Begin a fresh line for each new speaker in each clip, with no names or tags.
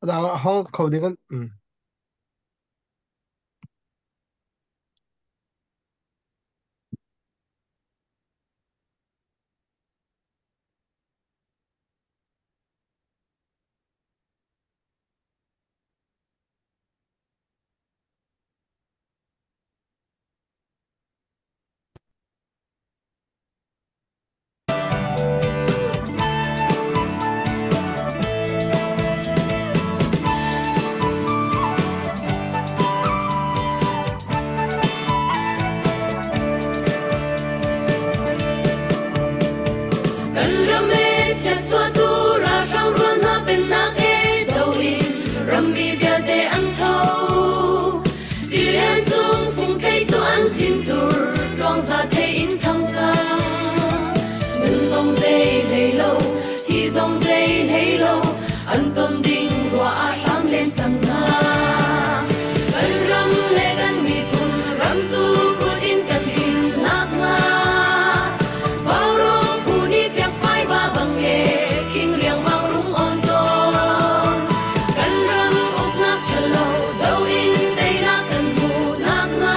Adang ah hong kho ding an
Kan ram e chiatchuahtu ralhrang rual hna pennak e do in rammi vialte an tho. Tilian cung fungthei cu an thintur tluangza thei in thang cang. Nun zong zei hlei lo, thi zong zei hlei lo, an ton ding rua ah hram len cang hna. Kan ram le kan miphun ramtu kut in kan him nakhnga Vaurawng phu nih fiakfai va bang e khing riangmang rung on tawn. Kan ram uknak ṭhalo do in teinak kan hmuh nakhnga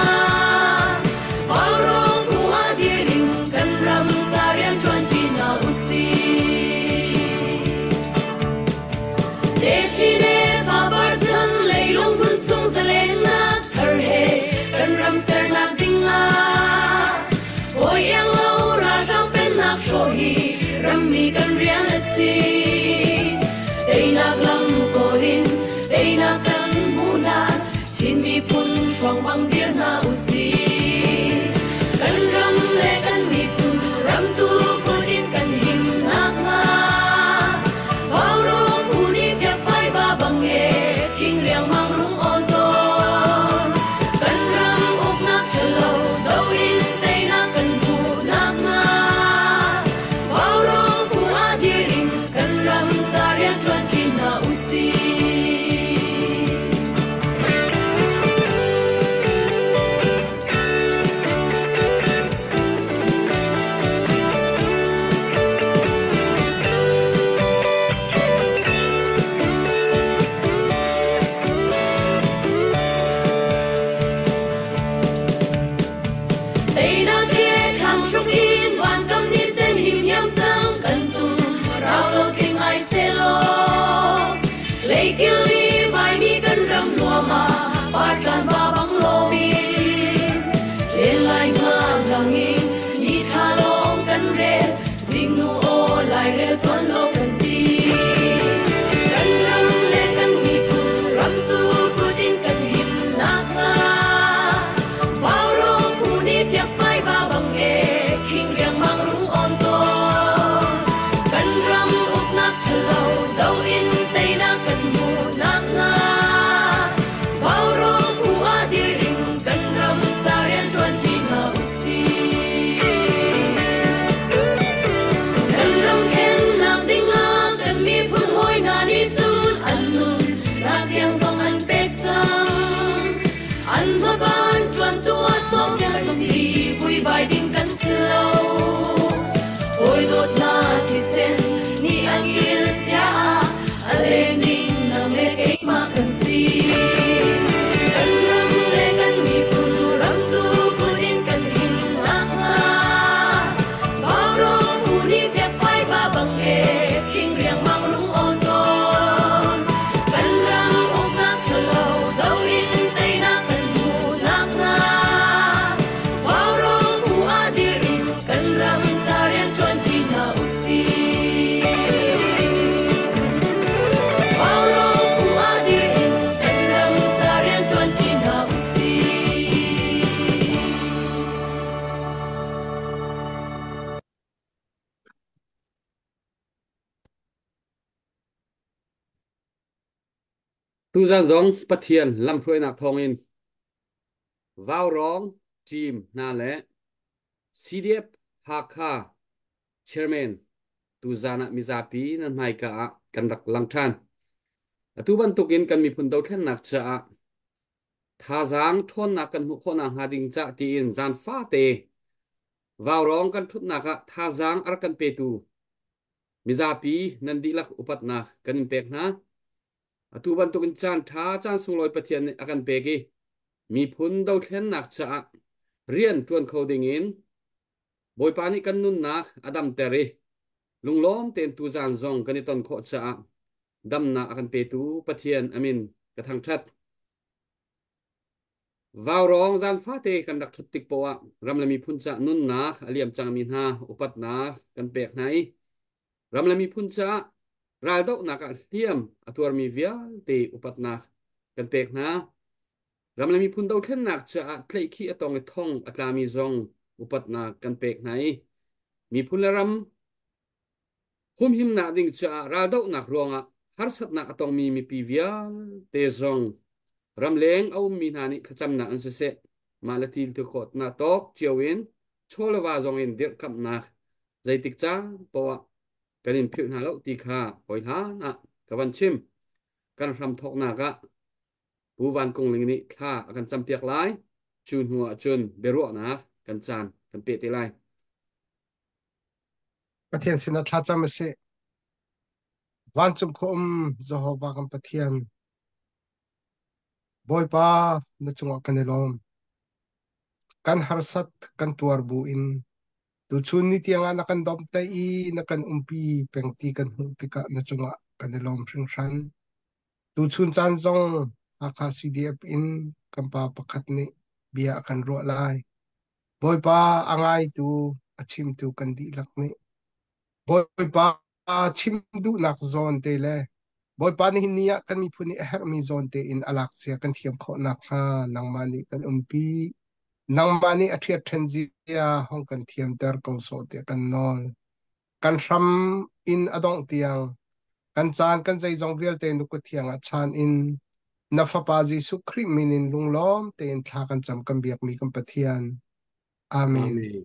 Vaurawng phu ah dir in kan ram ca rian ṭuanṭi hna usih. Techin le fapar chan leilung hmun chung zalennak thar he kan ram sernak ding ah hawi iang lo ralhrang pennak hrawh hi rammi kan rian a si. Teinak lam kawl in teinak kan hmuh hlan Chin miphun hruang bang dir hna usih. Kan ram le kan miphun ramtu kut in kan him nakhnga Vaurawng phu nih fiakfai va bang e khing riangmang rung awn tawn. Kan ram uknak ṭhalo do in teinak kan hmuh nakhnga Vaurawng phu ah dir in kan ram ca rian ṭuanṭi hna usih. Teinak he thlang hruk in vankam ni sen him hiam cang kan tum rau lo tling ai selaw leikil i vaimi kan ram nuam ah partlan va bang lomin len lai nga lang in ni thla lawng kan rel zingnu aw lairel tuan lo kan ti kan ram le kan miphun ramtu kut in kan him nakhnga Vaurawng phu nih fiakfai va bang e khing riangmang rung awn tawn. Kan ram uknak ṭhalo do in teinak kan hmuh nakhnga Vaurawng phu ah dir in kan ram ca rian ṭuanṭi hna usih. Kan ram khennak dingah kan miphun hawi hna nih cun an nun nak tiang zong an pek cang. An hmaban ṭuantu ah sawmnak si vuivai ding kan si lo. Hawi dawtnak thisen nih an kil chia ah a leng ding nang le keimah kan si. Kan ram le kan miphun ramtu kut in kan him nakhnga Vaurawng phu nih fiakfai va bang e khing riangmang rung awn tawn. Kan ram uknak ṭhalo do in teinak kan hmuh nakhnga Vaurawng phu ah dir in kan ram ca rian ṭuanṭi hna usih. Vaurawng phu ah dir in kan ram ca rian ṭuanṭi hna usih.
Tuzan zong Pathian lamhruainak thawngin Vaurawng team hna le CDF Hakha chairman tuzan ah mizapi nan hmaika ah kan rak lang ṭhan. Atu bantukin kan miphun dothlennak caah thazaang ṭhawnnak kan hmuh khawh nakhnga ding cah tiin zan fate Vaurawng kan ṭhutnak ah thazaang a rak kan petu mizapi nan dihlak upatnak kan in pek hna. Atu bantukin caan ṭha caan sunglawi Pathian nih a kan pek i miphun dothlennak caah rian ṭuan kho dingin Bawipa nih kan nunnak a damter i lunglawm tein tuzaan zong kan i ton khawh caah damnak a kan petu Pathian amin ka thangṭhat. Vaurawng zan fate kan rak ṭhut tik poah ram le miphun caah nunnak a liam cangmi hna upatnak kan pek hna i ram le miphun caah raldohnak ah hliam a tuarmi vialte upatnak kan pek hna. Ram le miphun dothlennak caah tlaihkhih a tong i thong a tlami zong upatnak kan pek hna i miphun le ram humhimnak ding caah raldohnak ruangah harsatnak a tongmi mipi vialte zong ramleng a ummi hna nih thlacamnak in siseh mah le til tikhawtnak tawk cio in chaw le va zong in dirhkamhnak zeitik caan poah kan in philh hna lo ti kha hawi hlan ah ka van chim. Kan hram thawknak ah Pu Van Kung Ling nih thla a kan campiak lai. Cu hnu ah cun biaruahnak kan caan kan peh te lai.
Pathian sinah thlacam a si. Vancung khua um Jehovah kan Pathian, Bawipa na cungah kan i lawm. Kan harsat kan tuar bu in tuchun ni tiangah na kan domhtaih i na kan umpi peng ti kan hmuh tikah na cungah kan i lawm hringhran. Tuchun caan zong Hakha CDF in kan pa pakhat nih bia a kan ruah lai. Bawipa a ngaitu, a chimtu kan dihlak nih Bawipa chim duhnak zawn te le Bawipa nihin ni ah kan miphun nih a herhmi zawn te in a lak zia kan thiam khawh nakhnga nangmah nih kan umpi. Nangmah nih a ṭhiat ṭhen zia hong kan thiamter ko sawh tiah kan nawl. Kan hram in a dongh tiang kan caan kan zeizong vialte na kut thiang ah chaan in na Fapa Jesuh Khrih min in lunglawm tein thla kan cam kan biakmi kan Pathian. Amen.
Amen.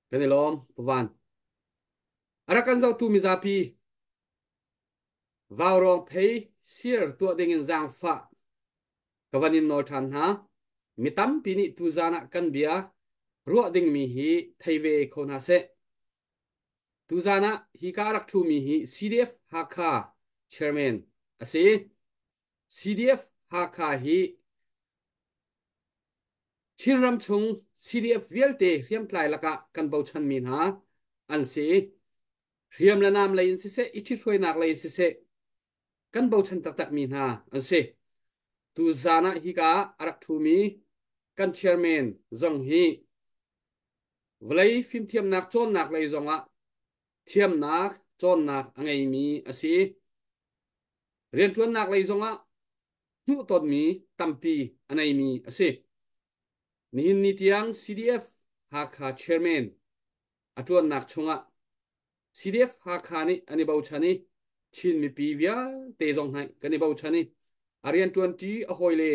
Kan i lawm, Pu Van. A rak kan zohtu mizapi vaurawng phei sir tuah ding in zaangfah ka van in nawl ṭhan hna. Mi tampi nih tuzaan ah kan bia ruah dingmi hi thei ve kho hna seh. Tuzaan ah hika a rak ṭhumi hi CDF Hakha chairman a si. CDF Hakha hi Chinram chung CDF vialte hriamtlai lakah kan bochanmi hna an si. Hriam le nam lei in siseh, i ṭhithruainak lei in siseh, kan bochan taktakmi hna an si. Tuzaan ah hika a rak ṭhumi kan chairman zong hi vawlei fimthiamnak cawnnak lei zongah thiamnak cawnnak a ngeimi a si. Rianṭuannak lei zongah hmuhtonmi tampi a neimi a si. Nihin ni tiang CDF Hakha chairman a ṭuannak chungah CDF Hakha nih an i bochan i Chin mipi vialte zong hna kan i bochan i a rianṭuanṭi a hawile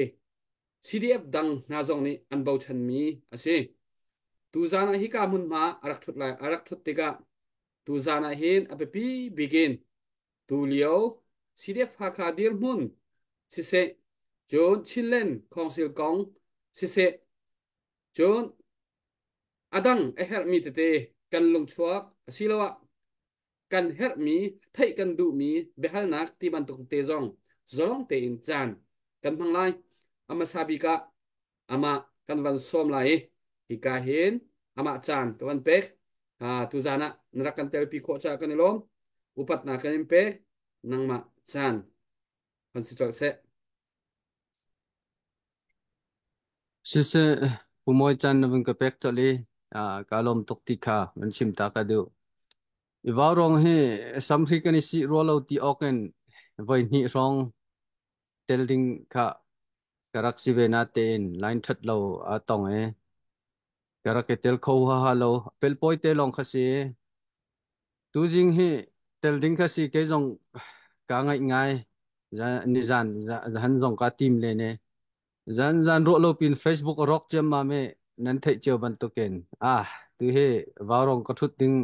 CDF dang hna zong nih an bochanmi a si. Tuzaan ah hika hmunhma a rak ṭhut lai a rak ṭhut tikah tuzaan ah hin a biapi bik in tulio CDF Hakha dirhmun siseh, cun Chinland Council kong siseh, cun a dang a herhmi tete kan lungchuak asiloah kan herhmi theih kan duhmi biahalnak ti bantuk te zong zalong tein caan kan hmang lai. A hmasa bik ah amah kan van sawm lai i hika hin amah caan ka van pek. Tuzaan ah na rak kan telpi khawh caah kan i lawm. Upatnak kan in pek. Nangmah caan kan si colh seh.
Siseh, Pu Mawi caan na vun ka pek colh i ka lawm tuk ti kha van chim ta ka duh. I vaurawng hi samhri kan i sih rua lo ti awk in voi hnih hrawng tel ding kha ka rak si ve natein line ṭhat lo a tong i ka rak i tel kho huaha lo. Pelpawi te lawng kha si. Tuzing hi tel ding kha si kei zong kaa ngaih ngai. Nizan zahan zong kaa tim len i zan zan ruah lo pin Facebook a rawk ciammam i nan theih cio bantukin ah tu hi vaurong ka ṭhut ding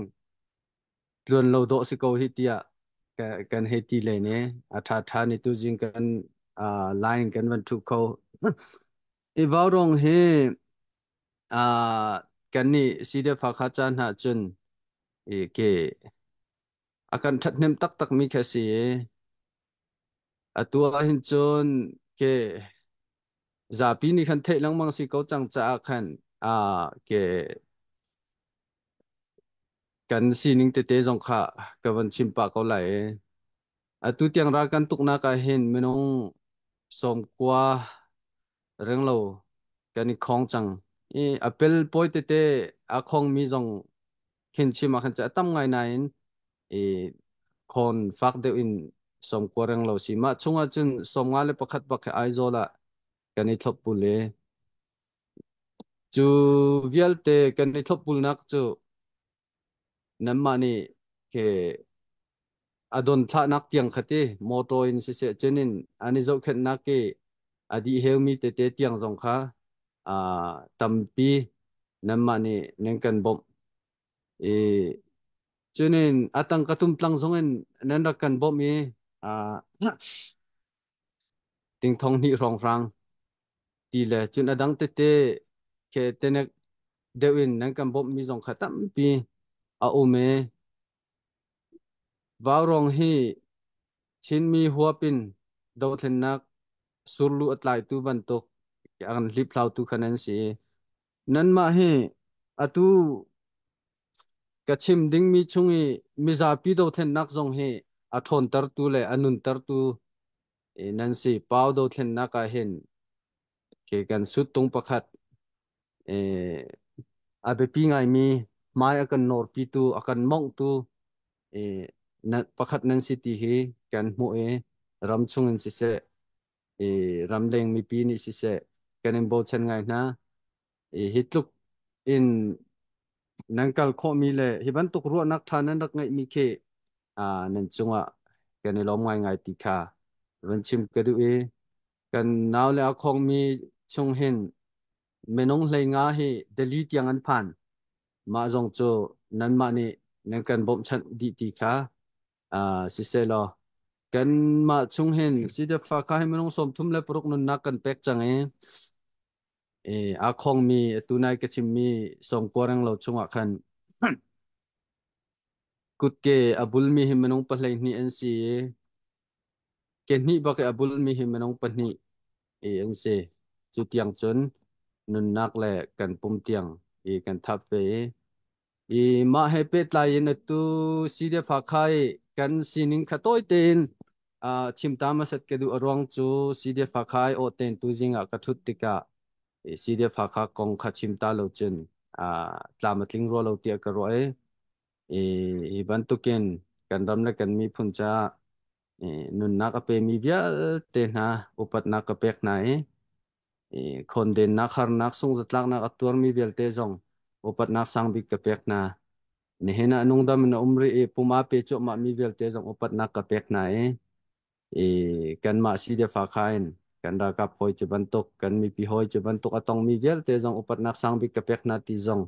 tluan lo dawh si ko hi tiah kan hei ti len i a ṭha ṭha ni tuzing kan line kan van ṭhu kho. I vaurong hi kan nih CDF Hakha caan hna cun i ke a kan ṭhathnem taktakmi kha si. Atu ahhin cun ke zapi nih khan theih lengmang si ko cang caah khan ke kan sining tete zong kha ka van chim pah ko lai. Atu tiang ral kan tuknak ah hin minung 90 renglo kan i khong cang. I a pel pawi tete a khongmi zong khin chim ah khan a tam ngai nain i khawn fak deuh in 90 renglo si. Mah chungah cun 51 bak hi Aizawl ah kan i thlop bul i cu vialte kan i thlop bulnak cu nanmah nih ke a don thlahnak tiang kha ti motor in siseh cunin an i zohkhenhnak i a dih heumi tete tiang zong kha tampi nanmah nih nan kan bawmh i cunin a tangka tumtlang zong in nan rak kan bawmh i 2,500 hrawnghrang ti le cun a dang tete ke tenek deuh in nan kan bawmhmi zong kha tampi a um i Vaurawng hi Chinmi huap in dothlennak surlu a tlaitu bantuk a kan hliphlautu kha nan si. Nanmah hi atu ka chim dingmi chung i mizapi dothlennak zong hi a ṭhawntertu le a nuntertu nan si. Pau dothlennak ah hin ke kan suttung pakhat a biapi ngaimi hmai a kan nawrpitu, a kan monghtu pakhat nan si ti hi kan hmuh i ram chung in siseh, ramleng mipi nih siseh, kan in bochan ngai hna. Hi tluk in nan kal khawhmi le hi bantuk ruahnak ṭha nan rak ngeihmi khi nan cungah kan i lawm ngaingai ti kha van chim ka duh i kan nau le a khongmi chung hin minung 15 hi Delhi tiang an phan. Mah zong cu nanmah nih nan kan bawmhchanh dih ti kha sisehlaw kanmah chung hin CDF kha hi minung 36 nunnak kan pek cang i aa khongmi atu nai ka chimmi 90 renglo chungah khan kutke a bulmi hi minung 22 an si i ke hnih bak i a bulmi hi minung pahnih i an si. Cu tiang cun nunnak le kan pum tiang i kan thap ve i mah he pehtlai in atu CDF Hakha i kan sining kha tawi tein chim ta hmasat ka duh. A ruang cu CDF Hakha i awh tein tuzing ah ka ṭhut tikah CDF Hakha kong kha chim ta lo cun tlam a tling rua lo tiah ka ruah i hi bantukin kan ram le kan miphun caah nunnak a pemi vialte hna upatnak ka pek hna i khondennak, harnak, sungzatlaknak a tuarmi vialte zong upatnak sangbik ka pek hna. Nihin ah nungdam in a um rih i pum aa pe cuahmahmi vialte zong upatnak ka pek hna i kanmah CDF Hakha in kan ralkap hawi cu bantuk, kan mipi hawi cu bantuk a tongmi vialte zong upatnak sangbik ka pek hna ti zong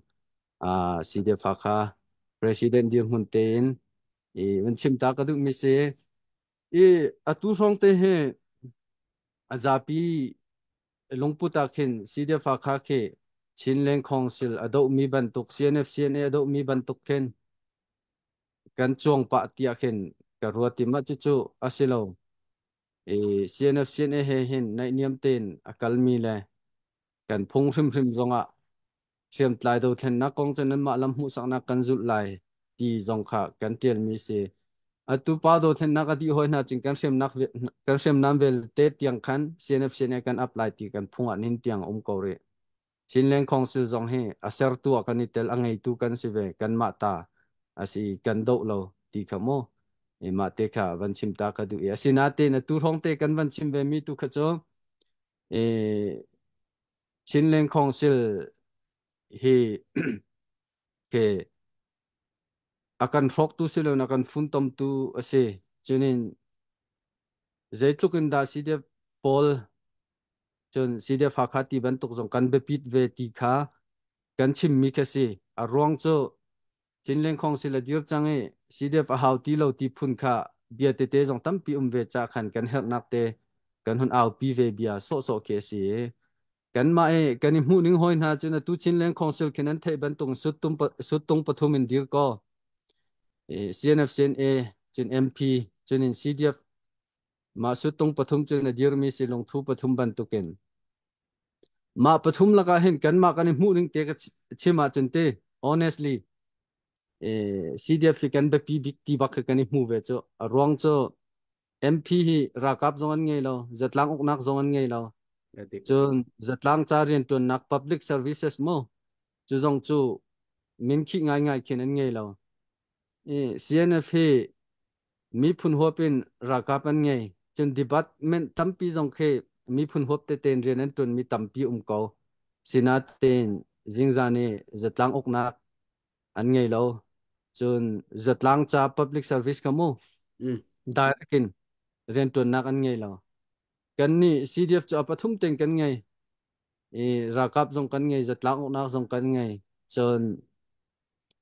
CDF Hakha President dirhmun tein i van chim ta ka duhmi si. I atu hrawng te hi a zapi lungput ah khin CDF Hakha khi Chinland Council a dohmi bantuk, CNF CNA a dohmi bantuk khin kan cuang pah tiah khin ka ruat i mah cucu a si lo. I CNF CNA he hin naihniam tein a kalmi le kan phung hrimhrim zongah hriamtlai dothlennak kong cu nanmah lam hmuhsaknak kan zulh lai ti zong kha kan ṭialmi si. Atu pa dothlennak a dih hoi hna cun kan hriamnak kan hriamnam vialte tiang khan CNF CNA kan ap lai ti kan phung ah nihin tiang a um ko rih. Chinland Council zong hi a sertu ah kan i tel, a ngeitu kan si ve, kanmah ta a si, kan doh lo ti kha mu. Mah te kha van chim ta ka duh i asinain atu hrawng te kan van chim ve mi tu kha cu Chinland Council hi ke a kan hrawktu si loin a kan funtomtu a si. Cunin zeitluk in dah CDF pawl cun CDF Hakha ti bantuk zong kan biapit ve ti kha kan chimmi kha si. A ruang cu Chinland Council a dir cang i CDF a hau ti lo ti phun kha bia tete zong tampi um ve ca khan kan herhnak te kan hun aupi ve bia sawhsawh khi a si i kanmah i kan i hmuh ning hawi hna cun atu Chinland Council khin an theih bantuk suttung pathum in dir ko CNF CNA cun MP cun in CDF. Mah suttung pathum cu na dirmi si lungthu pathum bantukin. Mah pathum lakah hin kanmah kan i hmuh ning te ka chim ahcun te honestly CDF hi kan biapi bik ti bak khi kan i hmu ve cu. A ruang cu MP hi ralkap zong an ngei lo, zatlang uknak zong an ngei lo. Cun zatlang ca rianṭuannak public services mu cu zong cu min khih ngaingai khin an ngei lo. CNF hi miphun huap in ralkap an ngei. Cun department tampi zong khi miphun huap tete in rian an ṭuanmi tampi um ko. Sinain zingzan i zatlang uknak an ngei lo. Cun zatlang ca public service kha mu direct in rianṭuannak an ngei lo. Kan nih CDF cu a pathum tein kan ngei. I ralkap zong kan ngei, zatlang uknak zong kan ngei. Cun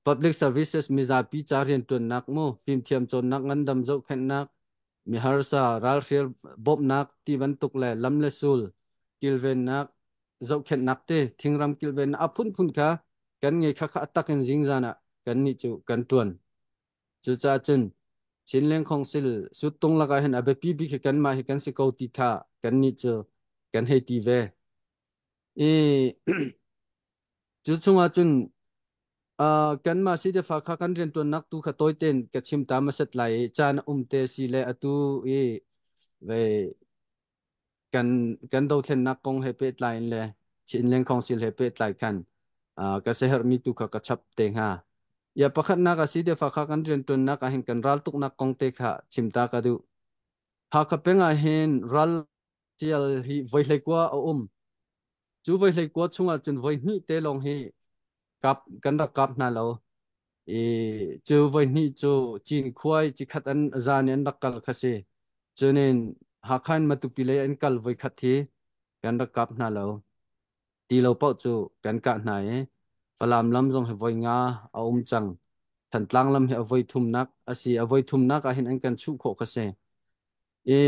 public services mizapi ca rianṭuannak mu fimthiam cawnnak ngandam zohkhenhnak miharsa ralhrial bawmhnak ti bantuk le lam le sul kilvennak zohkhenhnak te thingram kilvennak a phunphun kha kan ngei kha kha a tak in zingzan ah kan nih cu kan ṭuan. Cucaah cun Chinland Council suttung lakah hin a biapi bik hi kanmah hi kan si ko ti kha kan nih cu kan hei ti ve. I cu chungah cun kanmah CDF kha kan rianṭuannak tu kha tawitein ka chim ta hmasat lai i caan a um te si le atu i ve kan kan dothlennak kong he pehtlai in le Chinland Council he pehtlai khan ka siaherhmi tu kha ka chap te hnga. Ya pakhatnak a CDF kha kan rianṭuannak ah hin kan raltuknak kong te kha chim ta ka duh. Hakha peng ah hin ral tial hi voi hleikua a um. Cu voi hleikua chungah cun voi hnih te lawng hi kap kan rak kap hna lo. I cu voi hnih cu Cinkhuai cikhat an zan in an rak kal kha si. Cunin Hakha in Matupi lei an kal voi khat hi kan rak kap hna lo. Ti lo paoh cu kan kah hna i Falam lam zong hi voi nga a um cang. Thantlang lam hi a voi thumnak a si. A voi thumnak ah hin an kan chuh khawh kha si. I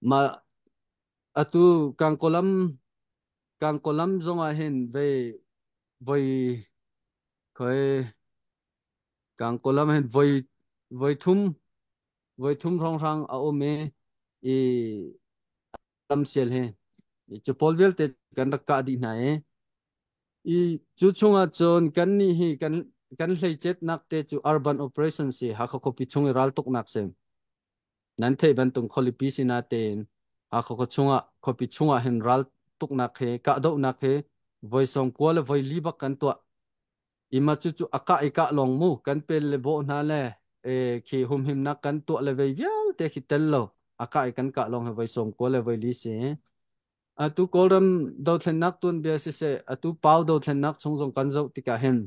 mah atu Kangkawlam Kangkawlam zong ah hin vei voi khoi Kangkawlam hin voi voi thum voi thum hrawnghrang a um i i lamsial hi cu pawl vialte kan rak kah dih hna i i cu chungah cun kan nih hi kan kan hleicetnak te cu urban operation si Hakha khuapi chung i raltuknak si. Nan theih bantuk khualipi sinatein Hakha khua chungah khuapi chungah hin raltuknak he kahdohnak he voi sawm kua le voi li bak kan tuah. Ima cu cu a kah i kah lawng mu kan pel le bawh hna le e khi humhimnak kan tuah le vei vialte khi tel lo a kah i kan kah lawng he voi sawm kua le voi li si. Atu Kawlram dothlennak tuanbia siseh atu Pau dothlennak chung zong kan zoh tikah hin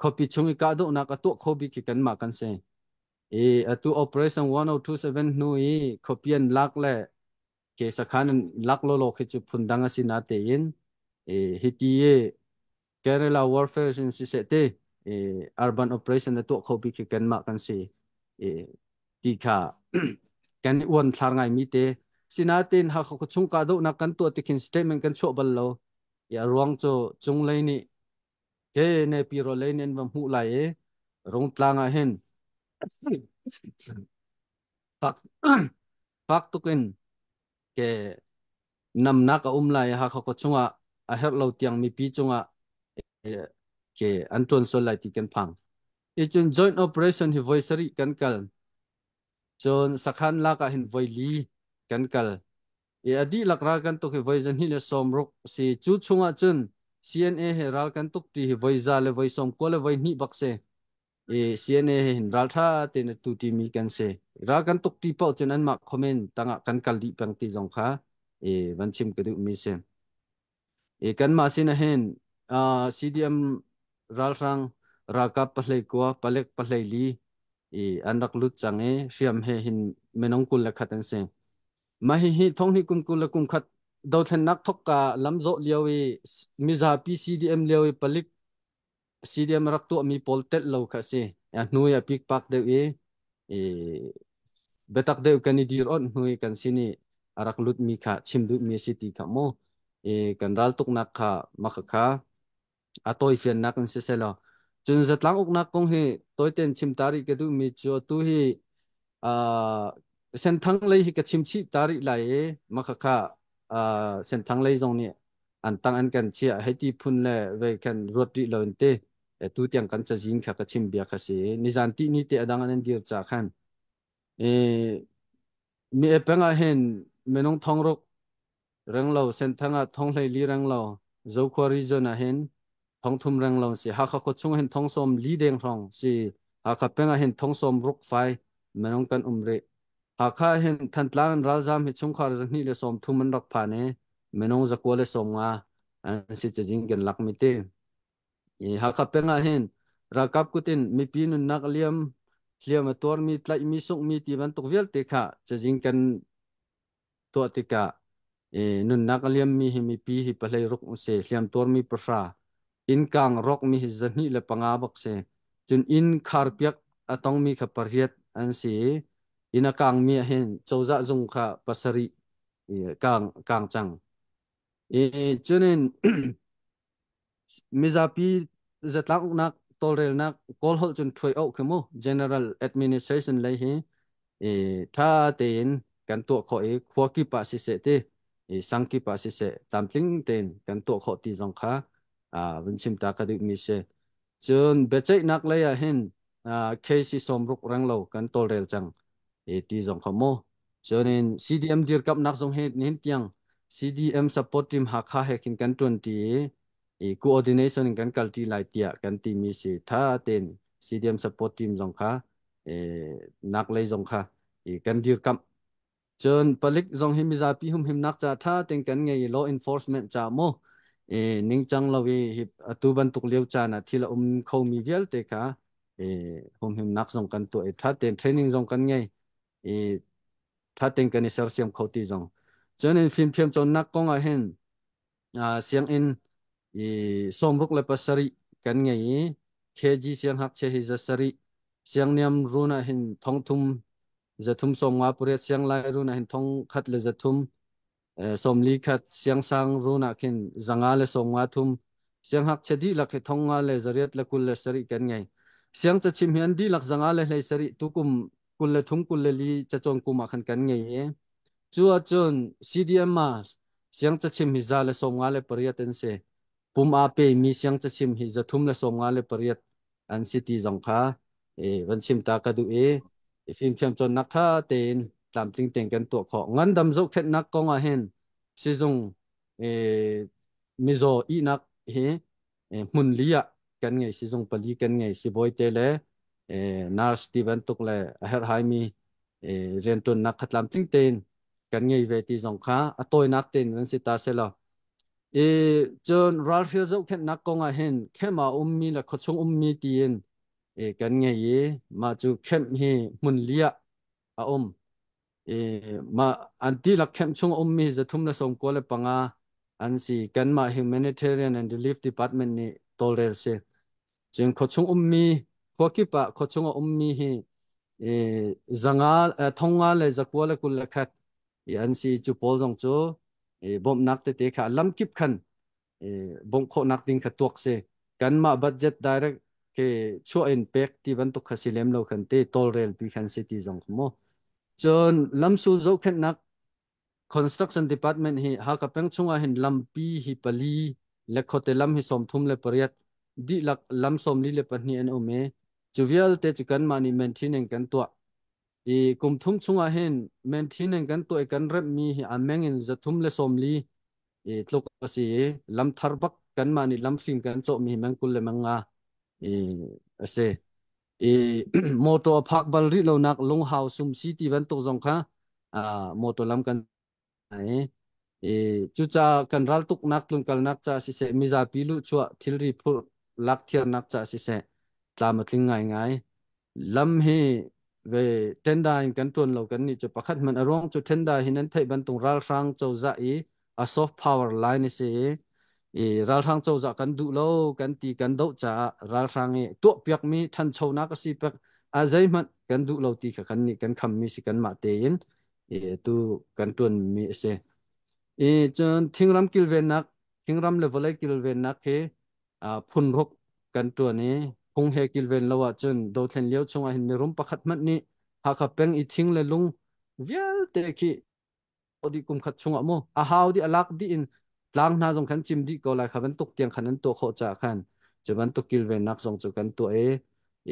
khuapi chung i kahdohnak a tuah kho bik hi kanmah kan si. I atu Operation 1027 hnu i khuapi an lak le ke sakhan an lak lawlaw khi cu phundang a si na tein i hiti i Guerrilla warfare in siseh te i urban operation a tuah kho bik hi kanmah kan si i ti kha kan i uanthlar ngaimi te. Sinain Hakha khuachung kahdohnak kan tuah tikhin statement kan chuah bal lo. I a ruang cu cunglei nih ke ne pi ro lei nih an va hmuh lai i Rungtlang ah hin fak fak tuk in ke namnak a um lai. Hakha khua chungah a herh lo tiang mipi cungah ke an ṭuan sual lai ti kan phang. I cun joint operation hi voi sarih kan kal. Cun sakhan lak ah hin voi li kan kal. I a dihlak ral kan tuk hi voi 260 si. Cu chungah cun CNA he ral kan tuk ṭi hi voi za le voi sawm kua le voi hnih bak si. I CNA he hin ral ṭha tein a tu ṭimi kan si. Ral kan tuk ṭi paoh cun anmah comment tangah kan kal dih peng ti zong kha i van chim ka duhmi si. I kanmah sin ah hin CDM ralhrang ralkap pahlei kua palek pahlei li i an rak lut cang i hriam he hin minung 21 an si. Mah hihi thonghnih kum 21 dothlennak thokka lamzawh lio i mizapi CDM lio i palik CDM rak tuahmi pawl telh lo kha a si. A hnu i a pikpak deuh i i biatak deuh kan i dir onh hnu i kan sin i a rak lutmi kha chim duhmi a si ti kha mu i kan raltuknak kha maka kha a tawifiannak in siseh law cun zatlang uknak kong hi tawitein chim ta rih ka duhmi cu atu hi Senthang lei hi ka chim chih ta rih lai i makhakha Senthang lei zong nih an tang an kan chiah hei ti phun le vei khan ruat rih lo in te tu tiang kan cazin kha ka chim bia kha si. Nizan ti ni te adang an dir cha khan mi e peng ah hin minung thong ruk renglo, Senthang ah thong hlei li renglo, Zokhua region ah hin thong thum renglo si. Hakha khua chung hin thong som li deng hrawng si. Hakha peng ah hin thong som ruk fai minung kan um rih. Hakha hin Thantlang in ralzam hi chungkhar zahnih le sawm thum an rak phan i minung zakua le sawm nga an si cazin kan lak mi te. Hakha peng ah hin ralkap kutin mipi nunnak liam, hliam a tuarmi, tlaihmi, sunghmi ti bantuk vialte kha cazin kan tuah tikah nunnak a liammi hi mipi hi pahlei ruk si, hliam tuarmi pahra, inn kang rawkmi hi 205 bak si. Cun inn kharpiak a tongmi kha pariat an si. Inn a kangmi ah hin cozah zung kha pasarih kang kang cang. Cunin mizapi zatlak uknak tawlrelnak, Kawlholh cun ṭhuai oh khi mu, general administration lei hi ṭha tein kan tuah khawh i khua kip ah siseh ti sang kip ah siseh tlamtling tein kan tuah khawh ti zong kha vun chim ta ka duhmi si. Cun biaceihnak lei ah hin case hi 60 renglo kan tawlrel cang ti zong kha mu. Cun in CDM dirkamhnak zong hi nihin tiang CDM support team Hakha he khin kan ṭuanṭi i coordination in kan kalṭi lai tiah kan timi si. Tha tein CDM support team zong kha nak lei zong kha kan dirkamh. Cun palik zong hi mizapi humhimnak ca ṭha tein kan ngei i law enforcement ca mu ningcang lo i atu bantuk lio caan ah thil a um khomi vialte kha humhimnak zong kan tuah i ṭha tein training zong kan ngei i ṭha tein kan i sersiam kho ti zong. Cun in fimthiam cawnnak kong ah hin sianginn i 67 kan ngei i KG sianghngakchia hi 700, siangniam run ah hin thong thum zathum sawm nga pariat, sianglai run ah hin thong khat le zathum sawm li khat, siangsang run ah khin zanga le sawm nga thum, sianghngakchia dihlak hi thong nga le zariat le 27 kan ngei. Siang cachim hi an dihlak zanga le hlei sarih, tukum 23 24 cacawn kum ah khan kan ngei i cu ahcun CDM ah siang cachim hi za le sawm nga le pariat an si. Pum aa pe mi siang cachim hi zathum le sawm nga le pariat an si ti zong kha van chim ta ka duh i fimthiam cawnnak tha tein tlamtling tein kan tuah khawh. Ngandam zohkhenhnak kong ah hin sizung mizaw ihnak hi hmun li ah kan ngei, sizung pali kan ngei, sibawi te le nurse ti bantuk le a herhhaimi rianṭuannak kha tlamtling tein kan ngei ve ti zong kha a tawinak tein van si ta selaw. I cun ralhrial zohkhenhnak kong ah hin camp ah ummi le khuachung ummi tiin kan ngei i mah cu camp hi hmun li ah a um. I mah an dihlak camp chung ummi 395 an si. Kanmah Humanitarian and Relief Department nih tawlrel si. Cun khuachung ummi, khua kip ah khuachung a ummi hi zanga thong nga le zakua le 21 i an si. Cu pawl zong cu bawmhnak tete kha lamkip khan bawmh khawhnak ding kha tuak si. Kanmah budget direct ke chuah in pek ti bantuk kha si lem lo khan te tawlrel pi khan si ti zong kha mu. Cun lamsul zohkhenhnak construction department hi Hakha peng chungah hin lampi hi pali le khuate lam hi 38, dihlak lam 42 an um i cu vialte cu kanmah nih maintenance kan tuah i kum thum chungah hin maintenance kan tuah i kan remhmi hi a meng in 340 i tluk a si i lam thar bak kanmah nih lamhring kan cawhmi hi meng kul le meng nga i a si. I motor a phak bal rih lonak lunghau sumsi ti bantuk zong kha motor lam kan ai. I cucaah kan raltuknak tlunkalnak ca siseh, mizapi luhchuah thilri phurh lak thiarnak ca siseh, tlam a tling ngaingai. Lam hi ve tenda in kan tuan lo kan nih cu pakhat hmanh. A ruang cu tenda hi nan theih bantung ralhrang cozah i a soft power line a si i ralhrang cozah kan duh lo kan ti, kan doh caah ralhrang i tuahpiakmi ṭhanchonak a si pek a zeihmanh kan duh lo ti kha kan nih kan khammi si, kanmah tein tu kan ṭuanmi a si. I cun thingram kilvennak, thingram le vawlei kilvennak hi phun ruk kan ṭuan i phung he kilven lo ahcun dothlen lio chungah hin mirum pakhat hmanh nih Hakha peng i thing le lung vialte khi di kum khat chungah mu a hau di alak di in tlang hna zong khan cim dih ko lai kha bantuk tiang khan an tuah khawh caah khan cu bantuk kilvennak zong cu kan tuah i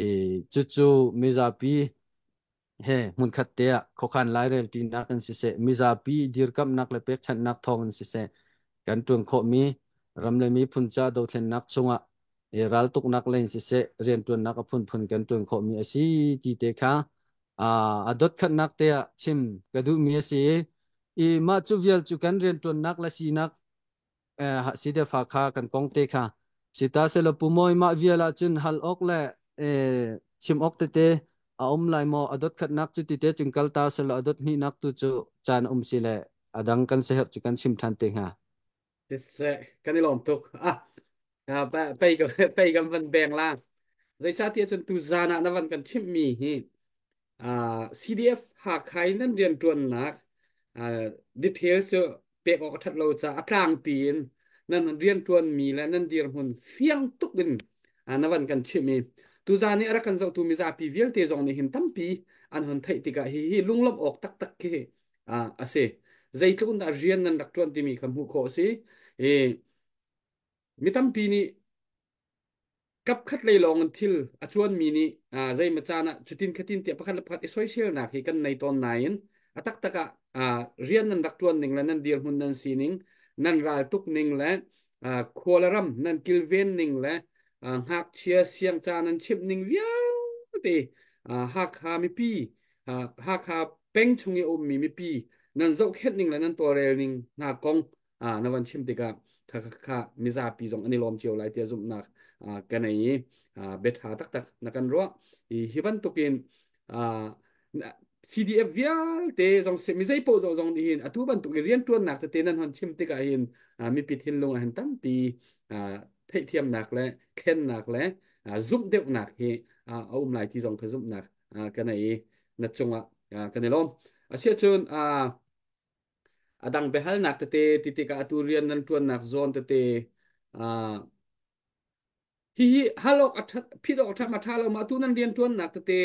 i cucu mizapi he hmunkhat te ah khuakhan lairel ṭinak in siseh mizapi dirkamhnak le pekchanhnak thawng in siseh kan ṭuan khawhmi ram le miphun ca dothlennak chungah i raltuknak lei in siseh rianṭuannak a phunphun kan ṭuan khawhmi a si ti te kha a dotkhatnak te ah chim ka duhmi a si i mah cu vial cu kan rianṭuannak le sinak si te fa kha kan kong te kha sita selo pu moi mah vial ah cun hal awk le chim awk tete a um lai maw a dot khatnak cu ti te cun kal ta selo a dot hnihnak tu cu caan um si le a dang kan seher cu kan chim than te hnga.
Siseh, kan i lawm tuk. Ah, pei ka pei kan van beng la. Zeicahtiah cun tu zan ah na van kan chimhmi hi CDF Hakha in nan rianṭuannak details cu pek awk a ṭhat lo caah a tlangpi in nan rianṭuanmi le nan dirhmun fiang tuk in na van kan chimh i tuzan i a rak kan zohtu mizapi vialte zong nih hin tampi an hun theih tikah hi hi lunglawmh awk taktak khi a si. Zeitluk in dah rian nan rak ṭuan timi kha hmuh khawh a si. I mi tampi nih kapkhat lei lawng in thil a cuanmi nih zeimaw caan ah cutin khatin tiah pakhat le pakhat i soiselnak hi kan nei tawn nain a taktak ah rian nan rak ṭuan ning le nan dirhmun nan sining nan raltuk ning le khua le ram nan kilven ning le ngakchia siangca nan chimh ning vialte Hakha mipi Hakha peng chung i a ummi mipi nan zohkhenh ning le nan tawlrel ning hna kong na van chim tikah kha kha kha mizapi zong an i lawm cio lai tiah zumhnak ka nei i biaṭha taktak na kan ruah. Hi hi bantukin CDF vialte zong si mi zei paoh zong nih hin atu bantuk i rianṭuannak tete nan hon chim tikah hin mipi thinlung ah hin tampi theihthiamnak le thlennak le zumh deuhnak hi a um lai ti zong kha zumhnak ka nei i na cungah kan i lawm. Asiahcun a dang biahalnak tete ti tikah atu rian nan ṭuannak zawn tete hihi hal awk a ṭhat phit awk a ṭha ma ṭha lo ma atu nan rian ṭuannak tete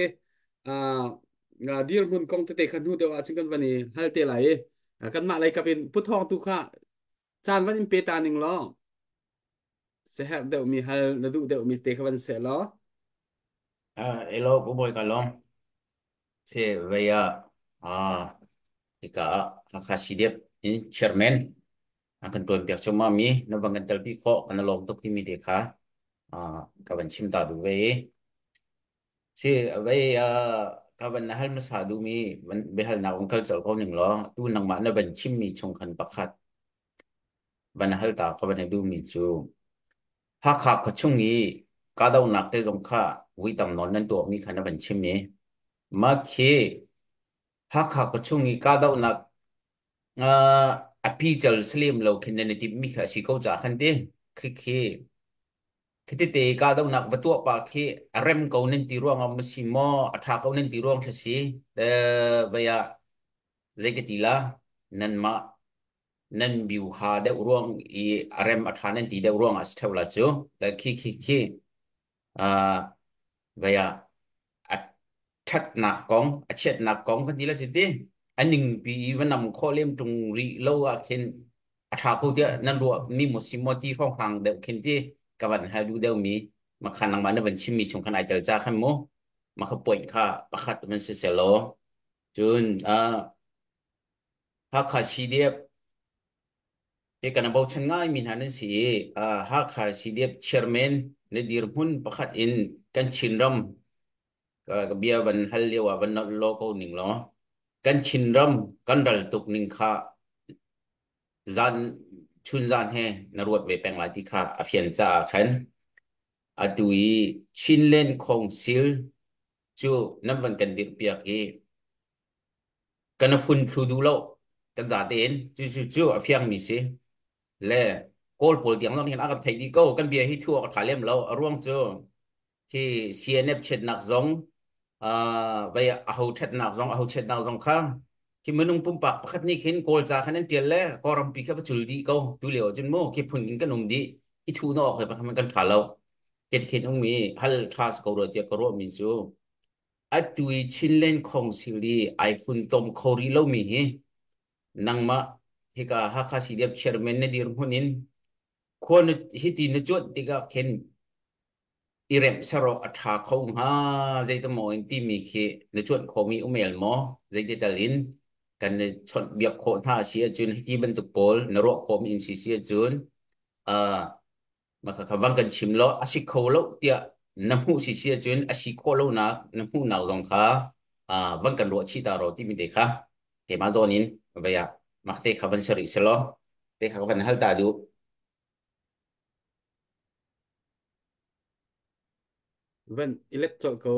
dirhmun kong tete kha hnu deuh ahcun kan van i hal te lai i kanmah lei kap in Pu Thawng tu kha caan van in pe ta ning law seherh deuhmi hal na duh deuhmi te kha van seh law.
Hello, Pu Bawi ka lawm. Si vei ah hika ah Hakha CDF in chairman an kan tuan piak choma mi na bang kan telpi khawh kan lawm tuk timi te kha ka van chim ta duh ve i si vei ka van na hal hmasa duh mi van biahalnak on kal col ko ning law tu nangmah na van chim mi chung khan pakhat van hal ta ka van duh mi cu Hakha khuachung i kahdohnak te zong kha vui tam nawn nan tuahmi kha na van chim i mah khi Hakha khuachung i kahdohnak a pical salim lo khin nan i timhmi kha a si ko caah khan ti khi khi khitete kahdohnak va tuah pah khi a rem ko nan ti ruangah ma si maw a ṭha ko nan ti ruang thla si vei ah zei ka ti la nanmah nan biu ha deuh ruang i a rem a ṭha nan ti deuh ruang ah si ṭheo la cu le khi khi khi vei ah a ṭhatnak kong a chiatnak kong kan ti la cu ti a ningpi i va nam khawh lem ṭung rih lo ah khin a ṭha ko tiah nan ruah mi maw si maw ti hrawnghrang deuh khin ti ka van hal duh deuh mi makhan nangmah na van chim mi chung khan ai tel ca khan mu makha point kha pakhat van si selaw cun Hakha CDF hi kan bochan ngaimi hna nan si i Hakha CDF chairman na dirhmun pakhat in kan Chinram ka bia van hal lio ah van nolh law ko ning law kan Chinram kan ral tuk ning kha zan chun zan he na ruat ve peng lai ti kha a fian caah khan atu i Chinland Council cu nan van kan dirhpiak i kan a fun thlu duh lo kan za tein cu cu cu a fiangmi si le Kawl pawl tiang zong hin a kan theih dih ko kan bia hi thu awk a ṭha lem lo a ruang cu khi CNF chiatnak zong vei a ho ṭhatnak zong a ho chiatnak zong kha khi minung pumpak pakhat nih khin Kawl ca khan an ṭial le Kawlrampi kha va cul dih ko tu lio cun mu khi phun in kan um dih i thu na awk le pakhat kan ṭha lo khi khin um i hal ṭha si ko rua tiah ka ruahmi cu. Atu i Chinland Council i ai funtom kho rih lomi hi nangmah hika Hakha CDF chairman na dirhmun in khua na hiti na cuanh tikah khin i remh sarawk a ṭha kho hnga zeitimaw in timi khi na cuanh khomi um el maw? Zeiti tal in kan i chawnh biak khawh hna a si ahcun hiti bantuk pawl na ruah khawhmi in si si ahcun uh, maka kha vang kan chim law a si kho lo tiah na hmuh si si ahcun a si khawh lonak na hmuhnak zong kha van kan ruah chih ta ro timi te kha keimah zawn in vei ah mak te kha van si rih selaw te kha van hal ta duh.
Van i let colh ko.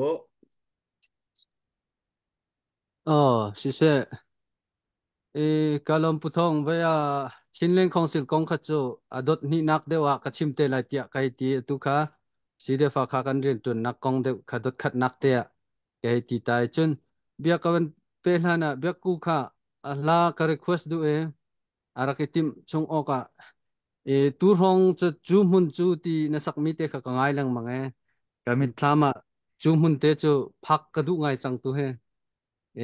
Oh, siseh. I kalom puthong vei a Chinland Council kong kha cu a dot hnihnak deuh ah ka chim te lai tiah kai ti. Atu kha CDF kha kan rian ṭuannak kong deuh kha dot khatnak te ah ka hei ti ta i cun bia ka van pe hlan ah biakku kha a hla ka request duh i a rak i timh chung awk ah i tu hrawng cu cu hmun cu ti na sakmi te kha ka ngai lengmang e. Ka mitthlam ah cu hmun te cu phak ka duh ngai cang tu he.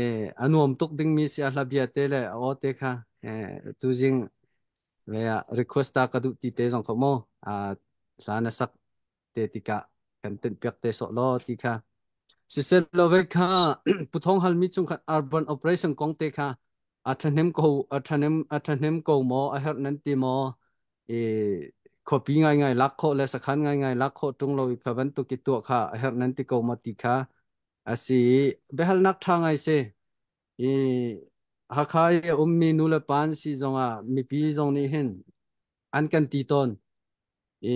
E a nuam tuk dingmi si a hla bia te le a aw te kha e tuzing ve ah request ta ka duh ti te zong kho mo a hla na sak te tikah kan tinh piak te sawh law ti kha. Siseh lo ve kha puthong halmi chung khan urban operation kong te kha a ṭhahnem ko a ṭhahnem a ṭhahnem ko maw, a herh nan ti maw? I khuapi ngaingai lak khawh le sakhan ngaingai lak khawh ṭung lo i kha bantuk i tuah kha a herh nan ti ko maw ti kha a si. Biahalnak ṭha ngai si. I Hakha i a ummi nu le pa an si zongah mipi zong nih hin an kan ti tawn. I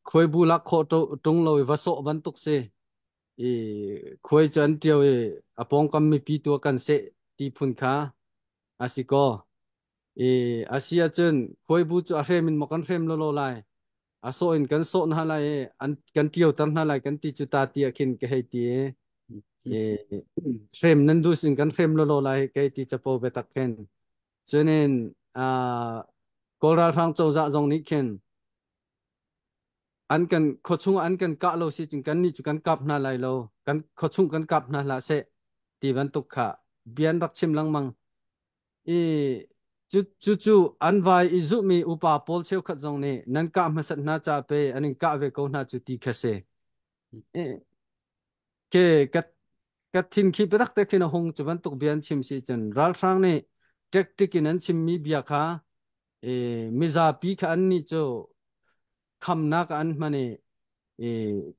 khuaibu lak khawh ṭung lo i va sawh bantuk si. I khuai cu an ṭio i a pawngkam mipi tu a kan seh ti phun kha a si kaw. I a si ahcun khuaibu cu a hrem in maw kan hrem lawlaw lai, a sawh in kan sawh hna lai i an kan ṭioter hna lai kan ti cu ta ti ah khin ka hei ti i i hrem nan duh sin kan hrem lawlaw lai kei ti capo biatak khin. Cunin Kawl ralhrang cozah zong nih khin an kan khuachung an kan kah lo si cun kan nih cu kan kap hna lai lo, kan khuachung kan kap hna hlah seh ti bantuk kha bian rak chim lengmang. I cu cu cu an vai i zuhmi upa pawl cheukhat zong nih nan kah hmasat hna ca pe an in kah ve ko hna cu ti kha si. Ke ka ka thin khi biatak te khin a hung. Cu bantuk bia an chim si cun ralhrang nih tactic in an chimmi bia kha e, mizapi kha an nih cu khamnak an hman i e,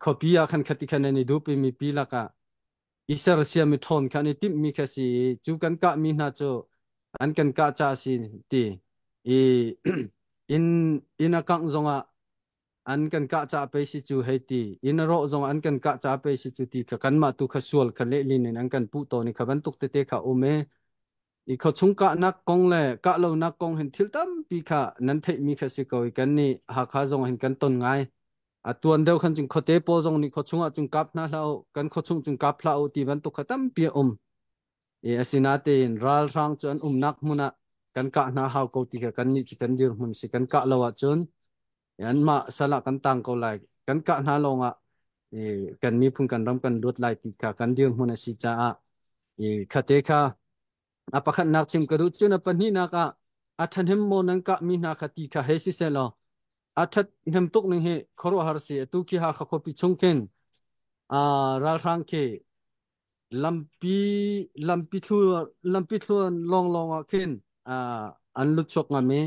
khuapi ah khan khati khan an i dup i mipi lakah i sersiam i ṭhawn kha an i timhmi kha si i cu kan kahmi hna cu an kan kah ca a si ti i inn inn a kangh zongah an kan kah ca pei si cu hei ti, inn a rawh zong an kan kah ca pei si cu ti kha kanmah tu kha sual kha lehlin in an kan puh tawn i kha bantuk tete kha um i i khuachung kahnak kong le kah lonak kong hin thil tampi kha nan theihmi kha si ko i kan nih Hakha zong hin kan ton ngai. A tuan deuh khan cun khuate pawl zong nih khuachung ah cun kap hna hlah u, kan khuachung cun kap hlah u ti bantuk kha tampi a um i asinatein ralhrang cu an umnak hmun ah kan kah hna hau ko ti kha kan nih cu kan dirhmun si. Kan kah lo ahcun anmah sal ah kan tang ko lai. Kan kah hna lawngah kan miphun kan ram kan luat lai ti kha kan dirhmun a si caah i khate kha a pakhatnak chim ka duh. Cun a pahnihnak ah a ṭhahnem maw nan kah mi hna kha ti kha hei si seh law a ṭhathnem tuk ning hi khuaruahhar si. Atu khi Hakha khuapi chung khin ralhrang khi lampi lampi thlu lampi thluan lawnglawng ah khin an lut chuak ngam i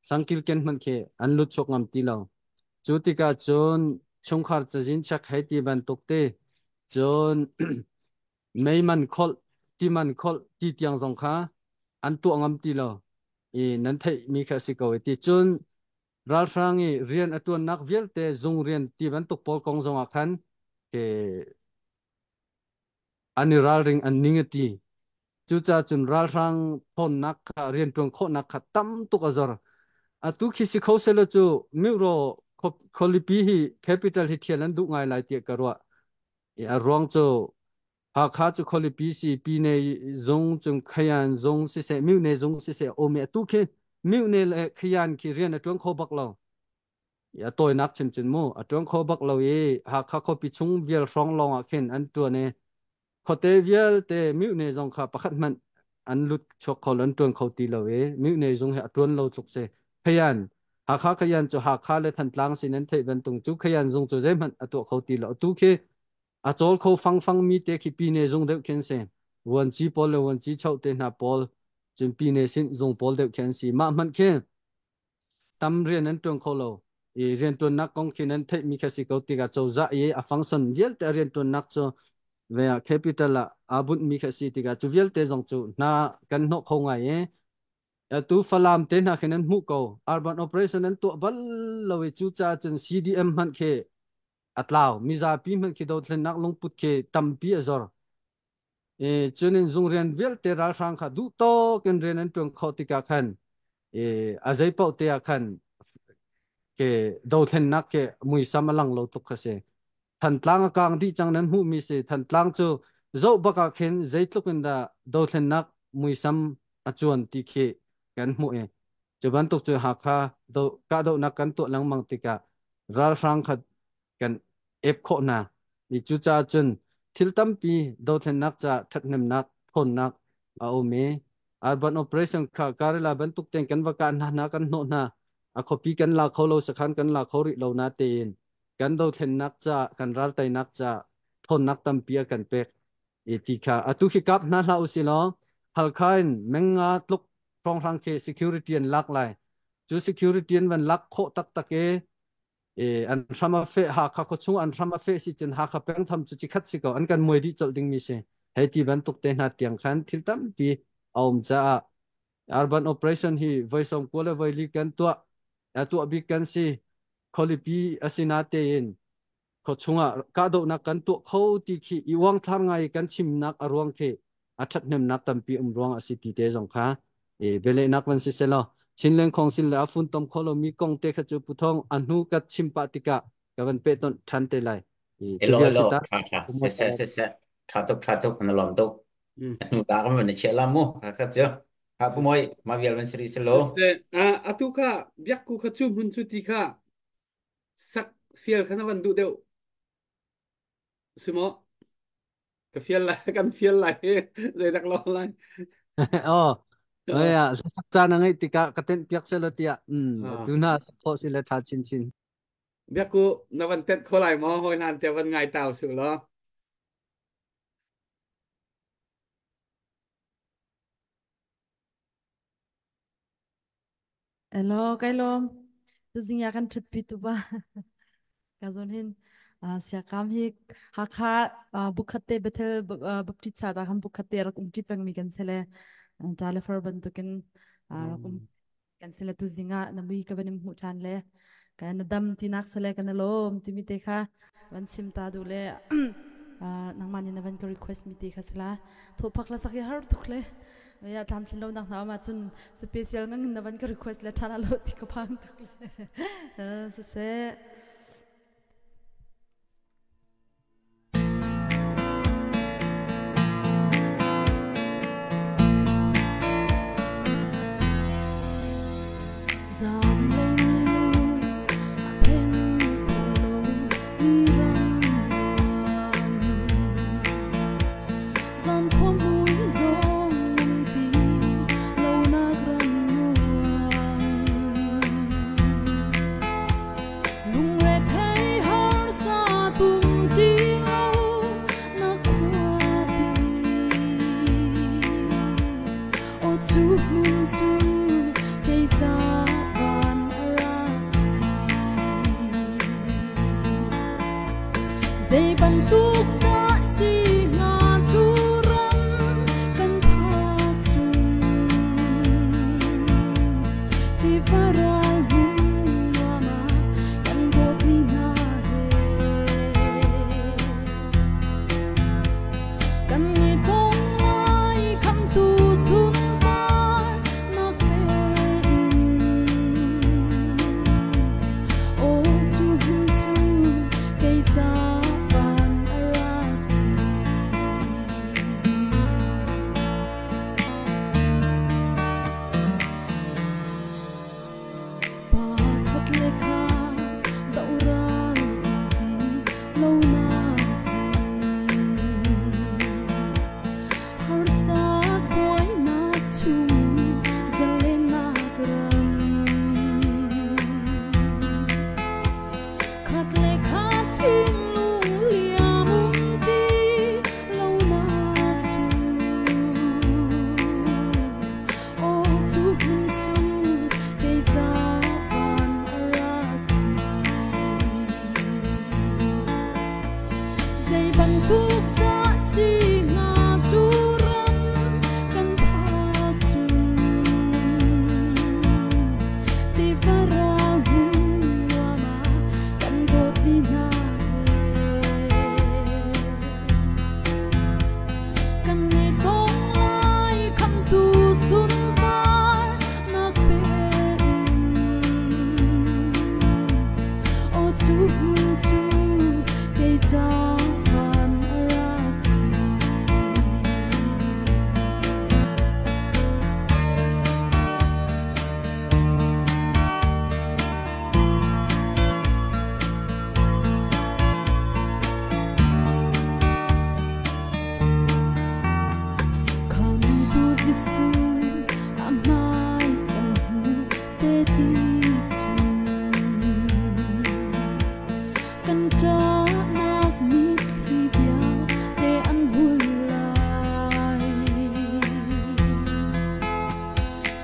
sangkil ken hmanh khi an lut chuak ngam ti lo. Cu tikah cun chungkhar cazin check hei ti bantuk te cun mei man kholh ti man kholh ti tiang zong kha an tuah ngam ti lo i nan theih mi kha si ko i ti. Cun ralhrang i rian a tuannak vialte zung rian ti bantuk pawl kong zong ah khan ke an i ralring an ning a ti. Cucaah cun ralhrang thawnnak kha rianṭuan khawhnak kha tam tuk a zor. Atu khi si kho selaw cu Miro khualipi hi capital hi ṭhial an duh ngai lai tiah ka ruah. I a ruang cu Hakha cu khualipi si, Pine zung cun Khayan zung siseh, Myone zung siseh um i atu khi Myone le Khayan khi rian a ṭuan kho bak lo. A tawinak chinchin mu a ṭuan kho bak lo i Hakha khuapi chung vial hrawng lawng ah khin an ṭuan i Khuate vialte mihne zong kha pakhat hmanh an lut chuak kho lo an ṭuan kho ti lo i mihne zung hi a ṭuan lo tluk si. Khayan Hakha Khayan cu Hakha le Thantlang sin an theih bantung cu Khayan zung cu zeihmanh a tuah kho ti lo. Atu khi a cawl kho fangfang mi te khi pine zung deuh khin si. Vuanci pawl le vuanci choh te hna pawl cun pine sin zung pawl deuh khi an si. Mah hmanh khi tam rian an ṭuan kho lo i rianṭuannak kong khi nan theihmi kha si ko tikah cozah i a function vialte a rianṭuannak cu ve ah capital ah aa bunhmi kha si tikah cu vialte zong cu hna kan hnawh kho ngai i atu Falam te hna khi nan hmuh ko urban operation an tuah bal lo i cucaah cun CDM hmanh khi a tlau mizapi hmanh khi dothlennak lungput khi tampi a zor E, cunin zungrian vialte ralhrang kha duh tawk in rian an ṭuan khawh tikah khan e, a zei paoh te ah khan ke dothlennak ke muisam a lang lo tuk kha si. Thantlang a kang dih cang nan hmuhmi si. Thantlang cu zoh bak ah khin zeitluk in dah dothlennak muisam a cuan ti khi kan hmuh i cu bantuk cu Hakha do kahdohnak kan tuah lengmang tikah ralhrang kha kan ep khawh hna. I cucaah cun thil tampi dothlennak ca ṭhathnemnak ṭhawnnak a um i urban operation kha Karela bantuk tein kan va kah hna hna kan hnawh hna a khuapi kan la kho lo sakhan kan la kho rih lo na tein kan dothlennak ca kan ralteinak ca ṭhawnnak tampi a kan pek i ti kha atu khi kap hna hlah usih law Halkha in menga tluk hrawnghrang khi security an lak lai cu security an van lak khawh taktak i e an hram a fe Hakha khuachung an hram a fe si cun Hakha peng tham cu cikhat si ko an kan muai dih colh ding mi si hei ti bantuk te hna tiang khan thil tampi a um caah urban operation hi voi sawm kua le voi li kan tuah tuah bik kan si khualipi asina tein khuachung ah kahdohnak kan tuah kho ti khi i uangthlar ngai kan chimnak a ruang khi a ṭhathnemnak tampi um ruang a si ti te zong kha e bialehnak van si selaw Chinland Council le a funtom kho lomi kong te kha cu puthong a hnu ka chim pah tikah ka van peh ton ṭhan te lai.
Hello hello tha tha se se se se tha tuk tha tuk na lom tuk hnu ta kan van chia la mu kha kha chu ha pu moi ma vial van siri selo
se atu kha biak ku kha chu mun chu ti kha sak fial kha na van duh deuh si maw ka fial lai kan fial lai zeidak lo lai
oh ai a sak caan a ngeih tikah ka tenh piak sela tiah tu na sak khawh si le tha chin chin
biaku na van tenh kho lai maw hoi hlan te van ngai tau su lo
Hello, kai lawm. Tuzing ah kan ṭhutpi tu ba. Ka zawn hin siakam hi Hakha bukhat te Bethel Baptist cha ta khan bukhat te rak um ṭi pengmi kan si le cha le far bantukin rak um kan si le tuzing ah na mui ka van in hmuh ṭhan le ka na dam tinak sale ka na lawm timi te kha van chim ta du le nangmah nih na van ka request mi te kha sila thophak la sak hi har tuk le ya tlamtlin lo nak na ma cun special ngang na van ka request le thana lo ti ka phang tuk le se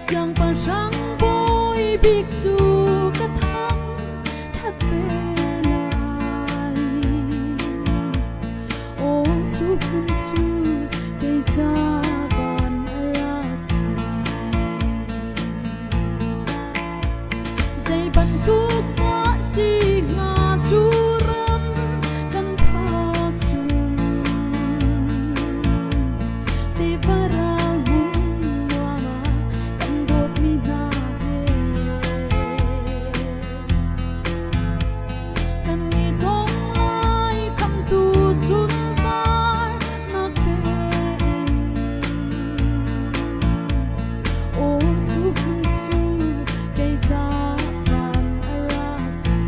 Siangpahrang bawi bik cu ka thang ṭhat ve lai. Aw cu hmun cu kei ca van a rak si. Zei bantuk dah si hnga cu ram kan phak cun tiva ral hmun nuam ah kan dawtmi hna he kan i tong lai khamtu sunpar nak tein. Aw cu hmun cu kei ca van a rak si.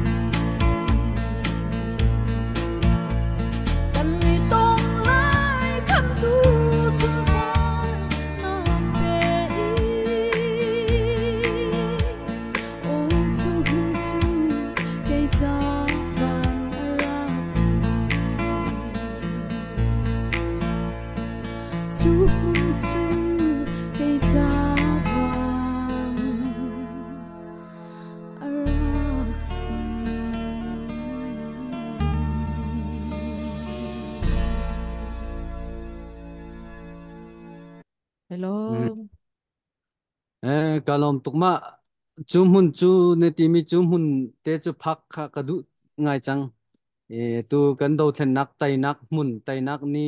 Kan i tong lai khamtu sunpar nak tein. Aw cu hmun cu kei ca van a rak si. Cu hmun cu kei ca van a rak si.
Hello.
Eh, ka lawm tuk ma. Cu hmun cu na timi cu hmun te cu phak kha ka duh ngai cang. E, tu kan dothlennak teinak hmun teinak ni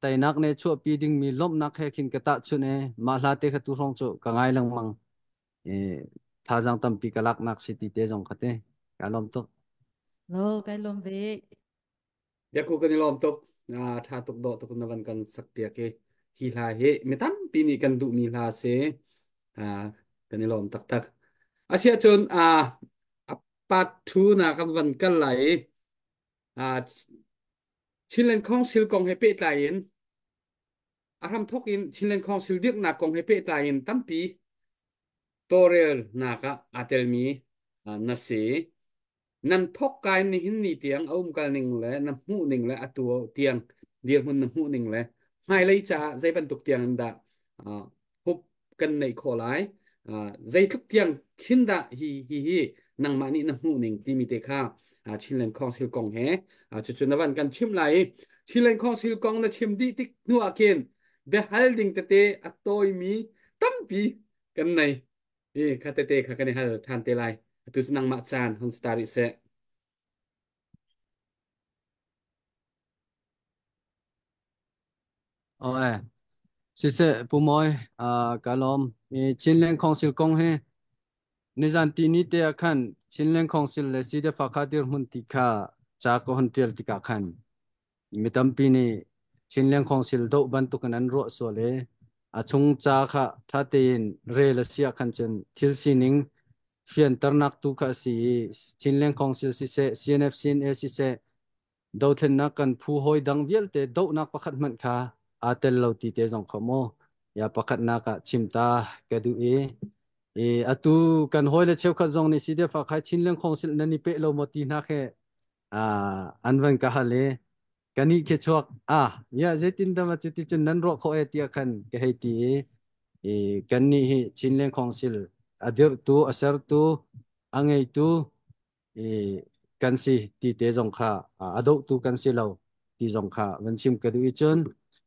teinak ne chuahpi dingmi lawmhnak he khin ka tahchunh e mah hla te kha tu hrawng cu ka ngai lengmang. E, thazaang tampi ka laknak si ti te zong kha te. Ka lawm tuk.
Lo, kai lawm ve.
Biakku kan i lawm tuk. Tha tuk dawh tuk na van kan sak piak i hi hla hi mi tampi nih kan duhmi hla si. Kan i lawm taktak. Asiah cun a part 2 na kan van kal lai i Chinland Council kong he pehtlai in a hramthok in Chinland Council dirhnak kong he pehtlai in tampi tawlrelnak ah aa telmi na si. Nan thawk kai nihin ni tiang a umkal ning le na hmuh ning le atu tiang dirhmun na hmuh ning le hmailei caah zei bantuk tiang in dah hup kan neih khawh lai, zeitluk tiang khin dah hi hi hi nangmah nih na hmuh ning timi te kha Chinland Council kong he cucu na van kan chimh lai i Chinland Council kong na chim dih tik hnu ah khin biahal ding tete a tawimi tampi kan nei i kha tete kha kan i hal than te lai. Atu cu nangmah caan hon star rih seh.
Oh eh. Siseh Pu Mawi, ka lawm. Chinland Council kong hi nizan ti ni te ah khan Chinland Council le CDF-Hakha dirhmun ti kha ca ka hon tial tikah khan mi tampi nih Chinland Council doh bantukin an ruah sual i a chung ca kha ṭha tein rel a si ah khan cun thil sining fianternak tu kha a si i Chinland Council siseh, CNF CNA siseh, dothlennak kan phu hawi dang vialte dohnak pakhat hmanh kha aa tel lo ti te zong kha maw ya pakhatnak ah chim ta ka duh i i atu kan hawile cheukhat zong nih CDF ah khai Chinland Council nan i peh lo maw ti hna khi an van ka hal i kani khi chuak ah ya zeitin dah ma cuti cun nan ruah khawh e tiah khan ka hei ti i kan nih hi Chinland Council a dirhtu a sertu a ngeitu i kan si ti te zong kha a dohtu kan si lo ti zong kha van chim ka duh i cun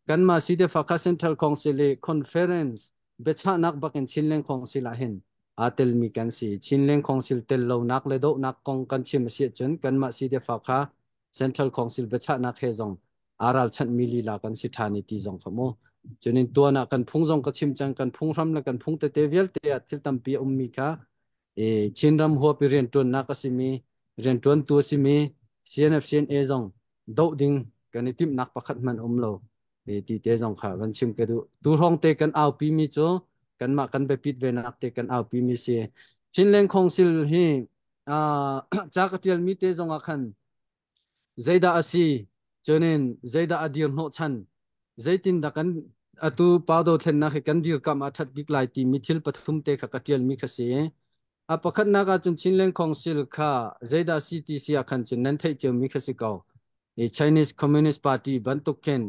kanmah CDF-Hakha Central Council i conference biachahnak bakin Chinland Council ah hin aa telmi kan si. Chinland Council tel lonak le dohnak kong kan chim a si ahcun kanmah CDF-Hakha Central Council biachahnak he zong aa ralchanhmi lila kan si ṭhan i ti zong kha mu. Cunin tuan ah kan phung zong ka chim cang, kan phunghram le kan phung tete vialte ah thil tampi a ummi kha Chinram huap i rianṭuannak a simi, rianṭuantu a simi CNF CNA zong doh ding kan i timhnak pakhat hmanh um lo ti te zong kha van chim ka duh. Tu hrawng te kan aupi mi cu kanmah kan biapit venak te kan aupi mi si. Chinland Council hi ca ka ṭialmi te zong ah khan Zeidah a si? Cunin zeidah a dir hnawhchan? Zeitindah kan atu pa dothlennak hi kan dirkamh ah ṭhat bik lai timi thil pathum te kha ka ṭialmi kha si. A pakhatnak ahcun Chinland Council kha zeidah si ti si ah khan cun nan theih ciomi kha si ko. I Chinese Communist Party bantuk khin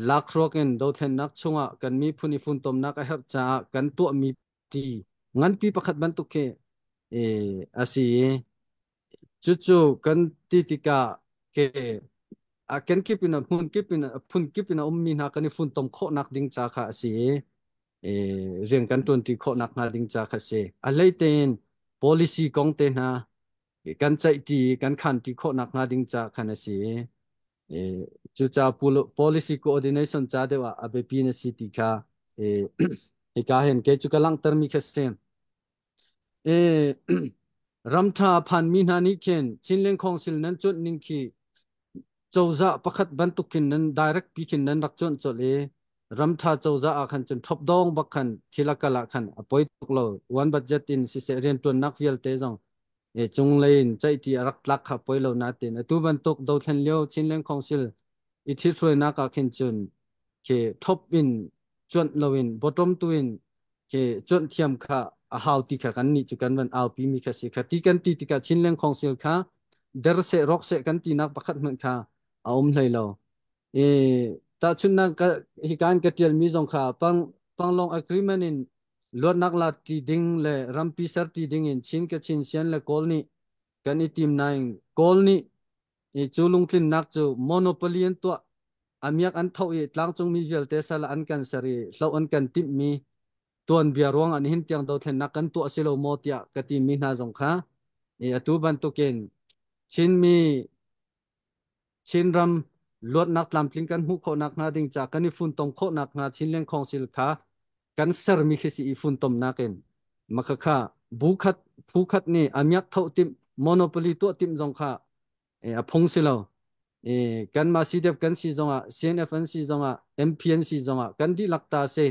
lakhruak in dothlennak chungah kan miphun i funtomnak a herh caah kan tuahmi party nganpi pakhat bantuk khi a si i cucu kan ti tikah ke a kenkip in a hmun kip in a phun kip in a ummi hna kan i funtom khawhnak ding ca kha a si i rian kan ṭuanṭi khawhnak hnga ding ca kha a si. A hlei tein policy kong te hna kan ceihṭi kan khanṭi khawhnak hnga ding ca khan a si i cucaah policy coordination ca deuh ah a biapi na si ti kha hika hin kei cu ka langhtermi kha si. Ramṭha a phanmi hna nih khin Chinland Council nan cuanh ning khi cozah pakhat bantuk khin nan direct pi khin nan rak cuanh colh i ramṭha cozah ah khan cun ṭhop dawng bak khan thil a kal ah khan a poi tuk lo. One budget in siseh rianṭuannak vialte zong cunglei in ceihṭi a rak tlak kha poi lo natin atu bantuk dothlen lio Chinland Council i ṭhithruainak ah khin cun khi ṭhop in cuanh loin bottom tu in khi cuanh thiam kha a hau ti kha kan nih cu kan van aupi mi kha si kha ti kan ti tikah Chinland Council kha der seh rawk seh kan tinak pakhat hmanh kha a um hlei lo. I tahchunhnak ka hikan ka tial mi zong kha pang Panglong Agreement in luatnak la ti ding le rampi ser ti ding in Chin Kachin Sian le Kawl nih kan i tim nain Kawl nih i cu lungtlinnak cu monopoly an tuah amiak an tho i tlangcungmi vialte sal an kan ser i hloh an kan timhmi tuanbia ruang ah nihin tiang dothlennak kan tuah si lo maw tiah ka timi hna zong kha i atu bantukin Chinmi Chinram luatnak tlamtling kan hmuh khawh nakhnga ding ca kan i funtom khawh nakhnga Chinland Council kha kan sermi khi si i funtomnak in makhakha bu khat phu khat nih a miak tho timh monopoly tuah timh zong kha a phung si lo. Kanmah CDF kan si zongah CNF an si zongah MP an si zongah kan dihlak ta si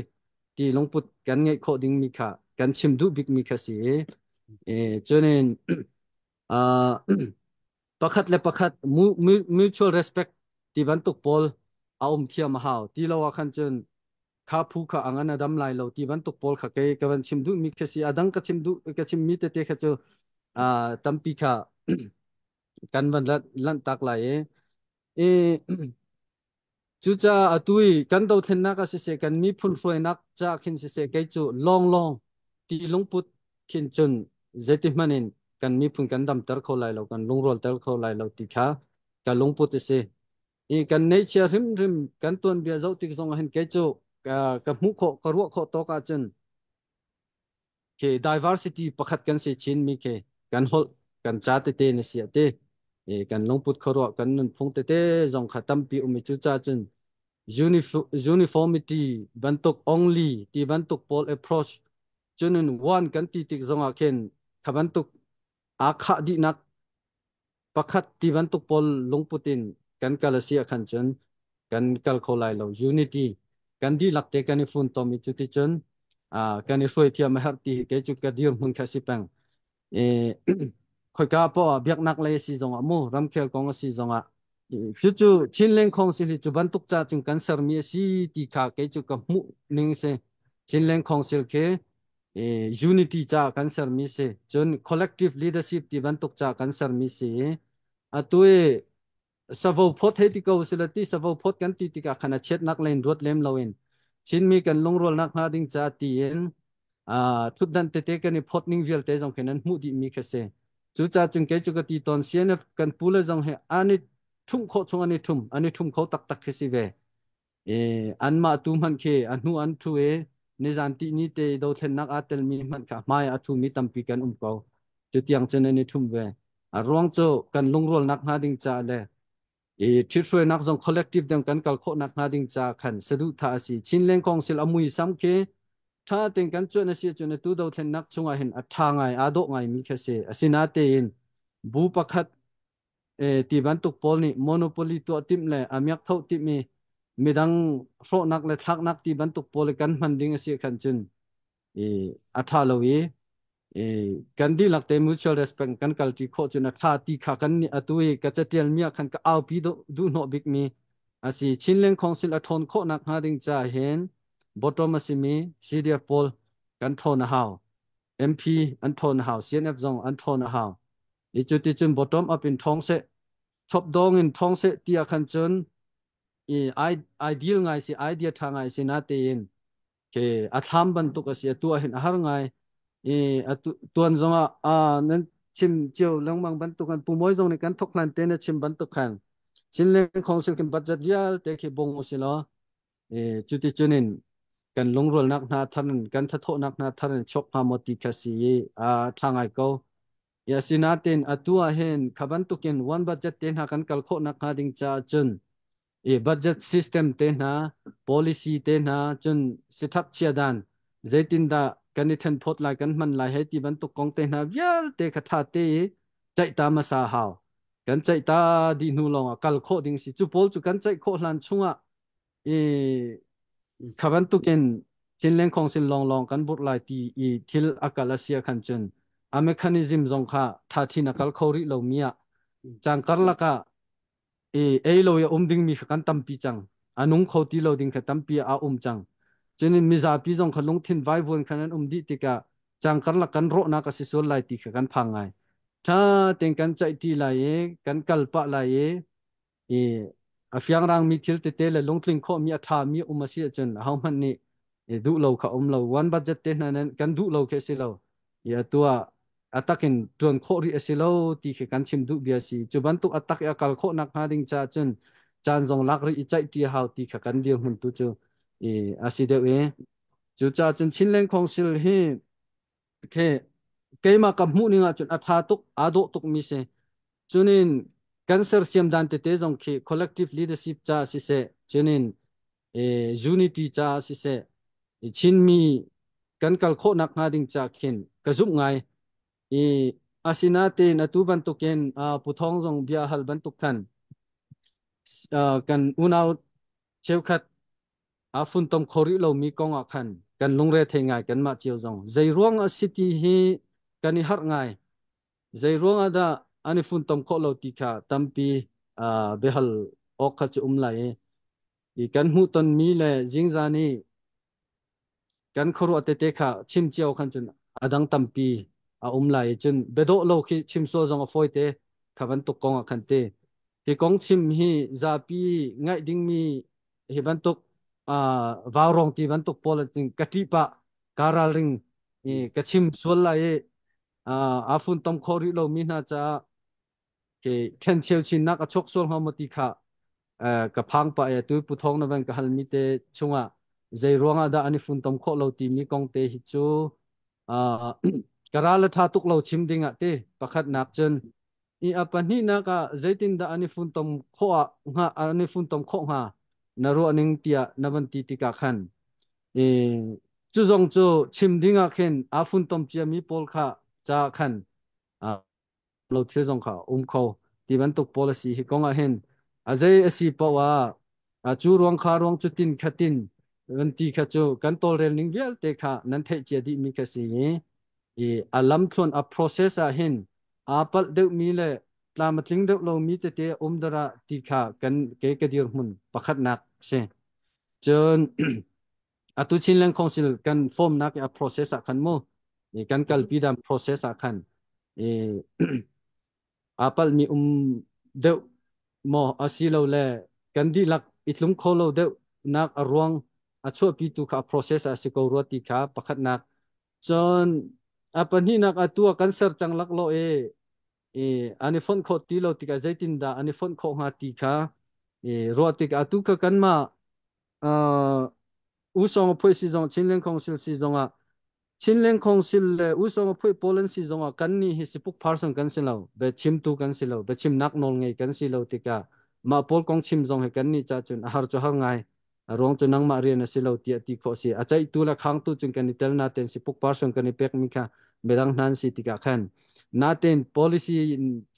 ti lungput kan ngeih khawh dingmi kha kan chim duh bikmi kha si i cunin pakhat le pakhat mutual respect ti bantuk pawl a um thiam a hau ti lo ah khan cun kha phu kha a ngan a dam lai lo ti bantuk pawl kha kei ka van chim duh mi kha si. A dang ka chim duh ka chim mi tete kha cu tampi kha kan van lanh tak lai i cucaah atu i kan dothlennak ah siseh kan miphun hruainak ca khin siseh kei cu lawnglawng ti lungput khin cun zeiti hmanh in kan miphun kan damter kho lai lo, kan lungrualter kho lai lo ti kha ka lungput a si. I kan neihchia hrimhrim kan tuanbia zoh tik zong ah hin kei cu ka hmuh khawh ka ruah khawh tawk ahcun khi diversity pakhat kan si Chinmi khi kan holh kan ca tete na si ati kan lungput khuaruah kan nunphung tete zong kha tampi um i cucaah cun uniformity bantuk only ti bantuk pawl approach cunun one kan ti tik zong ah khin kha bantuk aa khah dihnak pakhat ti bantuk pawl lungput in kan kal a si ah khan cun kan kal kho lai lo. Unity kan dihlak te kan i funtom i cuticun kan i hruai thiam a herh ti hi kei cu ka dirhmun kha si peng. Khoika poah ah biaknak lei a si zong ah mu ramkhel kong a si zong ah cucu Chinland Council hi cu bantuk ca cung kan sermi a si ti kha kei cu ka hmuh ning si. Chinland Council khi unity ca kan sermi si, cun collective leadership ti bantuk ca kan sermi si. Atu i savo phot hei ti ko sila ti savo phot kan ti tikah khan a chiatnak lein ruat lem loin Chinmi kan lungrualnak hnga ding ca tiin thutdan tete kan i phot ning vialte zong khin an hmuh dihmi kha si. Cucaah cun kei cu ka ti tawn, CNF kan pu le zong hi an i thumh khawh chung an i thum kho taktak khi si ve. Anmah tu hmanh khi a hnu an thu i nizan tihni te dothlennak aa telmi hmanh kha hmai a thumi tampi kan um ko. Cu tiang cun an i thum ve. A ruang cu kan lungrualnak hnga ding caah le i ṭhithruainak zong collective dang kan kal khawhnak hnga ding caah khan saduhthah a si. Chinland Council a muisam khi ṭha tein kan cuanh a si ahcun atu dothlennak chungah hin a ṭha ngai, aa dawh ngaimi khi a si. Asinatein bu pakhat ti bantuk pawl nih monopoly tuah timh le a miak tho timh i midang hrawhnak le thlaknak ti bantuk pawl i kan hman ding a si khan cun i a ṭha lo i kan dihlak te mutual respect kan kalṭi khawh cun a ṭha ti kha kan nih atu i ka catial mi ah khan ka aupi duh hnawh bik mi a si. Chinland Council a ṭhawn khawh nak hnga ding ca hin bottom a simi CDF pawl kan ṭhawn a hau, MP an ṭhawn a hau, CNF zong an ṭhawn a hau. I cu ti cun bottom up in ṭhawng seh, chop dawng in ṭhawng seh ti ah khan cun i ideal ngai si, idea ṭha ngai si natein. Ke a thlam bantuk a si atu ah hin a har ngai i atu tuan zongah a nan chim cio lengmang bantuk kan pumawi zong nih kan thok hlan te na chim bantuk khan Chinland Council kan budget vialte khi bong usi law e cuti cunin kan lungrualnak hna thar in kan thathawhnak hna thar in chok hnga maw ti kha si i a tha ngai ko. Ya sinatin atu ah hin kha bantukin one budget te hna kan kal khawh nak hnga ding caah cun i budget system te hna policy te hna cun sithak chia dan zeitindah kan i thenphawt lai kan hman lai hei ti bantuk kong te hna vialte kha tha te i ceih ta hmasa hau kan ceih ta dih hnu lawng ah kal khawh ding si cu pawl cu kan ceih khawh hlan chungah i kha bantukin Chinland Council lawnglawng kan burh lai ti i thil a kal a sia khan cun a mechanism zong kha tha thin a kal kho rih lo mi ah cang karlak ah i ei lo i a um dingmi kha kan tampi cang. A nung kho ti lo ding kha tampi a um cang. Cunin mizapi zong kha lungthin vaivuan khan an um dih tikah cang karlak kan rawhnak a si sual lai ti kha kan phang ngai. Ṭha tein kan ceihṭi lai i kan kal pah lai i i a fiangrangmi thil tete le lungtling khawhmi a ṭhami um a si ahcun ahohmanh nih i duh lo kha um lo. One budget te hna nan kan duh lo khi a si lo. I atu ah a takin ṭuan khawh rih a si lo ti khi kan chim duh bia si. Cu bantuk a tak i a kal khawh nakhnga ding caah cun caan zong lak rih i ceihṭi a hau ti kha kan dirhmun tu cu i a si deuh i cucaah cun Chinland Council hi khi keimah ka hmuh ning ahcun a ṭha tuk aa dawh tuk mi si. Cunin kan sersiam dan tete zong khi collective leadership ca siseh cunin unity ca siseh Chinmi kan kal khawh nakhnga ding ca khin ka zumh ngai. I asinain atu bantukin Pu Thawng zong bia hal bantuk khan kan unau cheukhat aa funtom kho rih lomi kong ah khan kan lungre thei ngai kanmah cio zong. Zei ruang a si ti hi kan i harh ngai. Zei ruang ah dah an i funtom khawh lo ti kha tampi biahal awk kha cu um lai i i kan hmuhtonmi le zingzan i kan khuaruah tete kha chim cio khan cun a dang tampi a um lai i cun biadawh lo khi chim sual zong a fawi te kha bantuk kong ah khan te hi kong chim hi zapi ngaih dingmi hi bantuk vaurawng ti bantuk pawl cun ka ṭih pah ka ralring i ka chim sual lai i aa funtom khawh rih lomi hna caah ke ṭhencheu chinnak a chuak sual hnga maw ti kha ka phang pah i tu Pu Thawng na van ka halmi te chungah zei ruangah dah an i funtom khawh lo timi kong te hi cu ka ral a ṭha tuk lo chim ding ah te pakhatnak cun i a pahnihnak ah zeitindah an i funtom khawh ah hnga an i funtom khawh hnga na ruah ning tiah na van ti tikah khan i cu zong cu chim ding ah khin aa funtom ciami pawl kha ca khan lo thil zong kha um kho ti bantuk policy hi kong ah hin a zei a si paoh ah cu ruang kha ruang cu tin kha tin van ti kha cu kan tawlrel ning vialte kha nan theih cia dih mi kha si i i a lamthluan a process ah hin aa palh deuhmi le tlam a tling deuh lomi tete um dara ti kha kan ke ka dirhmun pakhatnak si. Cun atu Chinland Council kan form nak a process ah khan mu kan kalpi dan process ah khan i aa palhmi um deuh maw asilole kan dihlak i tlung kho lo deuh nak a ruang a chuahpitu kha a process ah si ko rua ti kha pakhatnak. Cun a pahnihnak atu ah kan ser cang laklawh i i an i fonh khawh ti lo tikah zeitindah an i fonh khawh hnga ti kha i ruah tikah atu kha kanmah U Song a phuai si zong Chinland Council si zongah Chinland Council le U Song a phuai pawl an si zongah kan nih hi sipuk person kan si lo be chimtu kan si lo be chimnak nawl ngei kan si lo tikah mah pawl kong chim zong hi kan nih ca cun a har cu har ngai a ruang cu nangmah rian a si lo tiah ti khawh si a ceihtu le khangtu cun kan i tel naten sipuk person kan i pekmi kha midang hna an si tikah khan naten policy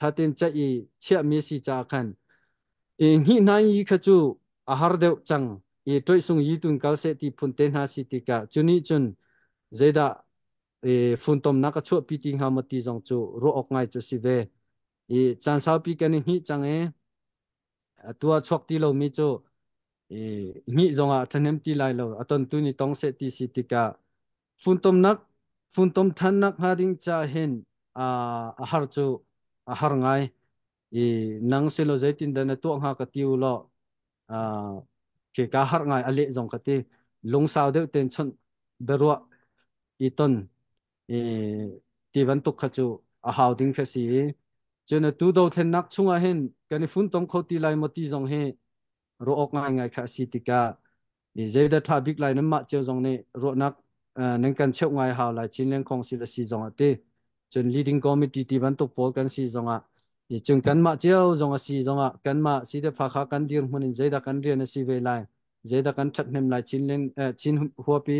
thaten ceih i chiahmi si caah khan i hnih hna yi kha cu a har deuh cang i toihsung yi tun kal seh ti phun te hna si tikah cu nih cun zeidah i funtomnak a chuahpi ti hnga maw ti zong cu ruah awk ngai cu si ve i caan saupi kan i hnih cang i atu ah chuak ti lomi cu i hnih zongah ṭhahnem ti lai lo a tontu nih tong seh ti si tikah funtomnak funtom ṭhannak hnga ding ca hin a har cu a har ngai i nang silo zeitin dah na tuah hnga ka ti u law khi ka har ngai a leh zong ka ti lungsau deuh ten chun Biaruah i ton i ti bantuk kha cu a hau ding kha si i cun atu dothlennak chungah hin kan i funtom kho ti lai maw ti zong hi ruah awk ngaingai kha a si tikah zeidah ṭha bik lai nan mah cio zong nih ruahnak nan kan cheuh ngai hau lai. Chinland Council a si zong ah ti cun leading committee ti bantuk pawl kan si zong ah cun kanmah cio zong a si zong ah kanmah si le fa kha kan dirhmun in zeidah kan rian a si ve lai, zeidah kan ṭhathnem lai Chinland Chin huapi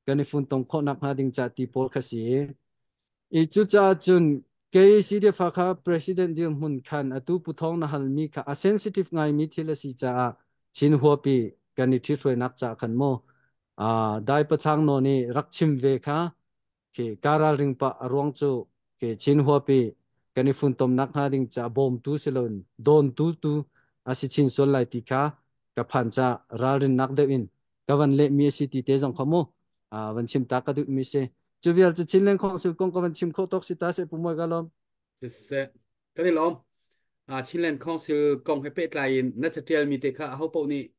kan i funtom khawh nakhnga ding ca ti pawl kha si. I cucaah cun kei CDF kha president dirhmun khan atu Pu Thawng na halmi kha a sensitive ngaimi thil a si caah Chin huapi kan i ṭhithruainak ca khan maw dai pathlang nawn i rak chim ve kha khi ka ralring pah. A ruang cu khi Chin huapi kan i funtomnak hnga ding ca bawmtu siloin dawntu tu a si chin sual lai ti kha ka phan ca ralrinnak deuh in ka van lehmi a si ti te zong kha mu van chim ta ka duhmi si. Cu vial cu Chinland Council kong ka van chim kho tok si ta se. Pu Moi, ka lawm.
Siseh, kan i lawm. Chinland Council kong he pehtlai in na catial mi te kha aho paoh nih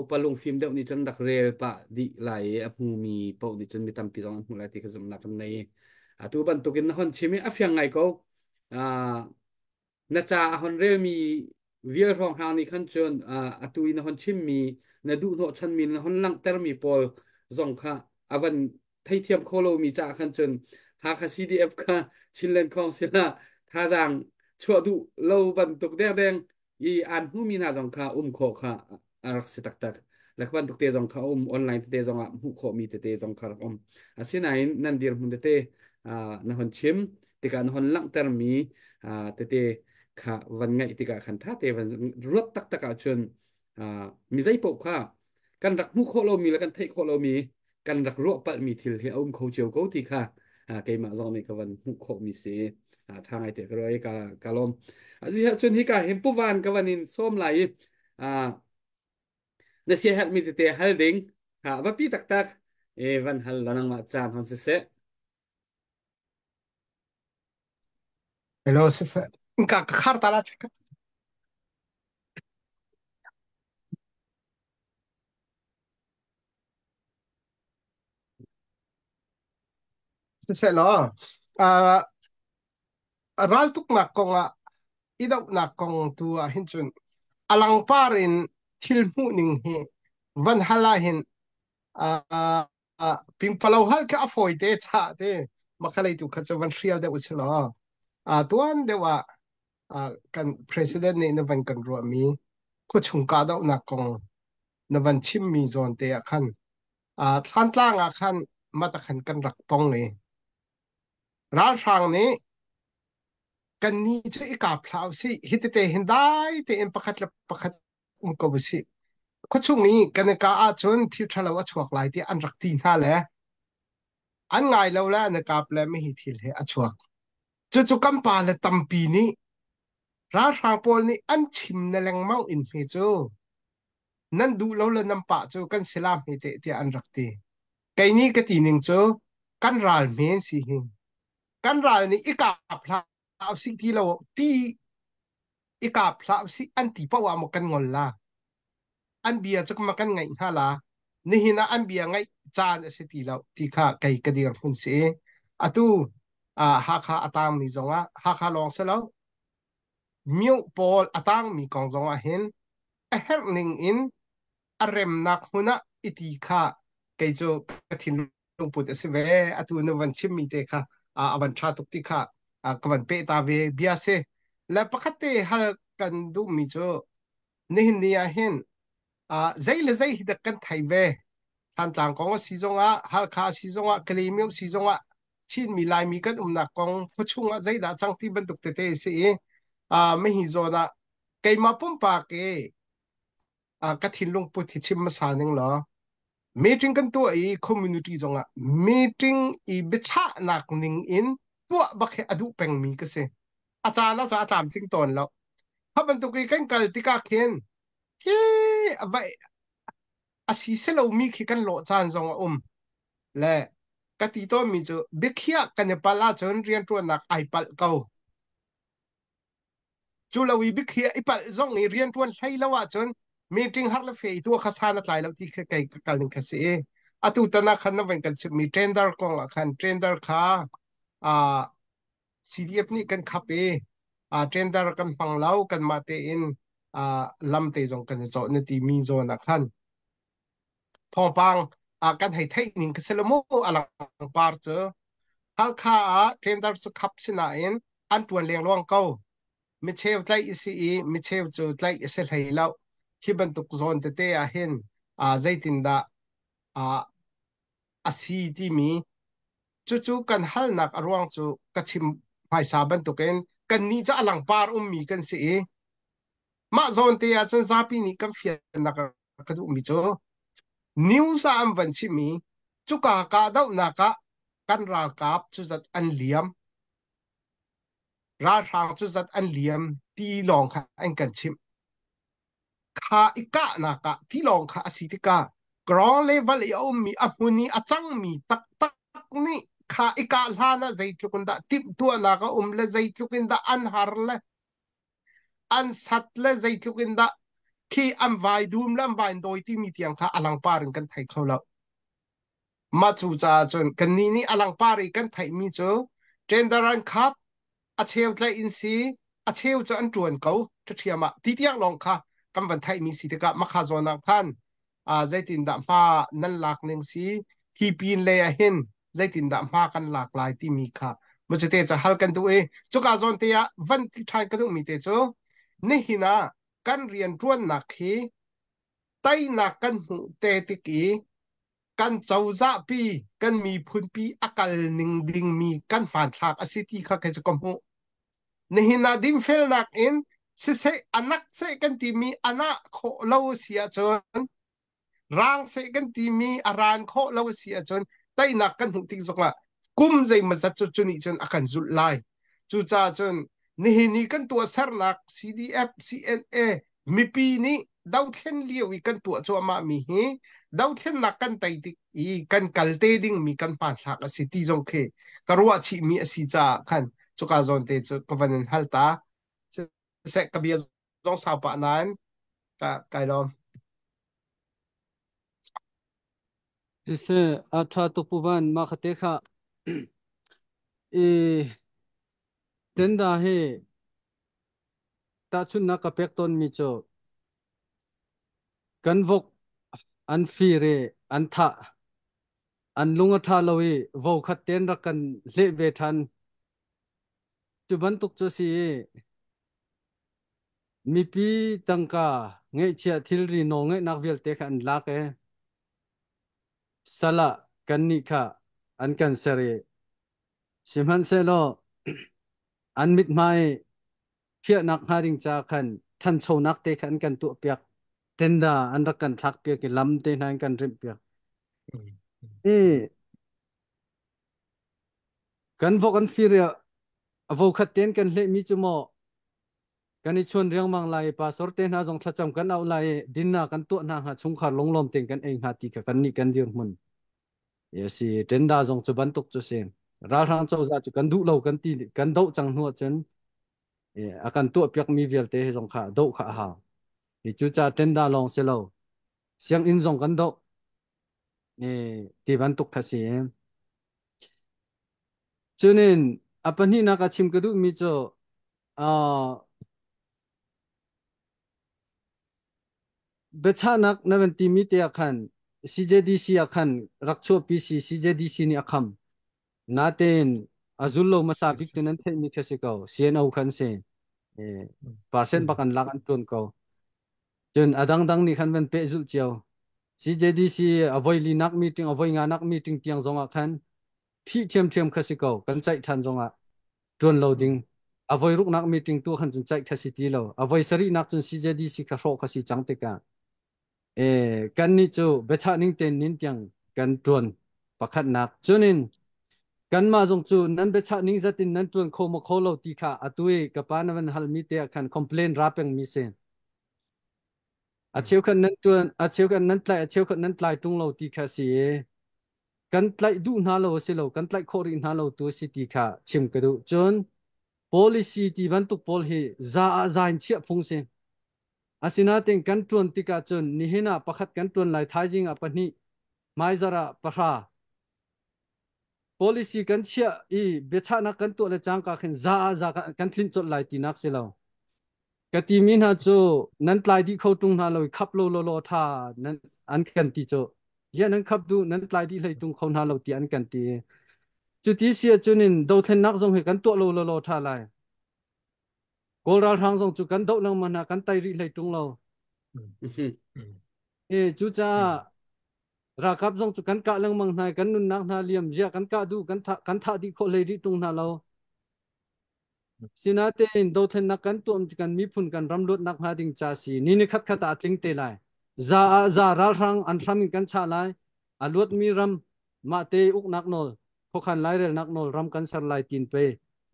upa lungfim deuh nih cun rak rel pah dih lai i a hmumi paoh nih cun mi tampi zong an hmuh lai ti kha zumhnak kan nei. Atu bantukin na hon chim i a fiang ngai ko. Na ca a hon relmi vial hrawnghrang nih khan cun atu i na hon chimmi na duhhnawh chanmi na hon langhtermi pawl zong kha a van theithiam kho lomi caah khan cun Hakha CDF kha Chinland Council ah thazaang chuah duh lo bantuk dengdeng i aan hmumi hna zong kha um khawh kha a rak si taktak. Le bantuk te zong kha um online tete zong ah hmuh khawhmi tete zong kha rak um. Asinain nan dirhmun tete na hon chim tikah na hon langhtermi tete kha van ngaih tikah khan tha te van ruat taktak ahcun mi zei paoh kha kan rak hmuh khawh lomi le kan theih khawh lomi kan rak ruah palhmi thil hi a um kho cio ko ti kha keimah zong nih ka van hmuh khawhmi si. Tha ngai te ka ruah i ka lawm. Cun hika hin puvan ka van in sawm lai i na sia herhmi tete hal ding va pi taktak e van hal la, nangmah caan hon siseh.
Hello, siseh. Ka khar ta la chika. Siseh law, raltuknak kongah i dohnak kong tu ah hin cun a langpar in thil hmuh ning hi van hal ah hin pingpalo hal khi a fawi te chah te makhalei tu kha cu van hrial deuh si law tuan deuh ah kan president nih na van kan ruahmi khuachung kahdohnak kong na van chimmi zawn te ah khan Thlantlang ah khan mata khan kan rak tong i ralhrang nih kan ni cu i kap hlah usih, hi tete hin dai tein pakhat le pakhat um ko usih, khuachung i kan i kah ahcun thil ṭhalo a chuak lai tiah an rak ti hna le an ngai lo le an i kap le mi hi thil hi a chuak. Cucu kan pa le tampi nih ralhrang pawl nih an chim na lengmang in hme cu nan duh lo le nan pah cu kan si la hme teh tiah an rak ti. Kei nih ka ti ning cu kan ral hme si hi. Kan ral nih i kap hlah usih ti lo ti i kap hlah usih an ti paoh ah maw kan ngol la. An bia cu ma kan ngaih hna la. Nihin ah an bia ngaih caan a si ti lo ti kha kei ka dirhmun si. Atu Hakha a tangmi zongah Hakha lawng si lo myo pawl a tangmi kong zongah hin a herh ning in a remnak hmun ah i ti kha kei cu ka thinlung put a si ve. Atu na van chimmi te kha a van ṭha tuk ti kha ka van peh ta ve bia si. Le pakhat te hal kan duhmi cu nihin ni ah hin zei le zei hi dak kan thei ve. Thantlang kong a si zongah, Halkha a si zongah, Kalaymyo si zongah, Chinmi Laimi kan umnak kong khuachung ah zeidah cang ti bantuk tete a si i mihi zawn ah keimah pumpak i ka thinlung put hi chim hmasa ning law meeting kan tuah i community zongah meeting i biachahnak ning in tuah bak hi a duh pengmi ka si. A caan ah a tlamtling tawn lo. Kha bantuk i kan kal tikah khin hi vai a si se lomi khi kan lawh caan zong a um. Le ka ti tawnmi cu biakhiah kan i palh ahcun rianṭuannak ai palh ko. Cu lo i biakhiah i palh zong i rianṭuan hlei lo ahcun meeting har le fe i tuah kha san a tlai lo ti kha kei ka kal ning kha si i. Atu tan ah khan na van kan chimmi tender kong ah khan tender kha CDF nih kan khap i tender kan hmang lo, kanmah tein lam te zong kan i cawh na timi zawn ah khan thawngpang kan hei theih ning ka si lo mu. A langpar cu Halkha ah tender cu khap sinain an ṭuan lengluang ko. Micheu tlaih i si i micheu cu tlaih a si hlei lo. Hi bantuk zawn tete ah hin zeitindah a si timi cucu kan halnak a ruang cu ka chim hmaisa bantukin kannih cu a langpar ummi kan si i mah zawn te ah cun zapi nih kan fiannak ka duhmi cu news ah an van chimmi cuka kahdohnak ah kan ralkap cu zat an liam, ralhrang cu zat an liam ti lawng kha an kan chimh. Kha i kahnak ah ti lawng kha a si tikah ground level i a ummi, a hmun i a cangmi taktak nih kha i kah hlan ah zeitluk in dah timhtuahnak a um le zeitluk in dah an har le an sat le zeitluk in dah khi an vai dum le an vai dawi timi tiang kha a langpar in kan thei kho lo. Mah cu caah cun kannih nih a langpar i kan theihmi cu tender an khap, a cheu tlaih in si, a cheu cu an ṭuan ko ṭhiam ah ti tiang lawng kha kan van theihmi si tikah makha zawn ah khan zeitindah hma nan lak ning si, hi pin lei ah hin zeitindah hma kan lak lai timi kha machite ca hal kan duh i cuka zawn te ah van ti ṭhan ka duhmi te cu nihin ah kan rian ṭuannak hi teinak kan hmuh te tik i kan cozahpi, kan miphunpi a kal ning dingmi kan hmanthlak a si ti kha kei cu ka hmuh. Nihin ah dinfelnak in siseh anak seh kan timi anah khawh lo a si ahcun, rang seh kan timi a ran khawh lo a si ahcun, teinak kan hmuh tik zongah kum zeimawzat cu cu nih cun a kan zulh lai. Cucaah cun nihin i kan tuahsernak CDF, CNA mipi nih dothlen lio i kan tuah cuahmahmi hi dothlennak kan tei tik i kan kal te dingmi kan hmanthlak a si ti zong khi ka ruah chihmi a si caah khan cuka zawn te cu ka van in hal ta. Siseh, ka bia zong sau pah nain ka kai lawm.
Siseh, a ṭha tuk Pu Van, mah kha te kha i tenda hi tahchunhnak ka pek tawnmi cu kan vok an fir i an thah, an lung a ṭha lo i vo khat tein rak kan hleh ve ṭhan. Cu bantuk cu a si i mipi tangka ngeihchiah thilri nawlngeihnak vialte kha an lak i sal ah kannih kha an kan ser i sihmanhsehlaw an mithmai phiahnak hnga ding ca khan ṭhanchonak te kha an kan tuahpiak, tenda an rak kan thlakpiak i lam te hna an kan rimhpiak i kan vok an fir i a vo khat tein kan hlehmi cu maw kan i chuan riangmang lai i pastor te hna zong thlacam kan auh lai i dinna kan tuah hna hnga, chungkhar lunglawm tein kan ei hnga ti kha kannih kan dirhmun si. Tenda zong cu bantuk cu si, ralhrang cozah cu kan duh lo kan ti, kan doh cang hnu ahcun a kan tuah piakmi vialte hi zong kha doh kha a hau i cucaah tenda lawng si lo, sianginn zong kan doh ti bantuk kha si. Cunin a pahnihnak a chim ka duhmi cu biachahnak na van timi te ah khan CJDC ah khan rak chuahpi si, CJDC nih a kham. Natein a zul lo hmasa bik cu nan theihmi khi si ko, CNO khan si. Percent bak an lak an tuan ko. Cun a dangdang nih khan van pehzulh cio. CJDC a voi li nak meeting, a voi nga nak meeting tiang zong ah khan phih ṭhiamṭhiam kha si ko. Kan ceih ṭhan zong ah ṭuan lo ding. A voi ruknak meeting tu khan cun ceih kha si ti lo. A voi sarihnak cun CJDC kha hrawh kha si cang tikah kannih cu biachah ning tein nin tiang kan ṭuan pakhatnak. Cunin kanmah zong cu nan biachah ning zat in nan ṭuan kho maw kho lo ti kha atu i ka pa na van halmi te ah khan complain ra pengmi si. A cheukhat nan ṭuan, a cheukhat nan tlaih, a cheukhat nan tlai ṭung lo ti kha si i kan tlaih duh hna lo a si lo, kan tlaih khawh rih hna lo tu a si ti kha chim ka duh. Cun policy ti bantuk pawl hi za ah za in chiah phung si. Asinain kan ṭuan tikah cun nihin ah pakhat kan ṭuan lai, thaizing ah pahnih. Hmaizarh ah pahra. Policy kan chiah i biachahnak kan tuah le cangka khin za ah za kan tlinh colh lai tinak si lo. Ka timi hna cu nan tlai dih kho tung hna lo i khap lo law law tha nan an kan ti cu. Ya nan khap duh nan tlai dih hlei tung kho hna lo ti an kan ti. Cuti si ahcun in dothlennak zong hi kan tuah lo law law tha lai. Kawl ralhrang zong cu kan doh lengmang hna kan tai rih hlei tung lo. E cucaah ralkap zong cu kan kah lengmang hna kan nunnak hna liam zia kan kah duh kan thah kan thah dih khawh hlei rih tung hna lo. Sinatein dothlennak kan tuah kan miphun kan ram luatnak hnga ding ca si ni ni khat khat ah a tling te lai. Za ah za ralhrang an hram in kan chah lai. A luatmi ram mahte uknak nawl khuakhan lairelnak nawl ram kan ser lai tin pe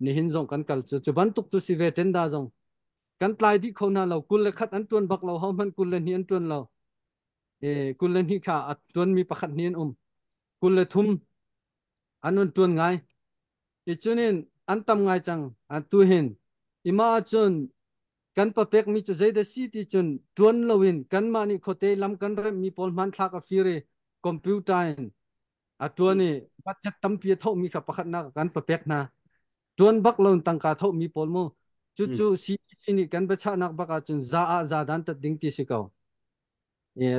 nihin zong kan kal cu cu bantuk tu si ve tenda zong kan tlai dih kho hna lo 21 an tuan bak lo ho hmanh 22 an tuan lo e 22 kha a tuan mi pakhat ni an um 23 an un tuan ngai i cunin an tam ngai cang atu hin ima ahcun kan papek mi cu zeidah si ti cun tuan loin kanmah nih khuate lam kan remh mi pawl hmanthlak a fir i computer in a tuan i budget tampi a thohmi kha pakhatnak kan papek hna tuan bak lo tangka thohmi pawl mu cucu CEC nih kan biachahnak bak ahcun za ah za dan tat ding ti si ko.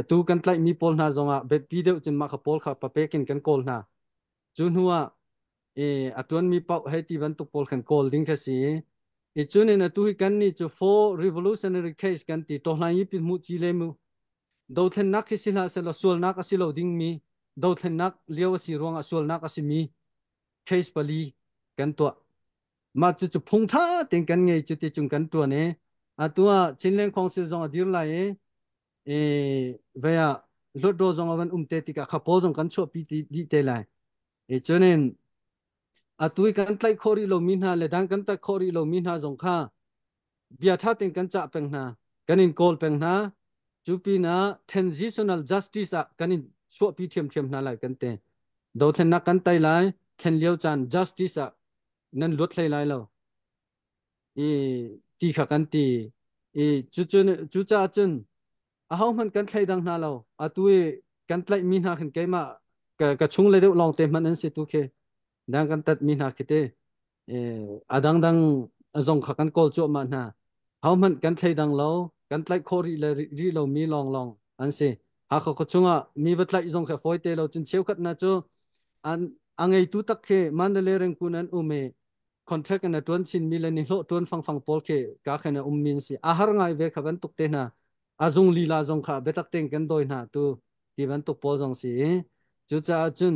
Tu kan tlaihmi pawl hna zongah biapi deuh cun mah kha pawl kha papek in kan kawl hna. Cu hnu ah a tuanmi paoh hei ti bantuk pawl khan kawl ding kha si i cun in atu hi kan nih cu for revolutionary case kan ti tohlan yi pin hmuh ci le mu dothlennak khi si hlah selaw sualnak a si lo dingmi dothlennak lio a si ruangah sualnak a simi case pali kan tuah mah cu cu phung tha tein kan ngei cu ti cung kan tuan i atu ah Chinland Council zong a dir lai i e vea hlutdo zong a van um te tikah kha pawl zong kan chuahpi ti dih te lai e cunin atu i kan tlaih khawh rih lomi hna le dang kan tlaih khawh rih lomi hna zong kha bia ṭha tein kan cah peng hna kan in kawl peng hna cu pinah transitional justice ah kan in chuahpi ṭhiamṭhiam hna lai kan te dothlennak kan tai lai thlen lio caan justice ah nan luat hlei lai lo i ti kha kan ti i cucun cucaah cun ahohmanh kan thleidang hna lo atu i kan tlaihmi hna khin keimah ka chung le deuh lawng te hmanh an si tu khi dang kan tatmi hna khi te a dangdang zong kha kan kawl cuahmah hna ahohmanh kan thleidang lo kan tlaih khawh rih le rih lomi lawng lawng an si Hakha khua chungah mi va tlaih zong kha fawi te lo cun cheukhat hna cu an a ngeitu tak khi Mandalay Rengkun an um i contract in a tuan chin mi le ni hlawh tuan fangfang pawl khi ka khen a um mi an si a har ngai ve kha bantuk te hna a zung lila zong kha biatak tein kan dawi hna tu ti bantuk pawl zong si i cucaah cun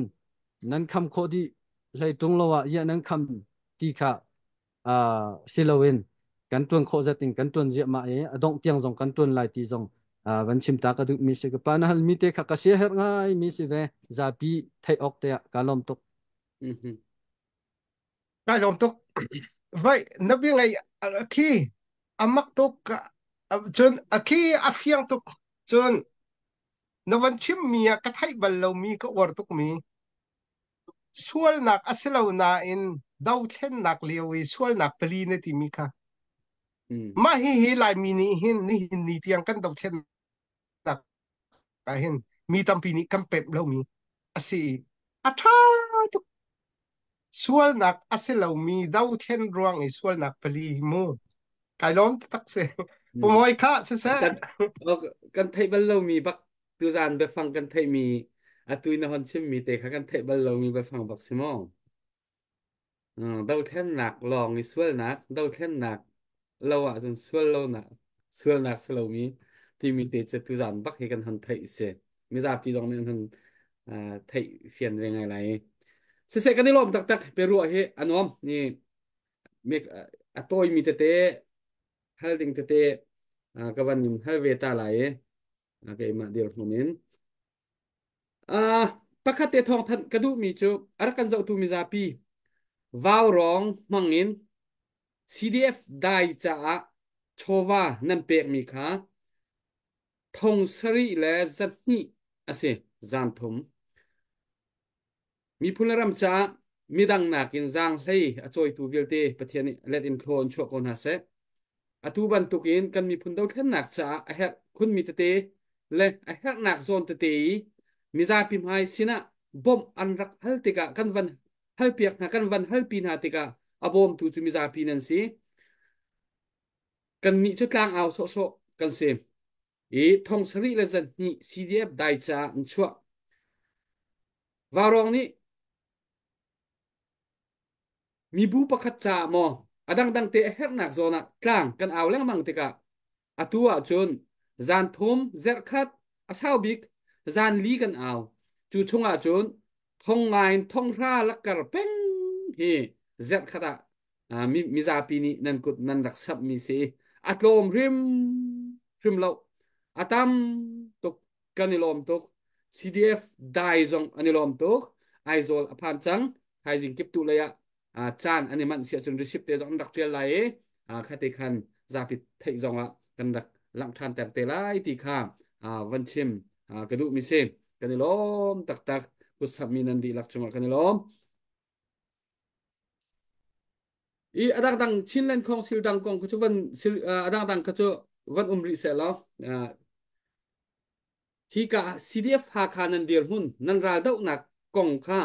nan kham khawh dih hlei tung lo ah ya nan kham ti kha si loin kan tuan khawh zat in kan tuan ziahmah i a dongh tiang zong kan tuan lai ti zong van chim ta ka duh mi si ka pa na hal mi te kha ka sia herh ngai mi si ve zapi theih awk te ah ka lawm tuk.
Kai lawm tuk. Vai na bia ngai khi amak tuk cun a khi a fiang tuk cun na van chim mi ah ka theih bal lo mi ka uar tuk mi sualnak a si lo nain dothlennak lio i sualnak pali na ti mi kha mah hi hi Laimi nih hin nihin ni tiang kan dothlennak ah hin mi tampi nih kan pemh lomi a si i a ṭha tuk. Sualnak a si lomi dothlen ruang i sualnak pali mu. Kai lawm taktak si. Pumawi kha siseh.
Kan, kan theih bal lomi bak tuzan biafang kan theihmi atu na hon chimmi te kha kan theih bal lomi biafang bak si maw? Dothlennak lawng i sualnak, dothlennak lo ahcun sual lonak, sualnak si lomi timi te cu tuzan bak hi kan hon theih si. Mizapi zong nih an hon theih fian ve ngai lai. Siseh kan i lawm taktak peruah hi a nuam ni a tawimi tete hal ding tete ka van in hal ve ta lai i keimah dirhmun in. Pakhat te thawng thanh ka duhmi cu a rak kan zohtu mizapi vaurawng hmangin CDF dai caah chawva nan pekmi kha thong sarih le zahnih a si zan thum. Miphun le ram caah midang nakin zaanghlei a cawitu vialte Pathian nih let in thlaw in chuah ko hna seh. Atu bantukin kan miphun dothlennak caah a herh khunmi tete le a herhnak zawn tete i Mizapi hmai sinah bawmh an rak hal tikah kan van halpiak hna, kan van halpi hna tikah a bawmtu cu mizapi nan si. Kannih cu tlangau sawhsawh kan si. I thong sarih le zan hnih CDF dai caah an chuah. Vaurawng nih mibu pakhat caah maw a dangdang te a herhnak zawn ah tlang kan au lengmang tikah atu ahcun zan thum zerhkhat a sau bik zan li kan au. Cu chung ahcun thong nga in thong hra lakkar peng hi zerhkhat ah mizapi nih nan kut nan rak samhmi si. A tlawm hrim hrim lo, a tam tuk. Kan i lawm tuk. CDF dai zong an i lawm tuk. Aizawl a phan cang. Thaizing kip tu lei ah caan an i manh si ahcun receipt te zong an rak ṭial lai i khate khan zapi theih zong ah kan rak langh ṭhan ter te lai ti kha van chim ka duhmi si. Kan i lawm taktak. Kutsamhmi nan dihlak cungah kan i lawm. I a dangdang Chinland Council dang kong kha cu van a dangdang kha cu van um rih seh law hi ka CDF Hakha nan dirhmun nan raldohnak kong kha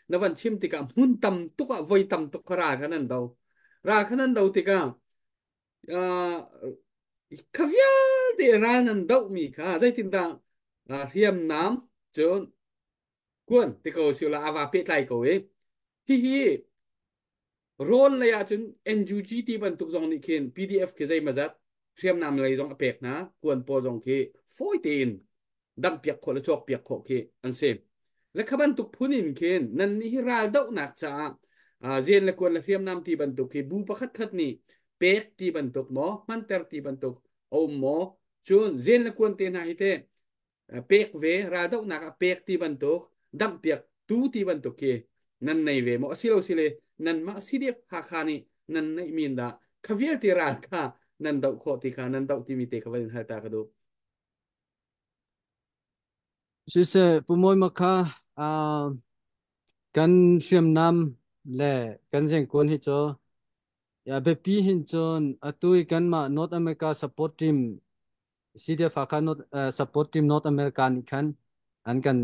na van chim tikah hmun tam tuk ah voi tam tuk kha ral kha nan do. Ral kha nan do tikah kha vialte ral nan dohmi kha zeitindah hriamnam cun kuan ti ko si la ava pehtlai ko i hihi rawn lei ahcun NUG ti bantuk zong nih khin PDF khi zeimazat hriamnam lei zong a pek hna. Kuan pawl zong khi fawi tein damh piak khawh le cawk piak khawh khi an si. Le kha bantuk phun in khin nan nih hi ral dohnak caah zen le kuan le hriamnam ti bantuk khi bu pakhat khat nih pek ti bantuk maw, hmanter ti bantuk a um maw? Cun zen le kuan te hna hi te pek ve, raldohnak ah pek ti bantuk, damh piak tu ti bantuk khi nan nei ve maw? Asilo sile nanmah CDF Hakha nih nan neih min dah kha vialte ral kha nan doh khawh ti kha nan doh timi te kha van in hal ta ka duh.
Siseh, Pu Mawi Makha, kan hriamnam le kan zengkuan hi cu ya biapi hin cun atu i kanmah North America support team CDF Hakha North, support team North America nih khan an kan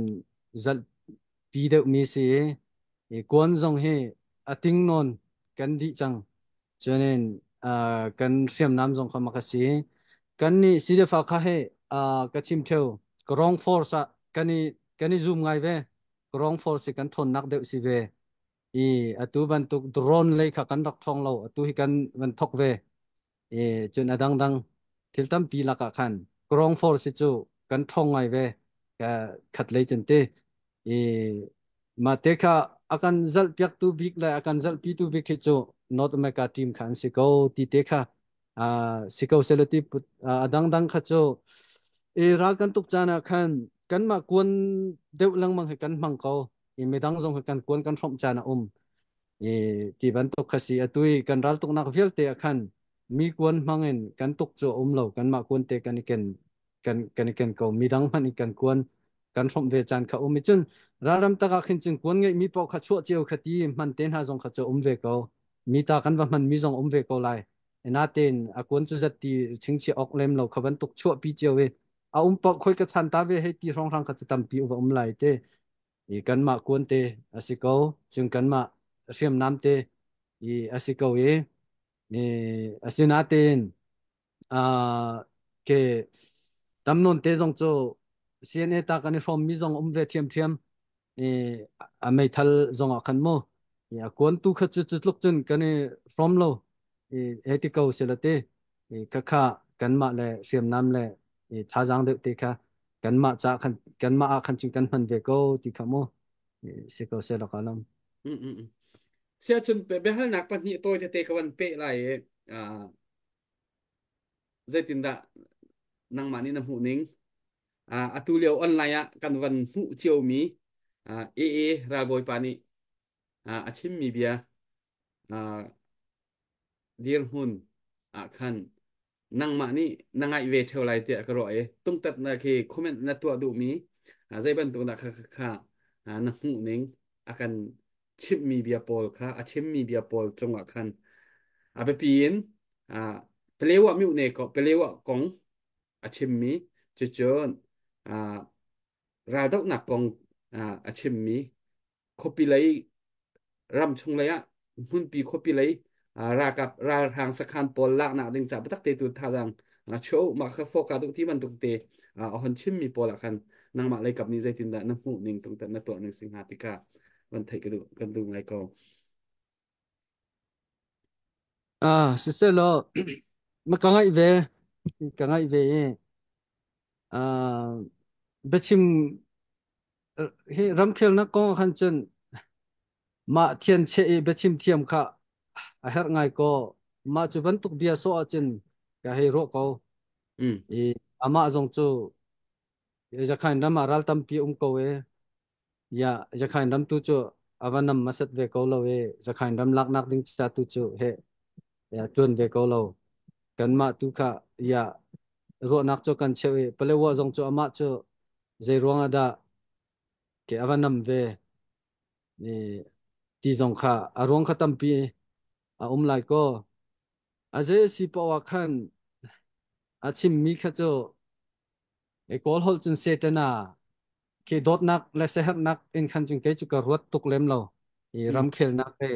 zalh pi deuhmi si i kuan zong hi a ting nawn kan dih cang. Cunin kan hriamnam zong kha mak a si. Kan nih CDF Hakha he ka chim theo Karong Force ah kan i zoom ngai ve. Karong Force hi kan thawnnak deuh si ve. I atu bantuk drone lei kha kan rak thawng lo. Atu hi kan van thok ve. E cun a dangdang thil tampi lakah khan Krong Force hi cu kan ṭhawng ngai ve ka khat lei cun ti i mah te kha a kan zalh piaktu bik le a kan zalhpitu bik hi cu North America team kha an si ko ti te kha si ko selati a dangdang kha cu i ral kan tuk caan ah khan kanmah kuan deuh lengmang hi kan hmang ko i midang zong hi kan kuan kan hrawmh caan a um i ti bantuk kha si. Atu i kan raltuknak vialte ah khan mi kuan hmang in kan tuk cu a um lo. Kanmah kuan te kan i ken, kan i ken ko. Midang hmanh in kan kuan kan hrawmh ve caan kha um i cun ralram tak ah khin cun kuan ngeih mi paoh kha chuah cio kha ti hman te hna zong kha cu um ve ko. Mi ta kan va hman mi zong um ve ko lai. Natein a kuan cu zat ti chingchia ok lem lo kha bantuk chuahpi cio i a um paoh khoi ka chan ta ve hei ti hrawnghrang kha cu tampi uva um lai te. I kanmah kuan te a si ko. Cun kanmah hriamnam te i a si ko. I asinatein ke tamnawn te zong cu CNA ta kan i hrawmmi zong um ve ṭhiamṭhiam i a meithal zong ah khan mu a kuan tu kha cu cu tluk cun kan i hrawm lo i he ti ko sila ti. I khakha kanmah le hriamnam le i thazaang deuh te kha kanmah ca khan kanmah ah khan cun kan hman ve ko ti kha mu si ko seh laka lam.
Sia cun biahalnak pahnih tawi tete ka van peh lai i zeitindah nangmah nih na hmuh ning? Atu lio online ah kan van hmuh ciomi AA ralbawipa nih a chimmi bia dirhmun ah khan nangmah nih na ngaih ve theo lai tiah ka ruah i tungtat na khi comment na tuah duhmi zei bantuk dah kha kha na hmuh ning, a kan chimhmi bia pawl kha, a chimmi bia pawl cungah khan a biapi in Palewa myu ne ko Palewa kong a chimmi cucun. Raldohnak kong a chimmi khuapi lei ramchung lei ah hmunpi khuapi lei ralkap ralhrang sakhan pawl laknak ding ca biatak te tu thazaang cho mah kha foka duh ti bantuk te a hon chimmi pawl ah khan nangmah lei kap nih zeitindah na hmuh ning tung na tuah ning sing ha ti kha van theih ka duh kan duh ngai ko.
Ah, siselaw ma ka ngaih ve ka ngaih ve i ah biachim hi ramkhelnak kong ah khan cun mah thian cheh i biachim thiam kha a herh ngai ko. Mah cu bantuk bia sawh ahcun ka hei ruah ko. I amah zong cu Zakhain ram ah ral tampi um ko i ya Zakhain ram tu cu a va nam masat ve ko lo i Zakhain ram laknak ding ca tu cu he ya tuan ve ko lo. Kanmah tu kha ya ruahnak cu kan cheuh i Palewa zong cu amah cu zei ruang ah dah ke a va nam ve i ti zong kha a ruang kha tampi a um lai ko. A zei a si paoh ah khan a chimmi kha cu i Kawl holh cun Satan a khi dawtnak le siaherhnak in khan cun kei cu ka ruat tuk lem lo. I ramkhelnak le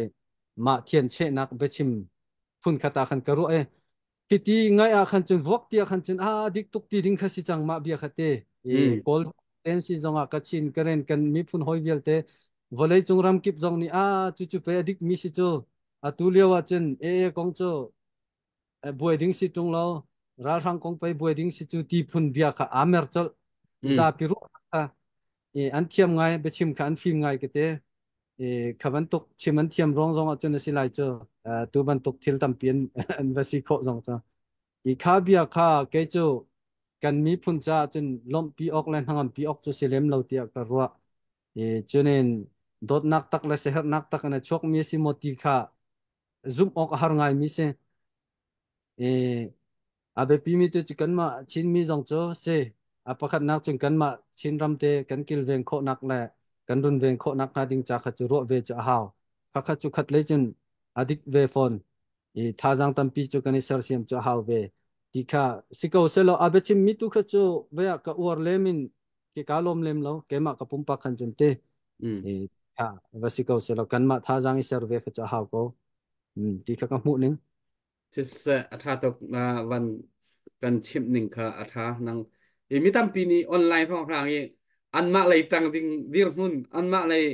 mah thianchehnak biachim phun khat ah khan ka ruah i Hiti ngai ah khan cun vuak ti ah khan cun a dik tuk ti ding kha si cang mah bia kha te. I Kawl ten si zong ah Kachin Karen kan miphun hoi vialte vawlei cung ramkip zong nih a cu cu pe a dik mi si cu atu lio ah cun e e kong cu buai ding si tung lo ralhrang kong pei buai ding si cu ti phun bia kha aa mer colh zapi ruah kha i an thiam ngai biachim kha an fim ngai kete i kha bantuk chim an thiam ruang zong ah cun a si lai cu tu bantuk thil tampi an an va si khawh zong cu i kha bia kha kei cu kan miphun caah cun lawmhpi awk le hnangampi awk cu si lem lo tiah ka ruah i cunin dawtnak tak le siaherhnak tak in a chuakmi a si maw ti kha zumh awk a har ngaimi si i A biapimi tu cu kanmah Chinmi zong cu si. A pakhatnak cun kanmah Chinram te kan kilven khawhnak le kan runven khawhnak hnga ding ca kha cu ruah ve cu a hau. Khakha cu khat lei cun a dik ve fawn. I thazaang tampi cu kan i sersiam cu a hau ve. Ti kha si ko selaw a biachimmi tu kha cu ve ah ka uar lem in ke ka lawm lem lo. Keimah ka pumpak khan cun ti. I kha va si ko selaw kanmah thazaang i ser ve kha cu a hau ko. Ti kha ka hmuh ning.
Siseh a ṭha tuk na van kan chimh ning kha a ṭha nang i mi tampi nih online hrawnghrang i anmah lei ṭang ding dirhmun anmah lei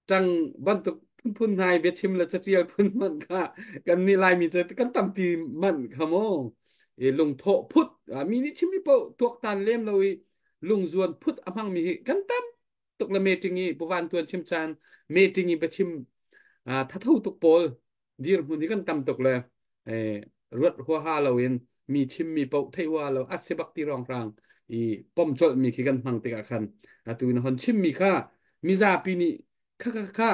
ṭang bantuk phunphun hna i biachim le caṭial phun hmanh kha kan nih Laimi cu kan tampi manh kha mu i lungthawh phut mi nih chimmi paoh tuaktan lem lo i lungzuan phut a hmangmi hi kan tam tuk le meeting i puvan tuan chim caan meeting i biachim thatho tuk pawl dirhmun hi kan tam tuk le ruat huaha loin mi chimmi paoh theih hua lo a si bak ti rong rang i pom colh mi khi kan hmang tikah khan atu in hon chimmi kha mizapi nih kha kha kha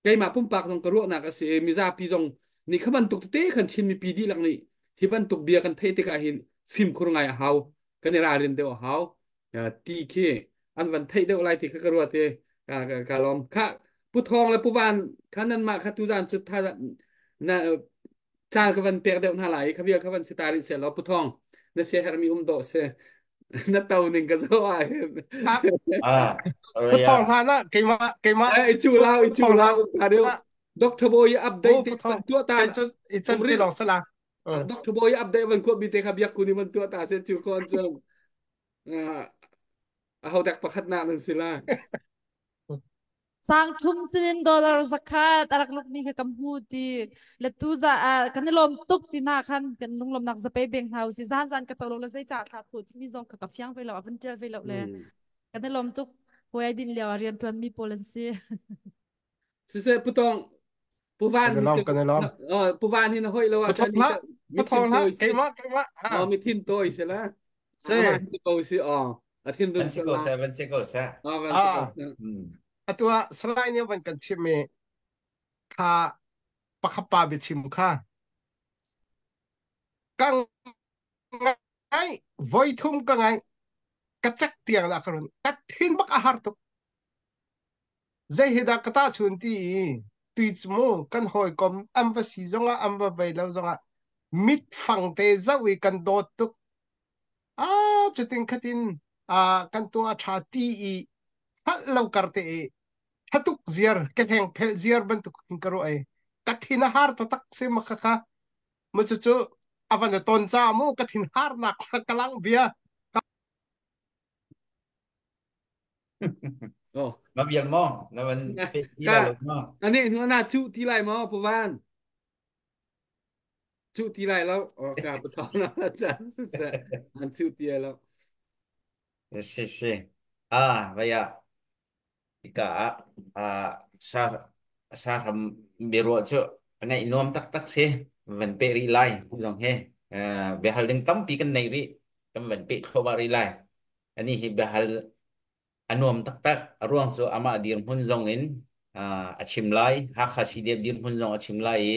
keimah pumpak zong ka ruahnak a si i mizapi zong nih kha bantuk tete khan Chin mipi dihlak nih hi bantuk bia kan theih tikah hin fimkhur ngai a hau kan i ralrin deuh a hau ti khi an van theih deuh lai ti kha ka ruat i ka ka lawm kha pu thawng le pu van kha nan mah kha tuzan cu tha na caan ka van pek deuh hna lai kha vial kha van si ta rih se law pu thawng na sia hermi um dawh se na to ning ka zo ai
Ah,
pu thawng hna na keimah keimah
ai chu lau i chu lau ta deu Dr. Boy update te van tua ta
kai chu i chan te long sala
Dr. Boy update van kuat bi te kha biak kuni van tua ta se chu kon chung aho dek pakhat na nan si la
Sang thum sinin dollar zakhat a rak lukmi kha ka hmu ti le tu za kan i lawm tuk ti na khan kan lunglawm nak zapei beng hna usi zan zan ka to lo le zei ca thla thu timi zong ka ka fiang ve lo a van ṭial ve lo le kan i lawm tuk huai din lio a rian ṭuan mi pawl an si.
Siseh putong puvan hi
kan i lawm.
Puvan hi na hoi lo ah
cun
mi thin
toi si. Keimah keimah.
Oh mi thin toi si la.
Se.
Ama ko si oh. A thin run
si ko sa van si ko sa.
Oh van si ko.
Atu ah salai nih van kan chim mi kha pakhapa biachim kha kang ngai voi thum ka ngai ka cek tiang la ka run ka thin bak a har tuk Zei hi dah ka tahchunh ti i tui cu mu kan hawikom an va si zongah an va vei lo zongah mit fang te zoh i kan dawt tuk. Ah, cutin khatin ah kan tuah a ṭha ti i Hngalh lo kar te i thatuk ziar ke hleng phelh ziar bantuk in ka ruah i ka thin a har taktak si ma kha kha mu cu cu avan a ton ca mu ka thin har nak ka lang bia.
Oh.
Ma bial mo na van pe ti
Ka
la lo ma.
Ane nu na chu ti lai mo pawan chu ti lai lo o ka pa thong na chan an chu ti lo.
Si si. Ah, vaya. Ika ah sa sa ram biaruah cu ngaih nuam taktak si. Van pe rih lai zong he. Biahal ding tampi kan nei rih. Kan van pe thluahmah rih lai. Ani hi biahal a nuam taktak. A ruang cu amah dirhmun zong in a chim lai. Hakha CDF dirhmun zong a chim lai i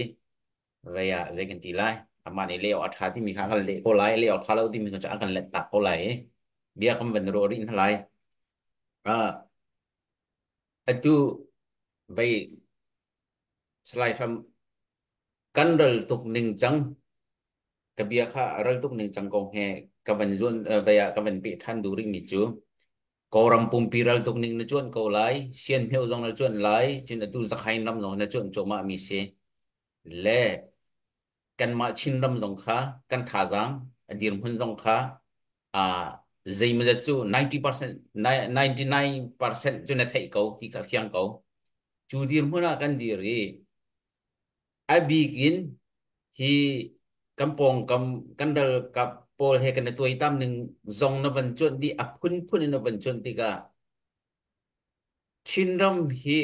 vei ah zei kan ti lai. Amah nih leh awk a ṭha timi kha a kan leh ko lai. Leh awk ṭha lo timi kha cu a kan let tak ko lai i bia kan van ruah rih hna lai. Atu vei Salai Hram kan ral tuk ning cang ka bia kha a ral tuk ning cang kong he ka van zuan vei ah ka van peh ṭhan duh rihmi cu Kawlram pumpi ral tuk ning na cuanh ko lai, Sianhmeuh zong na cuanh lai, cun atu Zakhain ram zong na cuanh cuahmah mi si. Le kanmah Chinram zong kha kan thazaang a dirhmun zong kha zeimawzat cu 90% 99% cu na theih ko ti kha fiang ko. Cu dirhmun ah kan dir i a bik in hi kan pawngkam kan ralkap pawl he kan i tuaitam ning zong na van cuanh dih a phunphun in na van cuanh tikah Chinram hi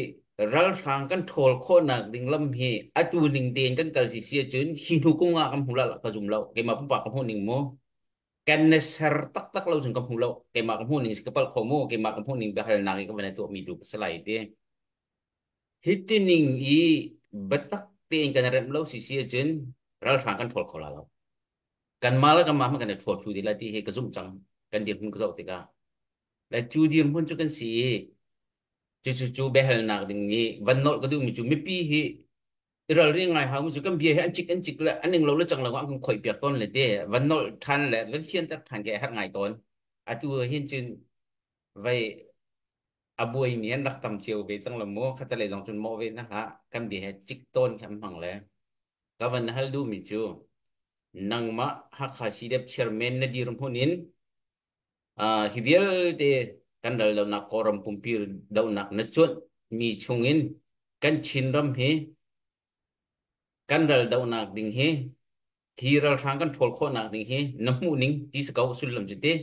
ralhrang kan ṭhawl khawhnak ding lam hi atu ning tein kan kal si si ahcun hi hnu kum ah kan hmu la ka zum lo. Keimah pumpak ka hmuh ning mu. Kan na ser taktak lo cun ka hmu lo. Keimah ka hmuh ning si ka palh kho mu. Keimah ka hmuh ning biahalnak i ka van i tuahmi tu ka si lai ti. Hi tining i biatak tein kan i remh lo si si ahcun ralhrang kan ṭhawl kho la lo. Kanmah le kanmah hmanh kan i ṭhawl thlu ti lai ti hi ka zumh cang. Kan dirhmun ka zoh tikah. Le cu dirhmun cu kan si i cucu cu biahalnak ding i van nolh ka duhmi cu mipi hi i ralring ngai hau mi cu kan bia hi an cik le an ning lo le cang lo an kan khoih piak tawn le te van nolh than le van thianter than ke a herh ngai tawn. Atu hin cun vei a buaimi an rak tam cio ve cang lo mu khatalei zong cun mawh ve na hlah kan bia he cik tawn khi an hmang le ka van hal duhmi cu nangmah Hakha CDF chairman na dirhmun in hi vialte kan ral lonak Kawlram pumpi dohnak na cuanh mi chungin kan Chinram hi kan ral dohnak ding hi hi ralhrang kan ṭhawl khawhnak ding hi na hmuh ning ti si ko sullam cu ti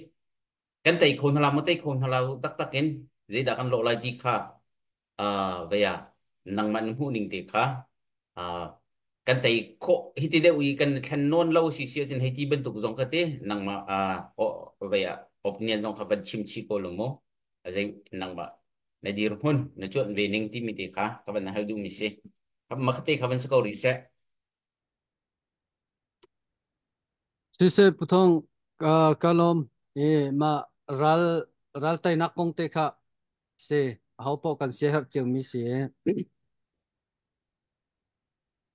kan tei kho hna la maw tei kho hna la taktak in zeidah kan lawh lai ti kha vei ah nangmah na hmuh ning te kha kan tei khawh hi ti deuh i kan thlen nawn lo si si ahcun hei ti bantuk zong kha ti nangmah vei ah opinion zong kha van chim chih ko lu mu zei nangmah na dirhmun na cuanh ve ning timi te kha ka van hal duhmi si makate kha van si ko rih seh.
Siseh Puthong ka lawm i mah ral ral teinak kong te kha si ahopaoh kan siaherh ciomi si.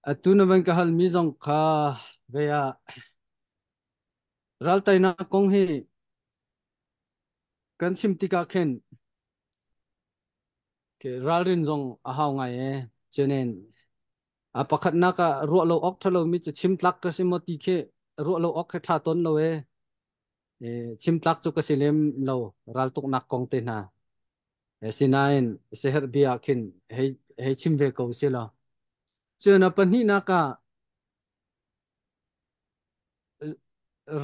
Atu na van ka halmi zong kha ve ah ral teinak kong hi kan chim tikah khin ralrin zong a hau ngai e. Cunin a pakhatnak ah ruah lo awk ṭha lomi cu chim tlak ka si maw ti khi ruah lo awk khi ṭha tawn lo e. Chim tlak cu ka si lem lo raltuknak kong te hna. Sinain seher bia khin hei hei chim ve ko si law. Cun a pahnihnak ah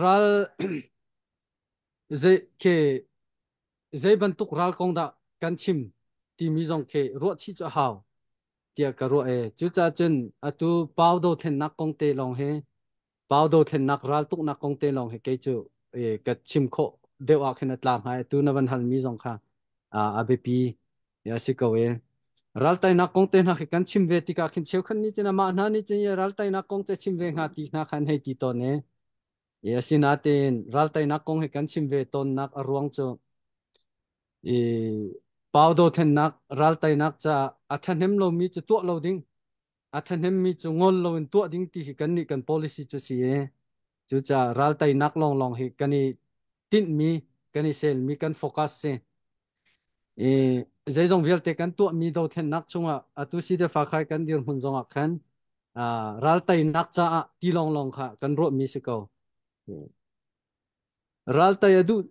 ral zei khi zei bantuk ral kong dah kan chim timi zong khi ruah chih cu a hau tiah ka ruah e. Cucaah cun atu pau dothlennak kong te lawng hi pau dothlennak raltuknak kong te lawng hi kei cu ka chim khawh deuh ah khin a tla hnga. Atu na van halmi zong kha a biapi a si ko e. Raltainak kong te hna khi kan chim ve tikah khin cheukhat nih cun amah hna nih cun raltainak kong cu chim ve hnga ti hna khan hei ti tawn e. Asinain raltainak kong hi kan chim ve tawnnak a ruang cu i pau dothlennak raltainak caah a ṭhahnem lomi cu tuah lo ding, a ṭhahnemmi cu ngol loin tuah ding ti hi kannih kan policy cu si i cucaah raltainak lawnglawng hi kan i tinhmi, kan i selmi, kan focus si. I zeizong vialte kan tuahmi dothlennak chungah atu si de fakhai kan dirhmun zongah khan ral teinak caah ti lawnglawng kha kan ruahmi si ko. Ral tei a duh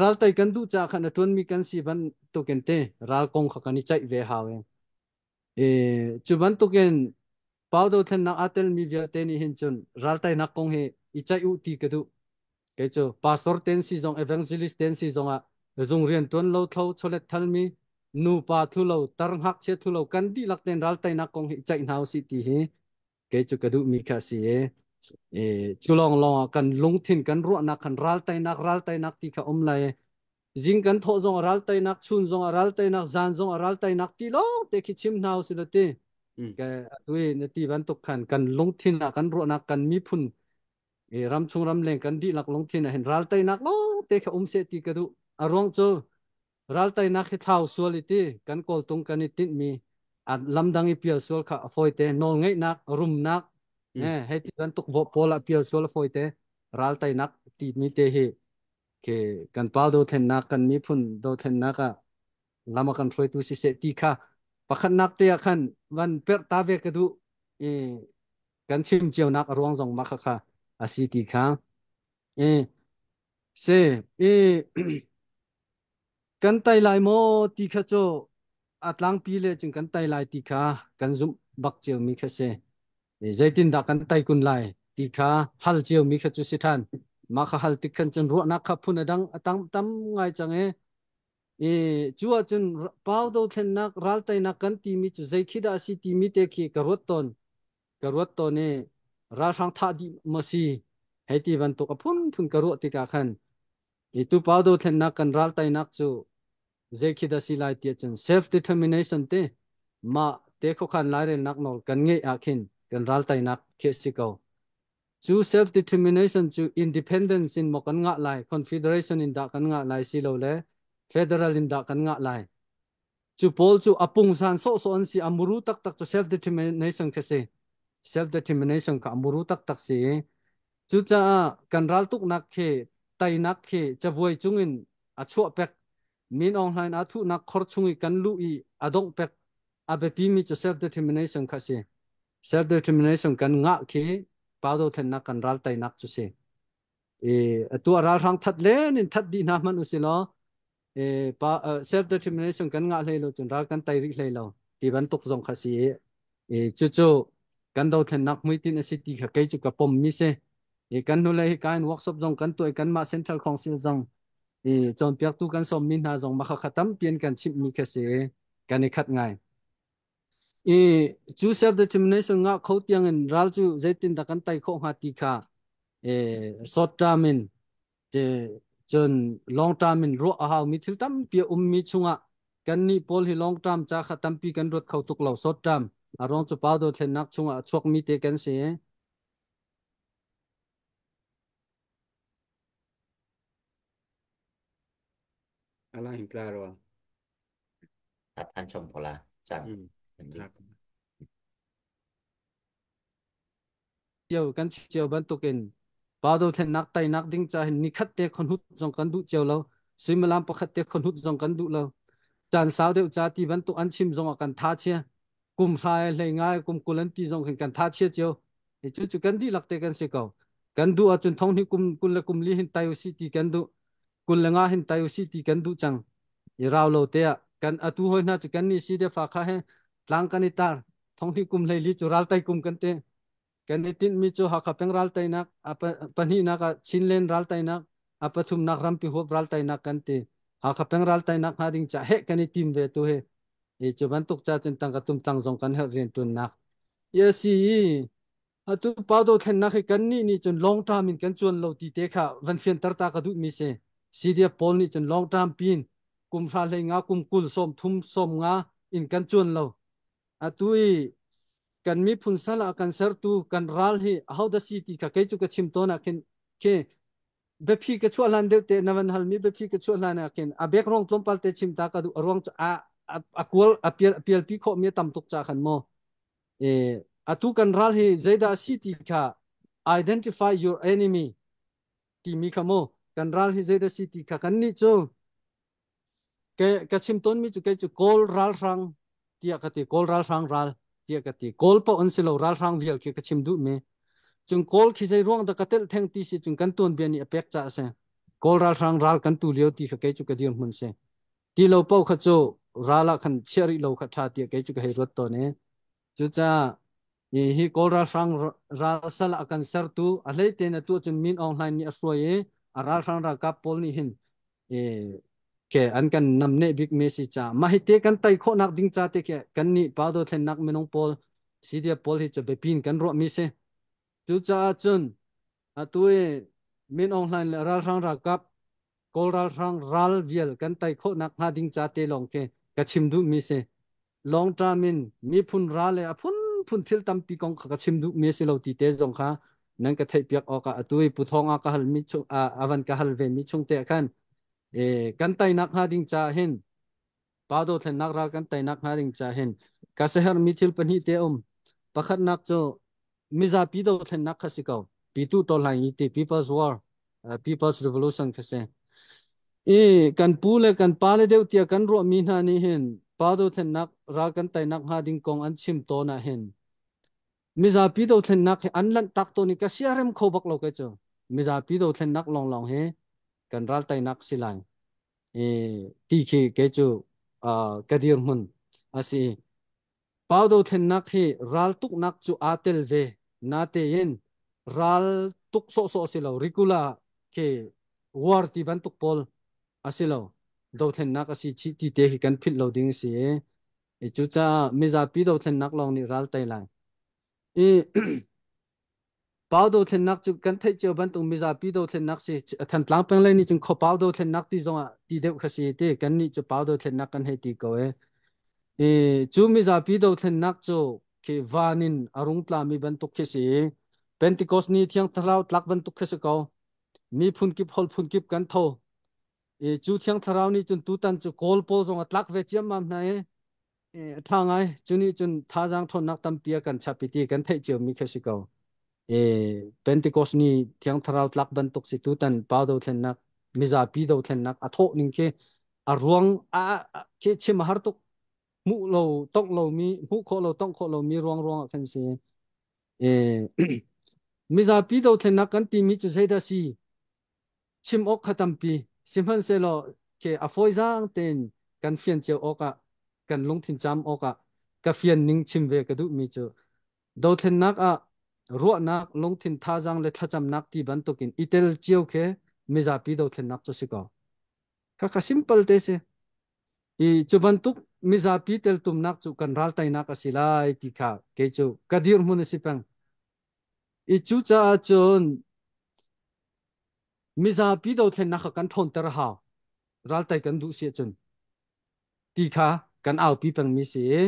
ral tei kan duh caah khan a ṭuanmi kan si bantukin te ral kong kha kan i ceih ve hau i. Cu bantukin pau dothlennak aa telmi vialte nih hin cun ral teinak kong hi i ceih u ti ka duh. Kei cu pastor ten si zong evangelist ten si zongah zung rian ṭuan lo thlo chawlet thalmi nupa thu lo tar ngakchia thu lo kan dihlak ten ral teinak kong hi i ceih hna usih ti hi kei cu ka duhmi kha a si i cu lawnglawng ah kan lungthin kan ruahnak khan ral teinak ral teinak ti kha um lai zing kan thawh zong a ral teinak chun zong a ral teinak zan zong a ral teinak ti lawng te khi chim hna usih law ti ke atui na ti bantuk khan kan lungthin ah kan ruahnak kan miphun i ramchung ramleng kan dihlak lungthin ah hin ral teinak lawng te kha um seh ti ka duh a ruang cu Ral teinak hi thlau sual i ti kan kawltung kan i tinhmi a lamdang i pial sual kha a fawite nawlngeihnak rumnak hei ti bantuk vawh pawl ah pial sual a fawite ral teinak timi te hi ke kan pa dothlennak kan miphun dothlennak ah lam a kan hruaitu siseh ti kha pakhatnak te ah khan van perh ta ve ka duh i kan chim cionak a ruang zong mah kha kha a si ti kha i si i Kan tai lai maw ti kha cu a tlangpi le cun kan tai lai ti kha kan zumh bak ciomi kha si. Zeitindah kan tai kun lai ti kha hal ciomi kha cu si ṭhan. Mah kha hal tik khan cun ruahnak kha phun a dang a tam, tam ngai cang i i cu ahcun pau dothlennak ral teinak kan timi cu zei khi dah a si timi te khi ka ruat tawn. Ka ruat tawn i ralhrang thah dih maw si hei ti bantuk a phunphun ka ruah tikah khan I tupa dothlennak kan ral teinak cu zei khi dah si lai tiah cun self determination te mah te khuakhan lairelnak nawl kan ngeih ah khin kan ral teinak khi a si ko. Cu self determination cu independence in maw kan ngah lai, confederation in dah kan ngah lai silole federal in dah kan ngah lai. Cu pawl cu a pungsan sawhsawh an si, a muru taktak cu self determination khi si. Self determination kha a muru taktak si i cucaah kan raltuknak khi teinak khi cabuai cungin a chuah pek Min Aung Hlaing aa thuhnak khor chung i kan luh i a dongh pek a biapimi cu self determination kha si. Self determination kan ngah khi pa dothlennak kan ral teinak cu si. I atu a ralhrang that len in that dih hna hmanh usih law pa self determination kan ngah hlei lo cun ral kan tei rih hlei lo ti bantuk zong kha si i cucu kan dothlennak hmuitinh a si ti kha kei cu ka pom mi si i kan hnulei hi kain workshop zong kan tuah i kanmah central council zong i cawnpiaktu kan sawm mi hna zong mah kha tampi in kan chimh mi kha si kan i khat ngai i cu self determination ngah kho tiang in ral cu zeitindah kan tei khawh hnga ti kha short term in cun long term in ruah a haumi thil tampi a ummi chungah kannih pawl hi long term ca kha tampi kan ruat kho tuk lo short term a ruang cu pau dothlennak chungah a chuakmi te kan si.
Ala hin claro.
Than chom pola chan.
Cio kan cio bantukin pa dothlennak teinak ding ca hin nikhat te khonhut zong kan duh cio lo suimilam pakhat te khonhut zong kan duh lo caan sau deuh ca ti bantuk an chim zong ah kan tha chia kum hrai hlei ngai kum kul an ti zong khin kan tha chia cio cu cu kan dihlak te kan si ko kan duh ahcun thong hnih kum kul le kum li hin tai usi ti kan duh kul le nga hin tai usi ti kan duh cang i rau lo te ah kan atu hoi hna cu kan ni si de fa kha he tlang kan i tar thong hnih kum hlei li cu ral tai kum kan te kan i tinhmi cu Hakha peng ral teinak a pahnihnak ah Chinland ral teinak a pathumnak rampi huap ral teinak kan ti Hakha peng ral teinak hnga ding ca heh kan i tim ve tu hi i cu bantuk ca cun tangka tumtang zong kan herh rian ṭunnak si atu pau dothlennak hi kan nih nih cun long term in kan cuan lo ti te kha van fianter ta ka duhmi si CDF pawl nih cun long term pin kum hra hlei nga kum kul sawm thum sawm nga in kan cuan lo atu i kan miphun sal ah kan sertu kan ral hi ahodah si ti kha kei cu ka chim tawn ah khin khi biaphi ka chuah hlan deuh te na van halmi biaphi ka chuah hlan ah khin a bek rong tlawmpal te chim ta ka duh a ruang cu a a kual a pial pialpi khawh mi a tam tuk ca khan maw e atu kan ral hi zeidah si ti kha identify your enemy timi kha maw kan ral hi zeidah si ti kha kan nih cu Ke ka chim ton mi chu ke chu Kawl ralhrang tiah ka ti, Kawl ralhrang ral tiah ka ti. Kawl paoh an si lo, ralhrang vial khi ka chim duh mi. Cun Kawl khi zei ruang dah ka telh theng ti si cun kan tuanbia nih a pek caah a si. Kawl ralhrang ral kan tu lio ti kha kei cu ka dirhmun si. Ti lo paoh kha cu ral ah khan chiah rih lo kha ṭha tiah kei cu ka hei ruat tawn i cucaah hi Kawl ralhrang ral sal a kan sertu a hlei tein atu cun Min Aung Hlaing nih a hruai i a ralhrang ralkap pawl nih hin ke an kan namneh bik mi si ca mah hi te kan tai khawhnak ding ca te khi kan nih pa dothlennak minung pawl CDF pawl hi cu biapin kan ruah mi si. Cucaah cun atu i Min Aung Hlaing le ralhrang ralkap Kawl ralhrang ral vial kan tai khawhnak hnga ding ca te lawng khi ka chim duh mi si. Long term in miphun ral le a phunphun thil tampi kong kha ka chim duh mi si lo ti te zong kha nan ka theih piak awk ah atu i Pu Thawng a ka hal mi chung a van ka hal ve mi chung te khan kan tainak hnga ding ca hin pa dothlennak ral kan teinak hnga ding ca hin ka siaherh mi thil pahnih te um. Pakhatnak cu mizapi dothlennak kha si ko. Pitu tawlhlang i ti People's War, People's Revolution kha si. I kan pu le kan pa le deuh tia kan ruah mi hna nih hin pa dothlennak ral kan teinak hnga ding kong an chim tawn ah hin mizapi dothlennak hi an lanh tak tawn i ka siarem kho bak lo kai cu. Mizapi dothlennak lawnglawng hi kan ral teinak si lai. Ti khi kei cu ka dirhmun a si. Pau dothlennak hi raltuknak cu aa tel ve. Natein ral tuk sawhsawh a si lo. Regular khi war ti bantuk pawl a si lo. Dothlennak a si chih ti te hi kan philh lo ding a si i cucaah mizapi dothlennak lawng nih ral tei lai. I Pau dothlennak cu kan theih cio bantuk mizapi dothlennak si. Thantlang peng lei nih cun khuapau dothlennak ti zongah ti deuh kha si ti kan nih cu pau dothlennak kan hei ti ko e. I cu mizapi dothlennak cu khi van in a rung tlami bantuk khi si. Pentecost ni thiang thlarau tlak bantuk khi si ko. Miphun kip hol phun kip kan tho. I cu thiang thlarau nih cun tutan cu Kawl pawl zong a tlak ve ciammam hna i A ṭha ngai. Cu nih cun thazaang ṭhawnnak tampi a kan chap i ti kan theih ciomi khi a si ko. Pentecost ni Thiang Thlarau tlak bantuk si tutan pau dothlennak, mizapi dothlennak a thawh ning khi a ruang a khi chim a har tuk. Hmuh lo, tongh lomi, hmuh khawh lo, tongh khawh lomi ruang ruang ah khan si. Mizapi dothlennak kan timi cu zeidah si? Chim awk kha tampi. Sihmanhsehlaw khi a fawizaang tein kan fian cio awkah, kan lungthin cam awkah ka fian ning chim ve ka duhmi cu dothlennak ah ruahnak, lungthin thazaang le thlacamnak ti bantukin i tel cio khi mizapi dothlennak cu si ko. Khakha simple te si. I cu bantuk mizapi teltumnak cu kan ral teinak a si lai ti kha kei cu ka dirhmun a si peng. I cucaah cun mizapi dothlennak kha kan ṭhawnter a hau. Raltai kan duh si ahcun ti kha kan aupi pengmi si i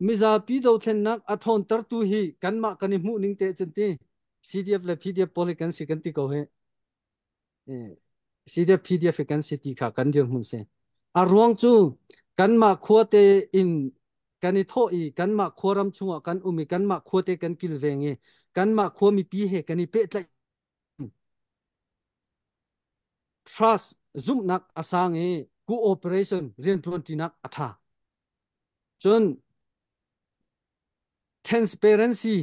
mizapi dothlennak a ṭhawntertu hi kanmah kan i hmuh ning te cun ti CDF le PDF pawl hi kan si kan ti ko hi. CDF PDF hi kan si ti kha kan dirhmun si. A ruang cu kanmah khuate in kan i thawh i kanmah khuaram chungah kan um i kanmah khuate kan kilveng i kanmah khua mipi he kan i pehtlaih trust zumhnak a sang i cooperation rianṭuanṭinak a ṭha. Cun transparency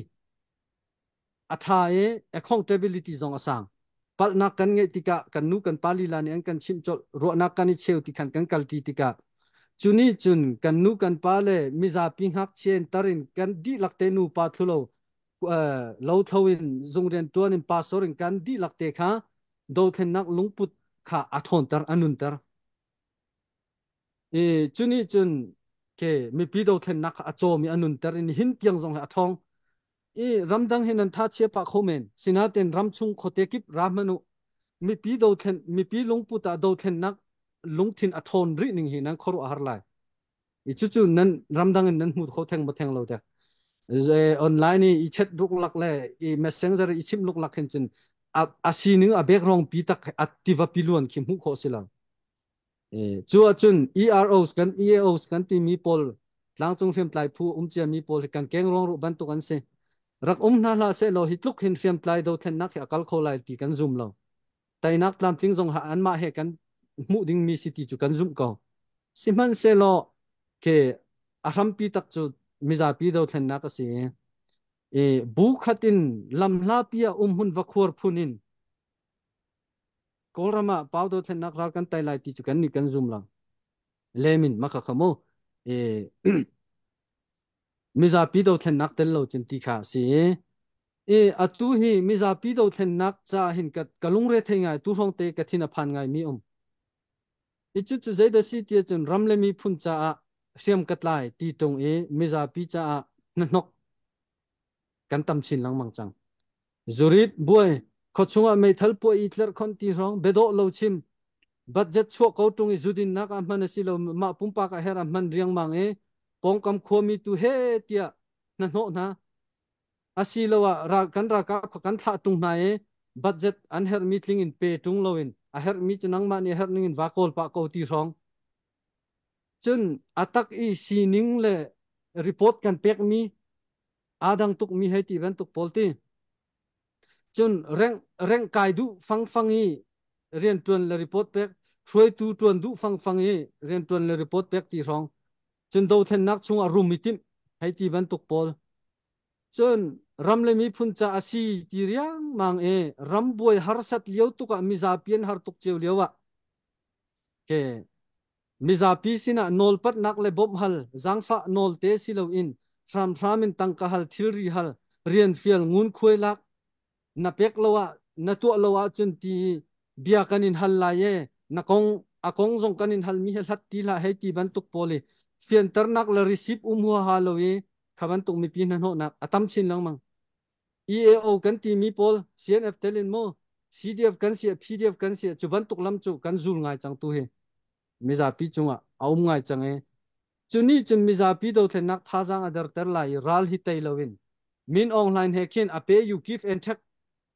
a ṭha i accountability zong a sang. Palhnak kan ngeih tikah kan nu kan pa lila nih an kan chimh colh, ruahnak kan i cheu ti khan kan kalṭi tikah cu nih cun kan nu kan pa le mizapi ngakchia in tar in kan dihlak te nu pa thlulo lothlo in zung rian ṭuan in pastor in kan dihlak te kha dothlennak lungput kha a ṭhawnter a nunter. I cu nih cun ke mipi dothlennak kha a cawm i a nunter i nihin tiang zong hi a ṭhawng. I ramdang hi nan tha chia pah kho men. Sinain ramchung khuate kip ra hmanh u. Mipi dothlen mipi lungput ah dothlennak lungthin a ṭhawn rih ning hi nan khuaruah a har lai. I cucu nan ramdang in nan hmu kho theng maw theng lo dek. Online i i chat luklak le i messenger i chimh luklak hin cun a sining a background pi tak a tiva piluan khi hmuh khawh si lo. Cu ahcun EROs kan EAOs kan timi pawl tlangcung hriamtlai phu um ciami pawl hi kan keng ruangruh bantuk an si. Rak um hna hlah sehlaw hi tluk hin hriamtlai dothlennak hi a kal kho lai ti kan zum lo. Teinak tlamtling zong ha anmah he kan hmuh dingmi si ti cu kan zumh ko. Sihmanhsehlaw ke a hrampi tak cu mizapi dothlennak a si i bu khat in lamhlapi ah umhmun va khuar phun in Kawlram ah pau dothlennak ral kan tai lai ti cu kan nih kan zum lo. Lemin maka kha mu e mizapi dothlennak tel lo cun ti kha si i atu hi mizapi dothlennak ca hin ka ka lungre thei ngai tu hrawng te ka thin a phan ngai mi um i cu cu zeidah si ti cun ram le miphun caah hriam ka tlai ti tung i mizapi caah hnahnok kan tam chin lengmang cang. Zurit buai khuachung ah meithal puah i tlerhkhon ti hrawng biadawh lo chim budget chuah ko ṭung i zudinnak ah hman a si lo mah pumpak ah her ah hman riangmang i pawngkam khuami tu he tiah hnahnawh hna asiloah ral kan ralkap kha kan thlah ṭung hna i budget an herhmi tling in pe ṭung loin a herhmi cu nangmah nih a herh ning in va kawl pah ko ti hrawng cun a tak i sining le report kan pekmi aa dang tukmi hei ti bantuk pawl ti. Cun reng reng kai duh fangfang i rianṭuan le report pek, hruaitu ṭuan duh fangfang i rianṭuan le report pek ti hrawng. Cun dothlennak chungah rum i timh hei ti bantuk pawl. Cun ram le miphun ca a si ti riangmang i ram buai harsat lio tuk ah mizapi an har tuk cio lio ah ke Mizapi sinah nawlpatnak le bawmhhal, zaangfah nawl te si loin hramhram in tangka hal, thilri hal, rian fial, ngunkhuai lak na pek lo ah na tuah lo ahcun ti bia kan in hal lai e na kong a kong zong kan in halmi he hlat ti hlah hei ti bantuk pawl i fianternak le receipt um huaha lo i kha bantuk mipi hnahnawhnak a tam chin lengmang. EAO kan timi pawl CNF tel in maw CDF kan si PDF kan si cu bantuk lam cu kan zul ngai cang tu hi mizapi cungah a um ngai cang i cu nih cun mizapi dothlennak thazaang a derter lai i ral hi tei loin Min Aung Hlaing he khin a pe you give and take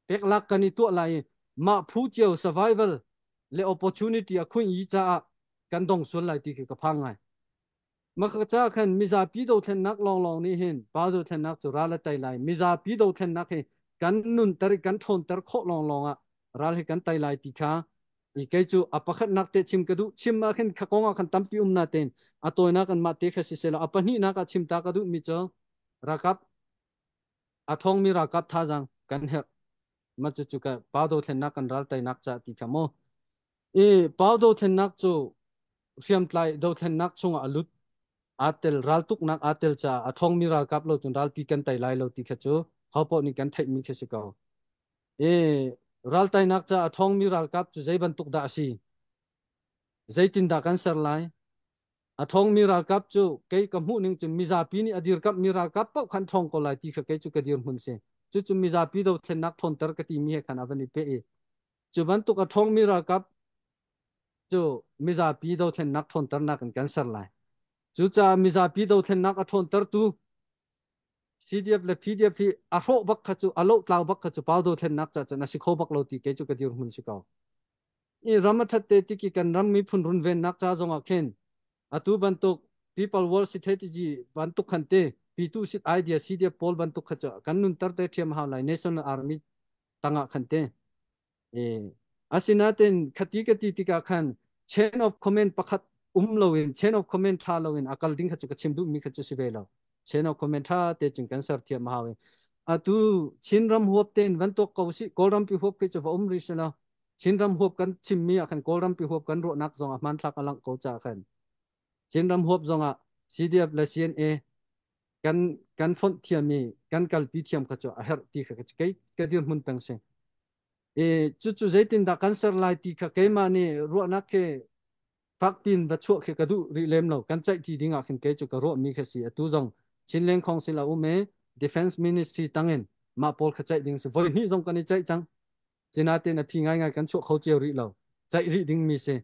pek lak kan i tuah lai i mah phu cio survival le opportunity a khun i caah kan dong sual lai ti khi ka phang ngai. Mah ca khan mizapi dothlennak lawnglawng nih hin pa dothlennak cu ral a tei lai. Mizapi dothlennak hi kan nunter i kan ṭhawnter khawh lawnglawng ah ral hi kan tei lai ti kha i kei cu a pakhatnak te chim ka duh. Chim ah khin kha kong ah khan tampi um natein a tawinak an mah te kha siseh law a pahnihnak ah chim ta ka duhmi cu ralkap a ṭhawngmi ralkap thazaang kan herh. Mah cucu ka pa dothlennak kan ral teinak ca ti kha mu. I pau dothlennak cu hriamtlai dothlennak chungah a lut. Aa tel raltuknak aa tel caah a ṭhawngmi ralkap lo cun ralpi kan tei lai lo ti kha cu hopaoh nih kan theihmi khi si ko. I raltainak caah a ṭhawngmi ralkap cu zei bantuk dah a si? Zeitindah kan ser lai? A ṭhawngmi ralkap cu kei ka hmuh ning cun mizapi nih a dirkamhmi ralkap paoh khan ṭhawng ko lai ti kha kei cu ka dirhmun si. Cucu mizapi dothlennak ṭhawnter ka timi he khan a van i peh i cu bantuk a ṭhawngmi ralkap cu mizapi dothlennak ṭhawnternak in kan ser lai. Cucaah mizapi dothlennak a ṭhawntertu CDF le PDF hi a hrawh bak kha cu a lohtlau bak kha cu pau dothlennak ca cun a si kho bak lo ti kei cu ka dirhmun si ko. I ram a ṭhat te tiki kan ram miphun runvennak ca zongah khin atu bantuk people world strategy bantuk khan te pitu sit idea CDF pawl bantuk kha cu kan nunter te ṭhiam hau lai National Army tangah khan te e asinain khati ka ti tikah khan chain of command pakhat um loin chain of command tha loin a kal ding kha cu ka chim duhmi kha cu si ve lo chain of command tha te cun kan ser thiam a hau i atu Chinram huap tein van tuak ko si Kawlram pi huap khi cu va um rih si lo Chinram huap kan chimmi ah khan Kawlram pi huap kan ruahnak zong ah hmanthlak a langh ko ca khan Chinram huap zong ah CDF le CNA kan kan fonh thiam i kan kalpi thiam kha cu a herh ti kha kei ka dirhmun peng si. E cucu zeitindah kan ser lai ti kha keimah nih ruahnak khi fakpin va chuah khi ka duh rih lem lo. Kan ceih ti ding ah khin kei cu ka ruahmi kha si. Atu zong Chinland Council a um i Defense Ministry tangin mah pawl kha ceih ding si. Voi hnih zong kan i ceih cang. Sinain a phi ngaingai kan chuah kho cio rih lo. Ceih rih dingmi si.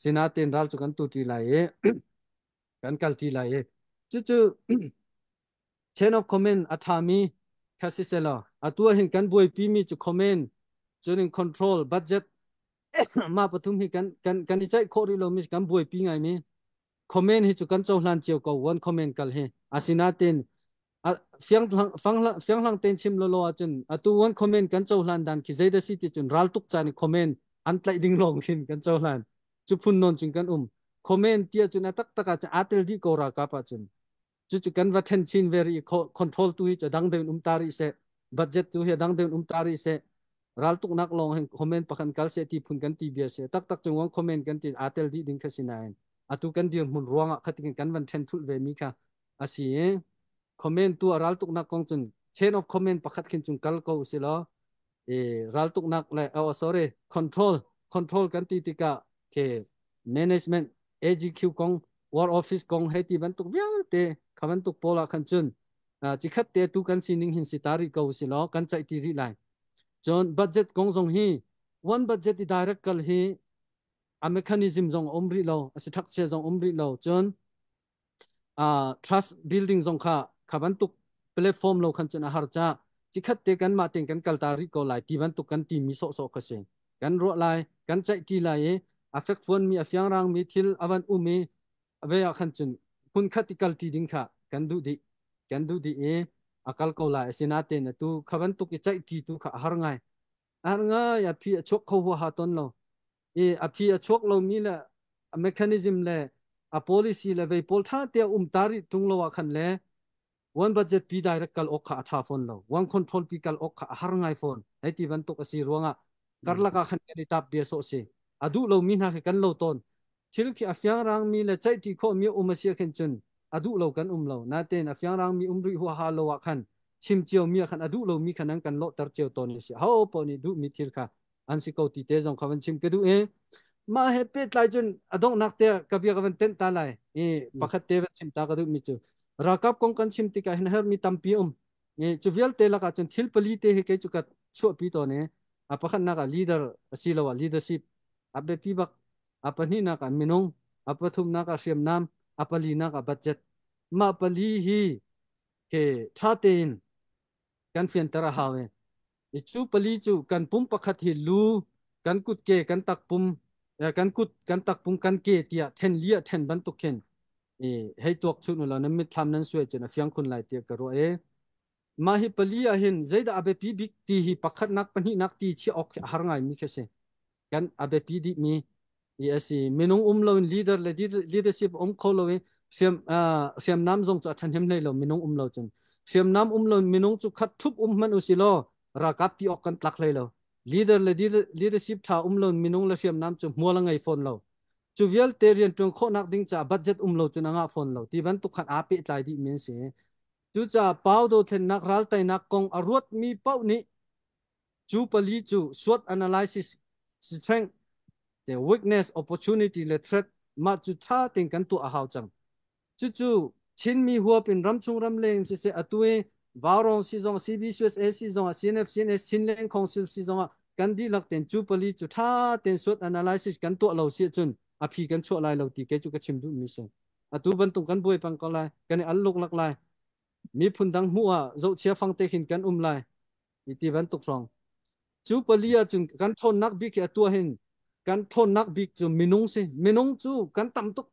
Sinain ral cu kan tu ti lai i kan kal ti lai i cucu chain of command a ṭhami kha si selaw atu ah hin kan buaipi mi cu command cunin control budget mah pathum hi kan kan kan i ceih khawh rih lomi kan buaipi ngaimi comment hi cu kan cohlan cio ko one comment kal hi asinain fiang fiang hlang ten chim lolo ahcun atu one comment kan cohlan dan khi zei da si ti cun ral tuk caan i comment an tlaih ding lawng hin kan cohlan cu phun non cun kan um. Comment tia chun a tak tak ah cun aa tel dih ko ralkap ah cun. Cucu kan va then chin ve rih, control tu hi cu dang deuh in um ta rih seh, budget tu hi dang deuh in um ta rih seh, raltuknak lawng hin comment pakhat kal seh ti phun kan ti bia seh. Tak tak cung comment kan ti aa tel dih ding kha si nain atu kan dirhmun ruangah khatin kan van then thulh ve mi kha a si i comment tu a raltuknak kong cun chain of comment pakhat khin cun kal ko si law e raltuknak le, oh sorry, control kan ti tikah ke management AGQ kong, war office kong hei ti bantuk vialte kha bantuk pawl ah khan cun cikhat te tu kan sining hin si ta rih ko si law kan ceih ti rih lai. Cun budget kong zong hi one budget i direct kal hi a mechanism zong um rih lo, a si thak chia zong um rih lo. Cun trust building zong kha kha bantuk platform lo khan cun a har ca cikhat te kan mah ten kan kal ta rih ko lai ti bantuk kan ti mi sawh sawh kha si. Kan ruah lai, kan ceih ti lai i a fek fuan mi, a fiangrang mi thil avan um i ave ah khan cun hmun khat i kal ti ding kha kan duh dih, kan duh dih i a kal ko lai. Asinain atu kha bantuk i ceih ti tu kha a har ngai, a har ngai. A phi a chuak kho huaha ton lo i a phi a chuak lomi le a mechanism le a policy le vei pawl tha te um ta rih tung lo ah khan le one budget pi direct kal ok kha a tha fawn lo, one control pi kal ok kha a har ngai fawn hei ti bantuk a si ruangah karlak ah khan kan i tap bia sawh si. A duh lomi hna khi kan lo tawn. Thil khi a fiangrang mi le ceih ti khawh mi um a si khin cun a duh lo kan um lo natein a fiangrang mi um rih huaha lo ah khan chim cio mi ah khan a duh lo mi khan an kan lawhter cio tawn si. Ho paoh nih duh mi thil kha an si ko ti te zong kha van chim ka duh i mah he pehtlai cun a donghnak te ka bia ka van tenh ta lai i pakhat te van chim ta ka duh mi cu ralkap kong kan chim tikah hin hermi tampi um i cu vialte lakah cun thil pali te hi kei cu ka chuahpi tawn i a pakhatnak ah leader asiloah leadership a biapi bak, a pahnihnak ah minung, a pathumnak ah hriamnam, a palinak ah budget. Mah pali hi ke ṭha tein kan fianter a hau i cu pali cu kan pum pakhat hi lu, kan kut ke, kan takpum, kan kut, kan takpum, kan ke tiah then li ah then bantuk khin i hei tuak chun ulaw nan mitthlam nan suai cun a fiang khun lai tiah ka ruah i mah hi pali ah hin zeidah a biapi bik ti hi pakhatnak, pahnihnak ti chiah awk khi a har ngaimi khi a si. Kan a biapi dihmi i a si. Minung um loin leader le leadership um kho lo i hriamnam zong cu a ṭhahnem hlei lo minung um lo cun. Hriamnam um lo minung cu khat ṭhup um hmanh u si law ralkap ti awk kan tlak hlei lo. Leader le leadership ṭha um lo minung le hriamnam cu hmual a ngei fawn lo. Cu vialte rianṭuan khawhnak ding caah budget um lo cun a ngah fawn lo ti bantuk khan aa pehtlai dihmi an si. Cucaah Pau dothlennak ralteinak kong a ruatmi paoh nih cu pali cu SWOT analysis, strength, the weakness, opportunity le threat, mah cu tha tein kan tuah a hau cang. Cucu Chinmi huap in ramchung ramleng siseh, atu i Vaurawng si zong, CBCUSA si zong, CNF CNA Chinland Council si zong ah kan dihlak tein cu pali cu tha tein SWOT analysis kan tuah lo si ahcun a phi kan chuah lai lo ti kei cu ka chim duhmi si. Atu bantuk kan buai pang ko lai, kan i al luklak lai, miphun dang hmuh ah zohchia fang te khin kan um lai ti bantuk hrawng. Cu pali ahcun kan ṭhawnnak bik hi atu hin kan ṭhawnnak bik cu minung si. Minung cu kan tam tuk.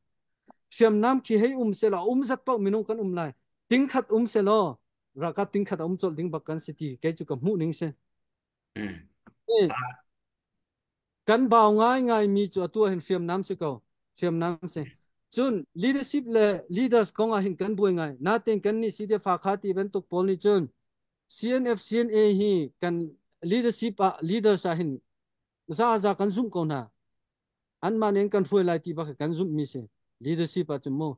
Hriamnam khi hei um selaw um zat paoh minung kan um lai. Tingkhat um selaw ralkap tingkhat a um colh ding bak kan si ti kei cu ka hmuh ning si. Kan bau ngaingai mi cu atu hin hriamnam si ko. Hriamnam si. Cun leadership le leaders kong ah hin kan buai ngai. Natin kan nih CDF Hakha ti bantuk pawl nih cun CNF CNA hi kan leadership ah leaders ah hin za za kan zumh ko hna. Anmah nih kan hruai lai ti bak kan zumh mi si. Leadership ah cun mu.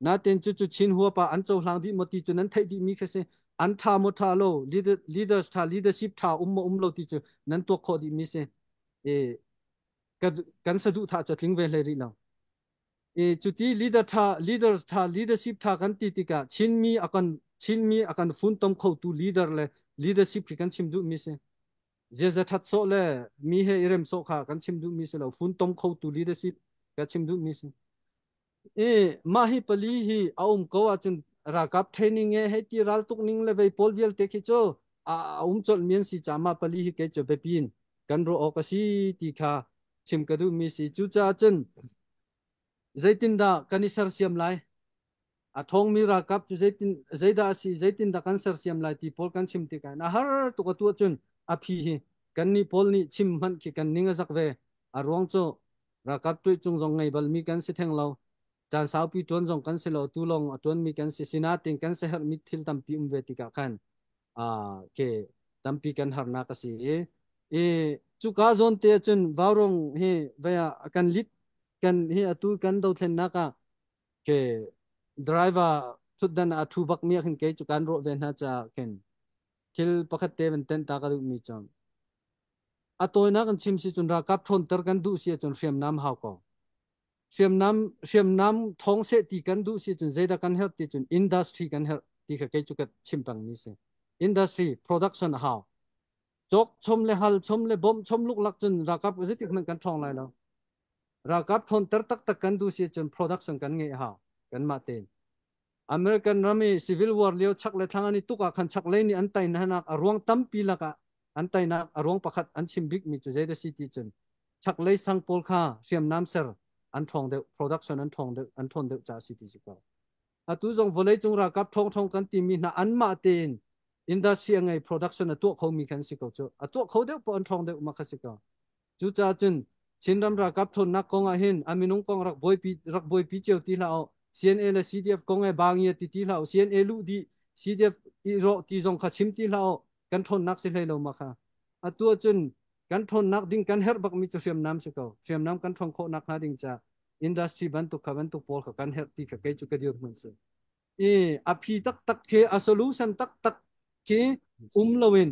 Natin cu cu Chin huapa an cohlang dih maw ti cu nan theih dih mi kha si. An tha maw tha lo, leaders tha, leadership tha um maw um lo ti cu nan tuak khawh dih mi si. E kan saduhthah cu tling ve hlei rih lo. E cuti leader tha, leader tha, leadership tha kan ti tikah Chinmi a kan funtom khotu leader le leadership khi kan chim duh mi si. Ziaza that sawh le mi he i rem sawh kha kan chim duh mi si lo. Funtom khotu leadership ka chim duh mi si. E mah hi pali hi a um ko ahcun ralkap training e hei ti raltuk ning le vei pawl vialte khi cu a um colh mi an si caah mah pali hi kei cu biapi in kan ruah awk a si ti kha chim ka duh mi si. Cucaah cun zeitindah kan i sersiam lai, a ṭhawngmi ralkap cu zeitin zeidah a si, zeitindah kan sersiam lai ti pawl kan chim tikah a har tuk. Atu ahcun a phi hi kannih pawl nih chim hmanh khi kan ning a zak ve. A ruang cu Ralkap tuih cung zong ngei bal mi kan si theng lo. Caan saupi tuan zong kan si lo. Tu lawng a tuan mi kan si. Sinain kan siaherh mi thil tampi um ve tikah khan ke tampi kan harnak a si i cuka zawn te cun Vaurong hi vaya kan lit kan hi atu kan dothlennak ah ke driver thutdan a thu bak mi khin ke cu kan rawh ve hna cha khin thil pakhat te van ten ta ka duh mi chon a tawinak an chim si cun ralkap ṭhawnter kan duh si ahcun hriamnam hau ko. Hriamnam hriamnam ṭhawng seh ti kan duh si cun zeidah kan herh ti cun industry kan herh ti kha kei cu ka chim peng mi si. Industry production a hau. Cawk chom le hal chom le bawmh chom luklak cun ralkap zeitik hmanh kan ṭhawng lai lo. Ralkap ṭhawnter taktak kan duh si cun production kan ngeih a hau kanmah tein. American ram i Civil War lio chak le thlang an i tuk ah khan chaklei nih an teinak a ruang tampi lakah an teinak a ruang pakhat an chim bikmi cu zei dah si ti cun chaklei sang pawl kha hriamnam ser an ṭhawng deuh, production an ṭhawng deuh, an ṭhawn deuh caah si ti si ko. Atu zong vawleicung ralkap ṭhawngṭhawng kan timi hna anmah tein industry a ngei production a tuah khomi khan si ko cu. A tuah kho deuh poh an ṭhawng deuh ma kha si ko. Cucaah cun Chinram ralkap ṭhawnnak kong ah hin a minung kong rak buaipi cio ti hlah u. CNA le CDF kong he bangia ti ti hlah u. CNA luh dih CDF i rawh ti zong kha chim ti hlah u. Kan ṭhawnnak si hlei lo ma kha. Atu ahcun kan ṭhawnnak ding kan herh bakmi cu hriamnam si ko. Hriamnam kan ṭhawn khawh nakhnga ding ca industry bantuk kha bantuk pawl kha kan herh ti kha kei cu ka dirhmun si. I a phi taktak khi a solution taktak khi um loin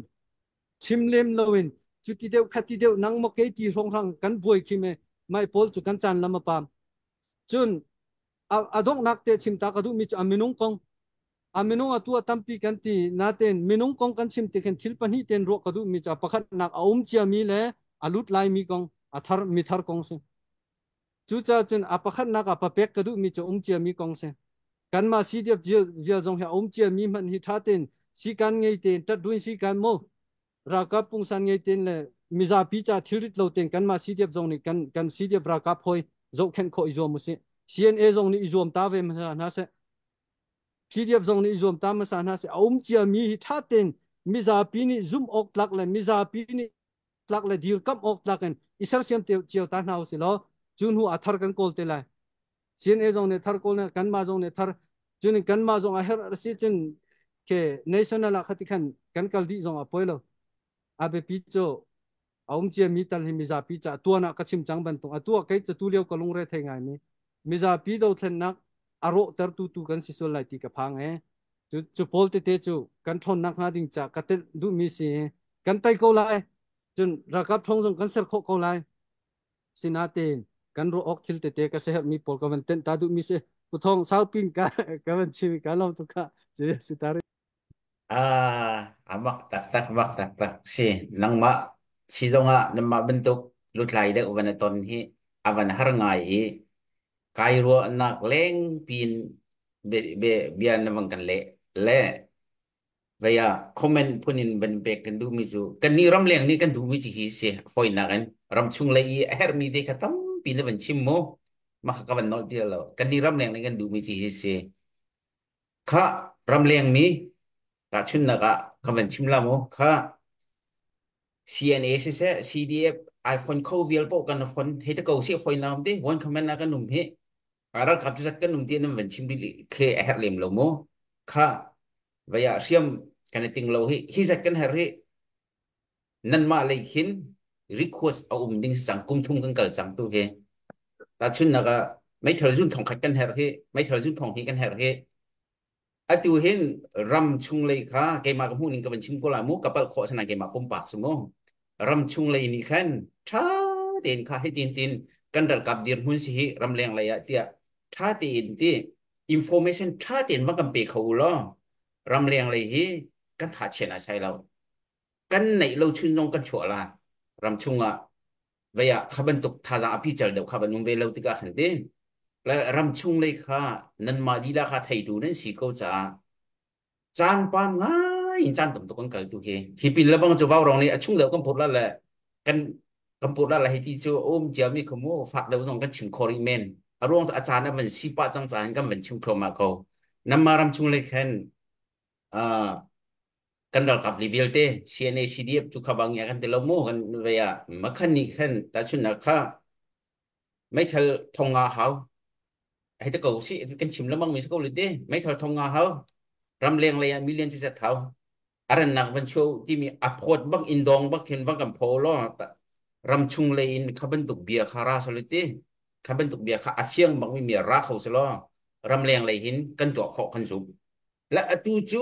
chim lem loin cuti deuh khati deuh nang maw kei ti hrawnghrang kan buai khi me mai pawl cu kan caan lam a pam. Cun a donghnak te chim ta ka duhmi cu a minung kong, a minung atu a tampi kan ti natein minung kong kan chim ti khin thil pahnih ten ruah ka duhmi cu pakhatnak a um ciami le a lut laimi kong, a thar mi thar kong si. Cucaah cun a pakhatnak ah papek ka duhmi cu um ciami kong si. Kanmah CDF vial zong hi a um ciami hmanh hi ṭha tein sikan ngei tein ṭatruin sikan maw ralkap pungsan ngei tein le mizapi ca thilrit lo tein kanmah CDF zong nih kan CDF ralkap hawi zohkhenh khawh i zuam usih. CNA zong nih i zuam ta ve hmasa hna seh. PDF zong nih i zuam ta hmasa hna seh. A um ciami hi ṭha tein mizapi nih zumh awk tlak le mizapi nih tlak le dirkamh awk tlak in i sersiam cio ta hna usih law cu hnu ah thar kan kawl te lai. CNA zong nih thar kawl kanmah zong nih thar cun kanmah zong a herh a si cun ke national ah khati khan kan kal dih zong a poi lo. A biapi cu a um ciami tal hi mizapi ca tuan ah ka chim cang bantuk atu ah kei cu tu lio ka lungre thei ngai mi mizapi dothlennak a rawhtertu tu kan si sual lai ti ka phang e. Cu cu pawl tete cu kan ṭhawnnak hnga ding ca ka telh duhmi si. Kan tei ko lai, cun ralkap ṭhawng zong kan ser khawh ko lai. Sinatein kan ruah awk thil tete ka siaherhmi pawl ka van tenh ta duhmi si. Puthong saupin ka ka van chim ka lawm tuk kha cu si ta.
Ah, amak taktak, mak taktak si. Nangmah si zongah nangmah bantuk lutlai deuh van a ton hi a van har ngai i kai ruahnak leng pin bia na van kan leh le vei ah comment phun in van pek kan duhmi cu kan nih ramleng nih kan duhmi cu hi si. Fawinak in ramchung lei i a herhmi te kha tampi na van chim mu, mah kha ka van nolh ti lo. Kan nih ramleng nih kan duhmi cu hi si kha. Ramleng mi tahchunhnak ah ka van chim la mu kha. CNA siseh CDF iPhone kho vial po kan phone hei te ko si foi nam te one comment na kan um hi ralkap cu zat kan um ti nan van chim dih khe a herh lem lo mu kha. Vaya hriam kan i ting lo hi, hi zat kan her hi nan mah lei khin request a um ding si cang. Kum thum kan kal cang tu hi. Ta chun nak ah meithal zun thong khat kan her hi, meithal zun thong hi kan her hi. Atu hin ram chung lei kha keimah ka hmuh ning ka van chim ko la mu, kapal khawh sana keimah pumpak si mu. Ram chung lei nih khan tha tein kha hi tin tin kan ralkap dirhmun si hi ramleng lei ah tiah tha tein ti information tha tein va kan pe kho u law ramleng lei hi kan tha chian a sai lo, kan neih lo chun zong kan chuah la. Ram chung ah vei ah kha bantuk thazaang a pical deuh kha ban um ve lo tikah khan ti le ram chung lei kha nanmah lila kha theitu nan si ko caah caan pam ngai in caan tam tuk kan kal tu hi. Hi pin le bang cu vau rong nih a chung deuh kan put la le kan put la le hi ti cu um cia mi khumu fak deuh zong kan chim kho rih men. A ruang cu a caan a van si pah cang caan kan van chim thluahmah ko. Namma ram chung lei khan kan ralkap li vialte CNA CDF cu kha bang ya kan ti lo mu kan ve ah makhan ni khan ta chun na kha. Meithal thong nga hau. Hei te ko si kan chim lengmang mi si ko le te. Meithal thong nga hau. Ramleng lei ah million ci zat hau. Arannak van chuah timi a phawt bak in dong bak hin van kan pho law ram chung lei in kha bantuk bia kha ra sale te. Kha bantuk bia kha a fiang bak mi mi ra kho se law ramleng lei hin kan tuah khawh kan zumh. La atu cu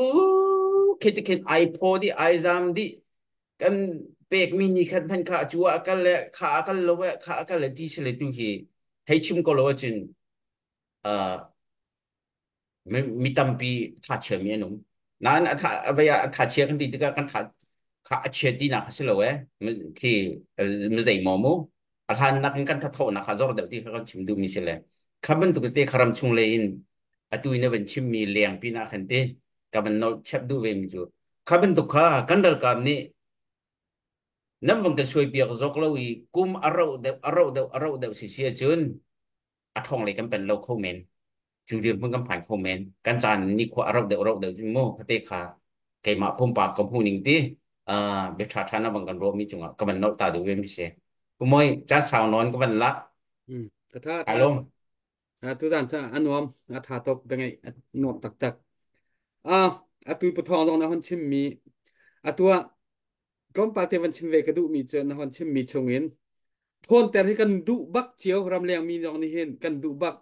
khi khin ai phaw dih ai zam dih kan pekmi ni khat hmanh kha cu ah kal le kha a kal lo eh kha a kal le ti si le tu hi hei chim ko lo ahcun uh, mi tampi tha chia mi an um nain a tha a vei ah a tha chia kan ti tikah kan tha kha a chia ti nak kha si lo eh khi mi zei maw mu a hlan nak in kan tha tho nak kha zor deuh ti kha kan chim duh mi si le kha bantuk te kharam chung le in atu in na van chim mi leng pin ah khan te ka van nol chap duh ve mi cu kha bantuk kha kan ralkap nih nan vang ka suai piak zok lo i kum a rauh deuh a rauh deuh a rauh deuh si si ahcun a thong lei kan pen lo kho men cu dirhmun kan phan kho men kan caan ni khua a rauh deuh rauh deuh mu khate kha keimah pumpak ka hmu ning ti bia tha tha na bang kan ruah mi cungah ka van nolh ta duh ve mi si kumoi caan sau nawn ka van lak
Ka tha tha
alom
tuzan ca a nuam a tha tuk biangaih a nuam taktak. Atu pathawng zong na hon chimmi atu ah tlawmpal te van chim ve ka duhmi cu na hon chimmi chungin ṭhawnter hi kan duh bak cio ramleng mi zong nih hin kan duh bak.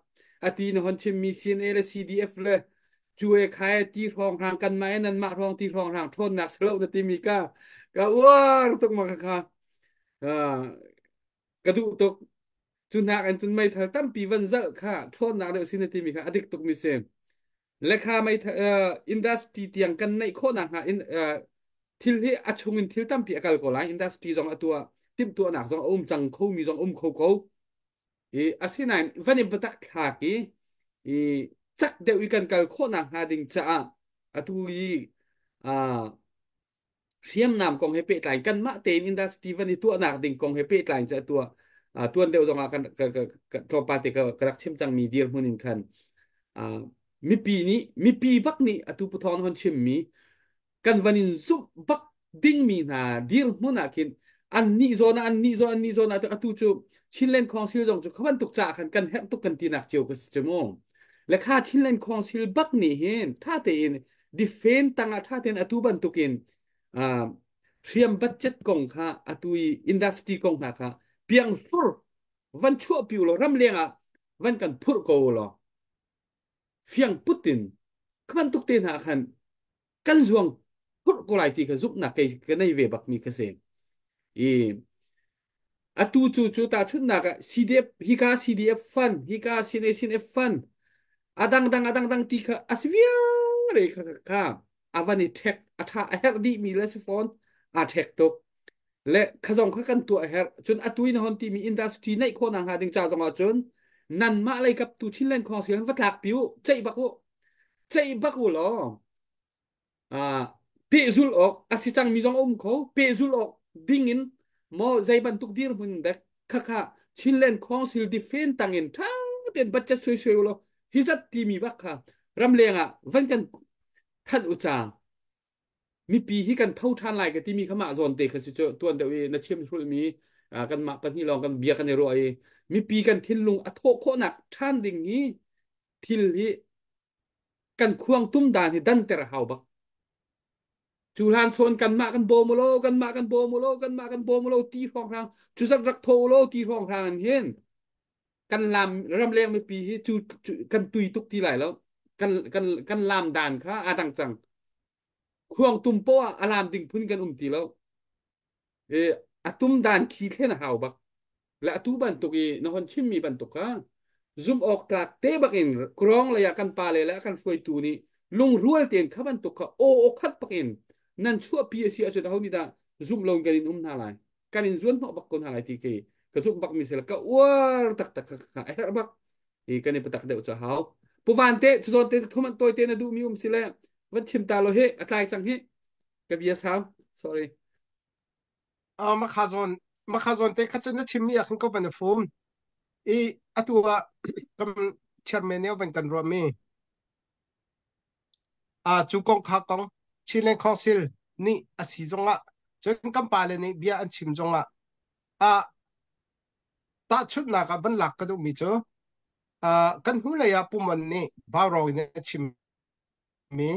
Ati na hon chimmi CNA le CDF le cue khai ti hrawng hrang kan mah nan mah hrawng ti hrawng hrang ṭhawnnak selo na timi ka ka uar tuk ma kha kha. Ka duh tuk. Cu hnak in cun meithal tampi van zalh kha ṭhawnnak deuh sin na timi kha a dik tukmi si. Lekha meithal industry tiang kan neih khawh nakhnga in thil hi a chung in thil tampi a kal ko lai. Industry zong a tuah timhtuahnak zong a um cang khomi zong um kho ko. I asinain van in biatak thlak i i cak deuh i kan kal khawh nakhnga ding caah atu i hriamnam kong he pehtlai kanmah tein industry van i tuahnak ding kong he pehtlai cu atu ah tuan deuh zongah kan tlawmpal te ka rak chim cangmi dirhmun in khan mipi nih mipi bak nih atu puthawng hon chimmi kan van in zumh bak dingmi hna dirhmun ah khin an nih zawn ah an nih zawn an nih zawn ah atu cu Chinland Council zong cu kha bantuk caah khan kan herh tuk kan tinak cio ka si cu mu le kha Chinland Council bak nih hin tha tein defend tangah ṭha tein atu bantukin hriam budget kong kha atu i industry kong hna kha piang hlur van chuahpi u law ramleng ah van kan phurh ko u law fiang put in kha bantuk te hna khan kan zuang phurh ko lai ti kha zumhnak kei ka nei ve bak mi kha si i atu cu cu tahchunhnak ah CDF hika CDF fund hika CNA CNF fund adang dang adang dang ti kha asi viar kha kha avan i ṭhek a ṭha a herh dih mi le si fawn aa ṭhek tuk le khazong kha kan tuah herh cun atu in hon timi industry neih khawh nak hnga ding ca zong ah cun nan mah lei kap tu Chinland Council va tlak pi u ceih bak u ceih bak u law pehzulh awk a si cangmi zong a um kho pehzulh awk ding in maw zei bantuk dirhmun dek khakha Chinland Council defend tangin ṭha tein budget suai suai ulaw hi zat timi bak kha ramleng ah van kan thanh u ca mipi hi kan tho ṭhan lai ka timi kha mah zawn te kha si cu tuan deuh i na chim hrulhmi kanmah pahnih lawng kan bia kan i ruah i mipi kan thinlung a thawh khawhnak ṭhan ding hi thil hi kan khuang tum dan hi danter a hau bak. Cu hlan sawn kanmah kan bawm ulaw kanmah kan bawm ulaw kanmah kan bawm ulaw ti hrawnghrang cu zat rak tho ulaw ti hrawnghrang in hin kan lam ramleng mipi hi cu, cu kan tui tuk ti lai lo kan kan kan lam dan kha a dang cang khuang tum poah a lam ding phun kan um ti lo E, a tum dan khi thlen a hau bak. Le atu bantuk i na hon chimmi bantuk kha zum awk tlak te bakin krong lei ah kan pa le le kan hruaitu nih lungrual tein kha bantuk kha aw aw khat bakin nan chuahpi a si ahcun aho nih dah zumh lo in kan in um hna lai kan in zuan hnawh bak ko hna lai ti ke ka zumh bak mi sila ka uar taktak ka ka a herh bak i kan i patak deuh cu hau puvan te chuzawn te thuman toi te na duh mi um si le van chim ta lo hi a tlai cang hi ka bia sau sorry.
Makha zawn makha zawn te kha cu na chimmi ah khan ko van i fum i atu ah kan chairman nih van kan ruahmi cu kong kha kong Chinland Council nih a si zongah cun kan pale nih bia an chim zongah ah. Tahchunhnak ah van lak ka duhmi cu kan hnulei ah Pumon nih vaurawng in a chimmi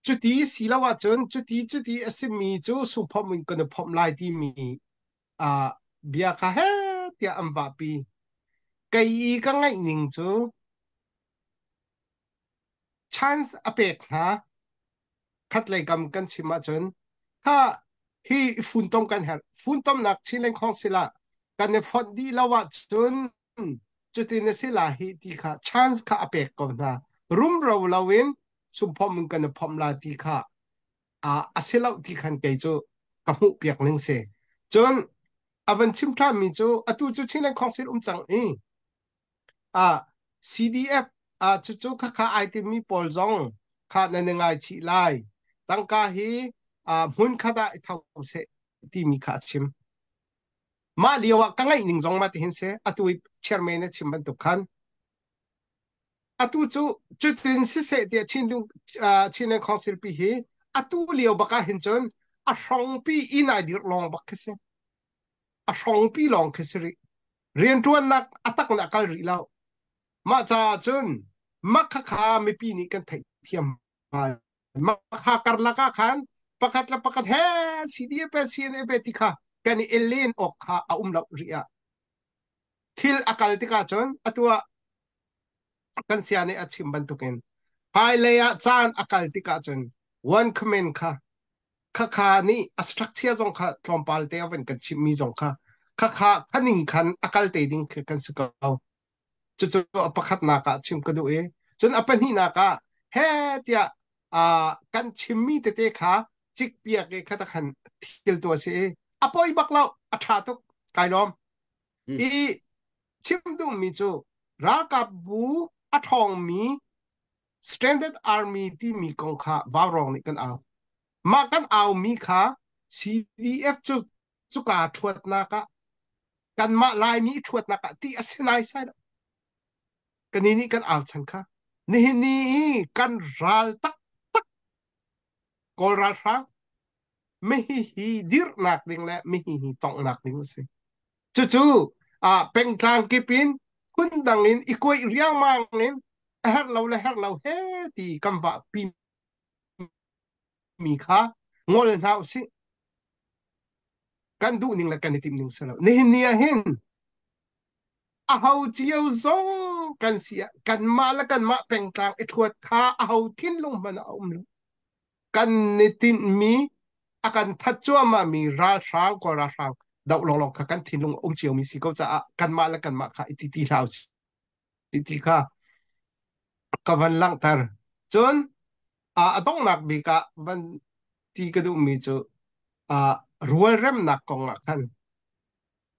cuti si lo ahcun cuti cuti a simi cu sungphomh in kan i phomh lai timi bia kha he tiah an vahpi. Kei i ka ngaih ning cu chance a pek hna khatlei kam kan chim ahcun kha hi funtom kan herh funtomnak Chin Lengkhong sila kan i fonh dih lo ahcun cutin a si la hi ti kha chance kha a pek ko hna rumro loin sumphom in kan i phomh la ti kha a si lo ti khan kei cu ka hmuh piak ning si cun a van chim ṭhanmi cu atu cu Chin Lengkhong sil um cang i CDF cucu khakha ai timmi pawl zong kha nan i ngaichih lai. Tangka hi hmunkhat ah i tho seh timi kha a chim. Mah lio ah ka ngaih ning zong mah tihin si atu i chairman a chim bantuk khan atu cu cutin siseh tiah Chinlung Chinland Council pi hi atu lio bak ah hin cun a hrongpi inn ai dirh lawng bak khi si. A hrongpi lawng khi si rih. Rianṭuannak a tak in a kal rih lo. Mah caah cun mah khakha mipi nih kan theihthiam ngai. Mah kha karlak ah khan pakhat le pakhat he CDF he CNF he ti kha kan i el len awk kha a um lo rih ah. Thil a kal tikah cun atu ah kan sia nih a chim bantukin hmailei ah caan a kal tikah cun one comment kha khakha nih a structure zong kha tlawmpal te a van kan chimhmi zong kha khakha khaning khan a kal te ding khi kan si ko. Cucu a pakhatnak ah chim ka duh i cun a pahnihnak ah he tiah kan chimmi tete kha cikpiak i khata khan thil tu a si i a poi bak lo a ṭha tuk kai lawm. I chim duhmi cu ralkap bu a ṭhawngmi Standard Army timi kong kha vaurawng nih kan au. Mah kan aumi kha CDF cu cuka ṭhuatnak ah kanmah Laimi ṭhuatnak ah ti a si naisai lo. Kani nih kan au chan kha. Nihin ni i kan ral taktak Kawl ralhrang mihihi dirhnak ding le mihihi tonghnak ding a si. Cucu pengtlang kip in phundang in i kuaih riangmang in a herh lo le herh lo he ti kan vah pi mi kha ngol hna usih. Kan duh ning le kan i timh ning si lo. Nihin ni ah hin aho cio zong kan si ah kanmah le kanmah pengtlang i ṭhuat kha aho thinlung hmanh ah a um lo. Kan i tinhmi a kan that cuahmah mi ralhrang kawl ralhrang doh lawnglawng kha kan thinlung a um ciomi si ko caah kanmah le kanmah kha i ti ti hlah usih ti kha ka van langhter. Cun a donghnak bik ah van ti ka duhmi cu rualremnak kong ah khan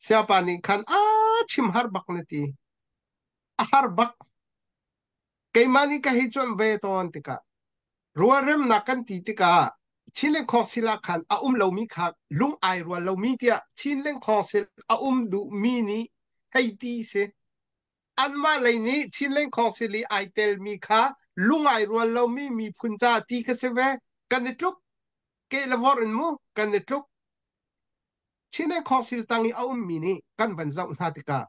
siapa nih khan a chim har bak na ti. A har bak. Keimah nih ka hei cuanh ve tawn tikah rualremnak kan ti tikah Chin Lengkhawng sil ah khan a um lomi kha lung ai rual lomi tiah Chin Lengkhawng sil a um duhmi nih hei ti si. Anmah lei nih Chin Lengkhawng sil i ai telmi kha lung ai rual lomi miphun ca ti kha si ve. Kan i tluk. Ke le vor in mu kan i tluk. Chin Lengkhawng sil tang i a ummi nih kan van zoh hna tikah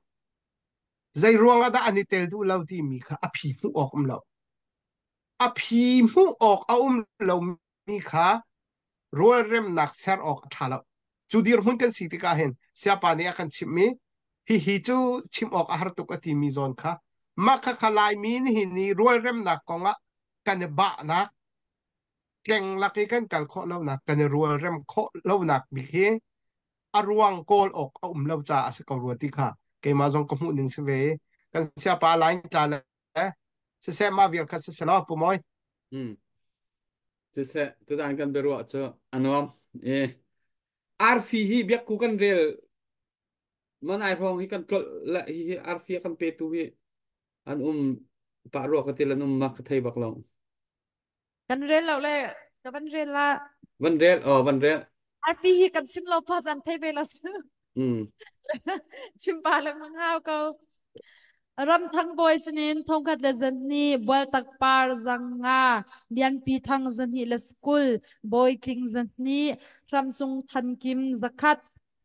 zei ruang ah dah an i tel duh lo timi kha a phi hmuh awk um lo. A phi hmuh awk a um lomi kha rualremnak ser awk a ṭha lo. Cu dirhmun kan si tikah hin siapa nih a kan chimhmi hihi cu chim awk a har tuk a timi zawn kha mah khakha Laimi nihin ni rualremnak kongah kan i bahnak tleng lak i kan kal khawh lonak kan i rualrem khawh lonak bik hi a ruang kawl awk a um lo caah a si ko rua ti kha keimah zong ka hmuh ning si ve kan siapa lain tla le siseh mah vial kha siseh law pu Mawi.
Siseh tutan kan biaruah cu a nuam i arfi hi biakku kan rel man ai hrawng hi kan tlolh le hi hi arfi a kan petu hi an um pah rua ka til an um ma ka thei bak lo.
Kan rel lo le ka van rel la.
Van rel oh van rel.
Arfi hi kan chim lo pa zan thei ve lo cu. Chim pa le mang hau ko. Ramthang bawi sinin thongkhat le zanhnih Bualtak par zang nga Lianpi thang zahnih le school Bawi tling zahnih Hramcung Thankim zakhat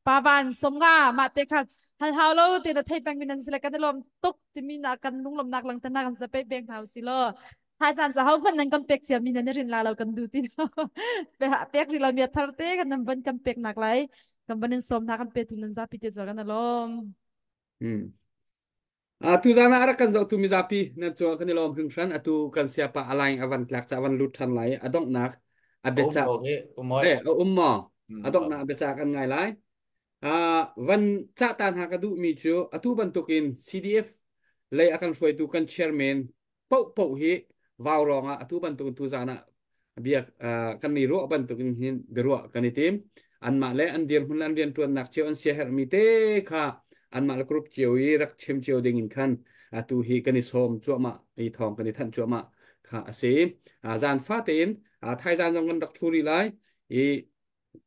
Pavan 50 mah te khan. Hal hau lo te na thei peng mi nan si le kan i lawm tuk timi na kan lunglawmnak langternak kan zapei peng hna usih law Thaizan ca ho hmanh nan kan pek cia mi nan i rin la lo kan duh ti lo. Pek rih lo mi a thar te kan nan van kan pek nak lai kan van in sawm hna kan pe tu nan zapi te zo kan alom.
Tu zan ah rak kan zohtu mizapi nan cung kan i lawm hringhran. Atu kan siapa alain avan tlak ca avan lut than lai. A donghnak a
Um
biacah
ko hi umoy.
eh a um maw? A donghnak a biacah kan ngai lai. Van cah ta hna ka duhmi cu atu bantukin CDF lei a kan hruaitu kan chairman paohpaoh hi vaurawng ah atu bantukin tuzaan ah bia kan i ruah bantukin hin biaruah kan i tim. Anmah le an dirhmun le an rianṭuannak cio an siaherhmi te kha anmah le group cio i rak chim cio ding in khan atu hi kan i sawm cuahmah i thawng kan i thanh cuahmah kha a si. Zan fate in thaizan zong kan rak ṭhu rih lai i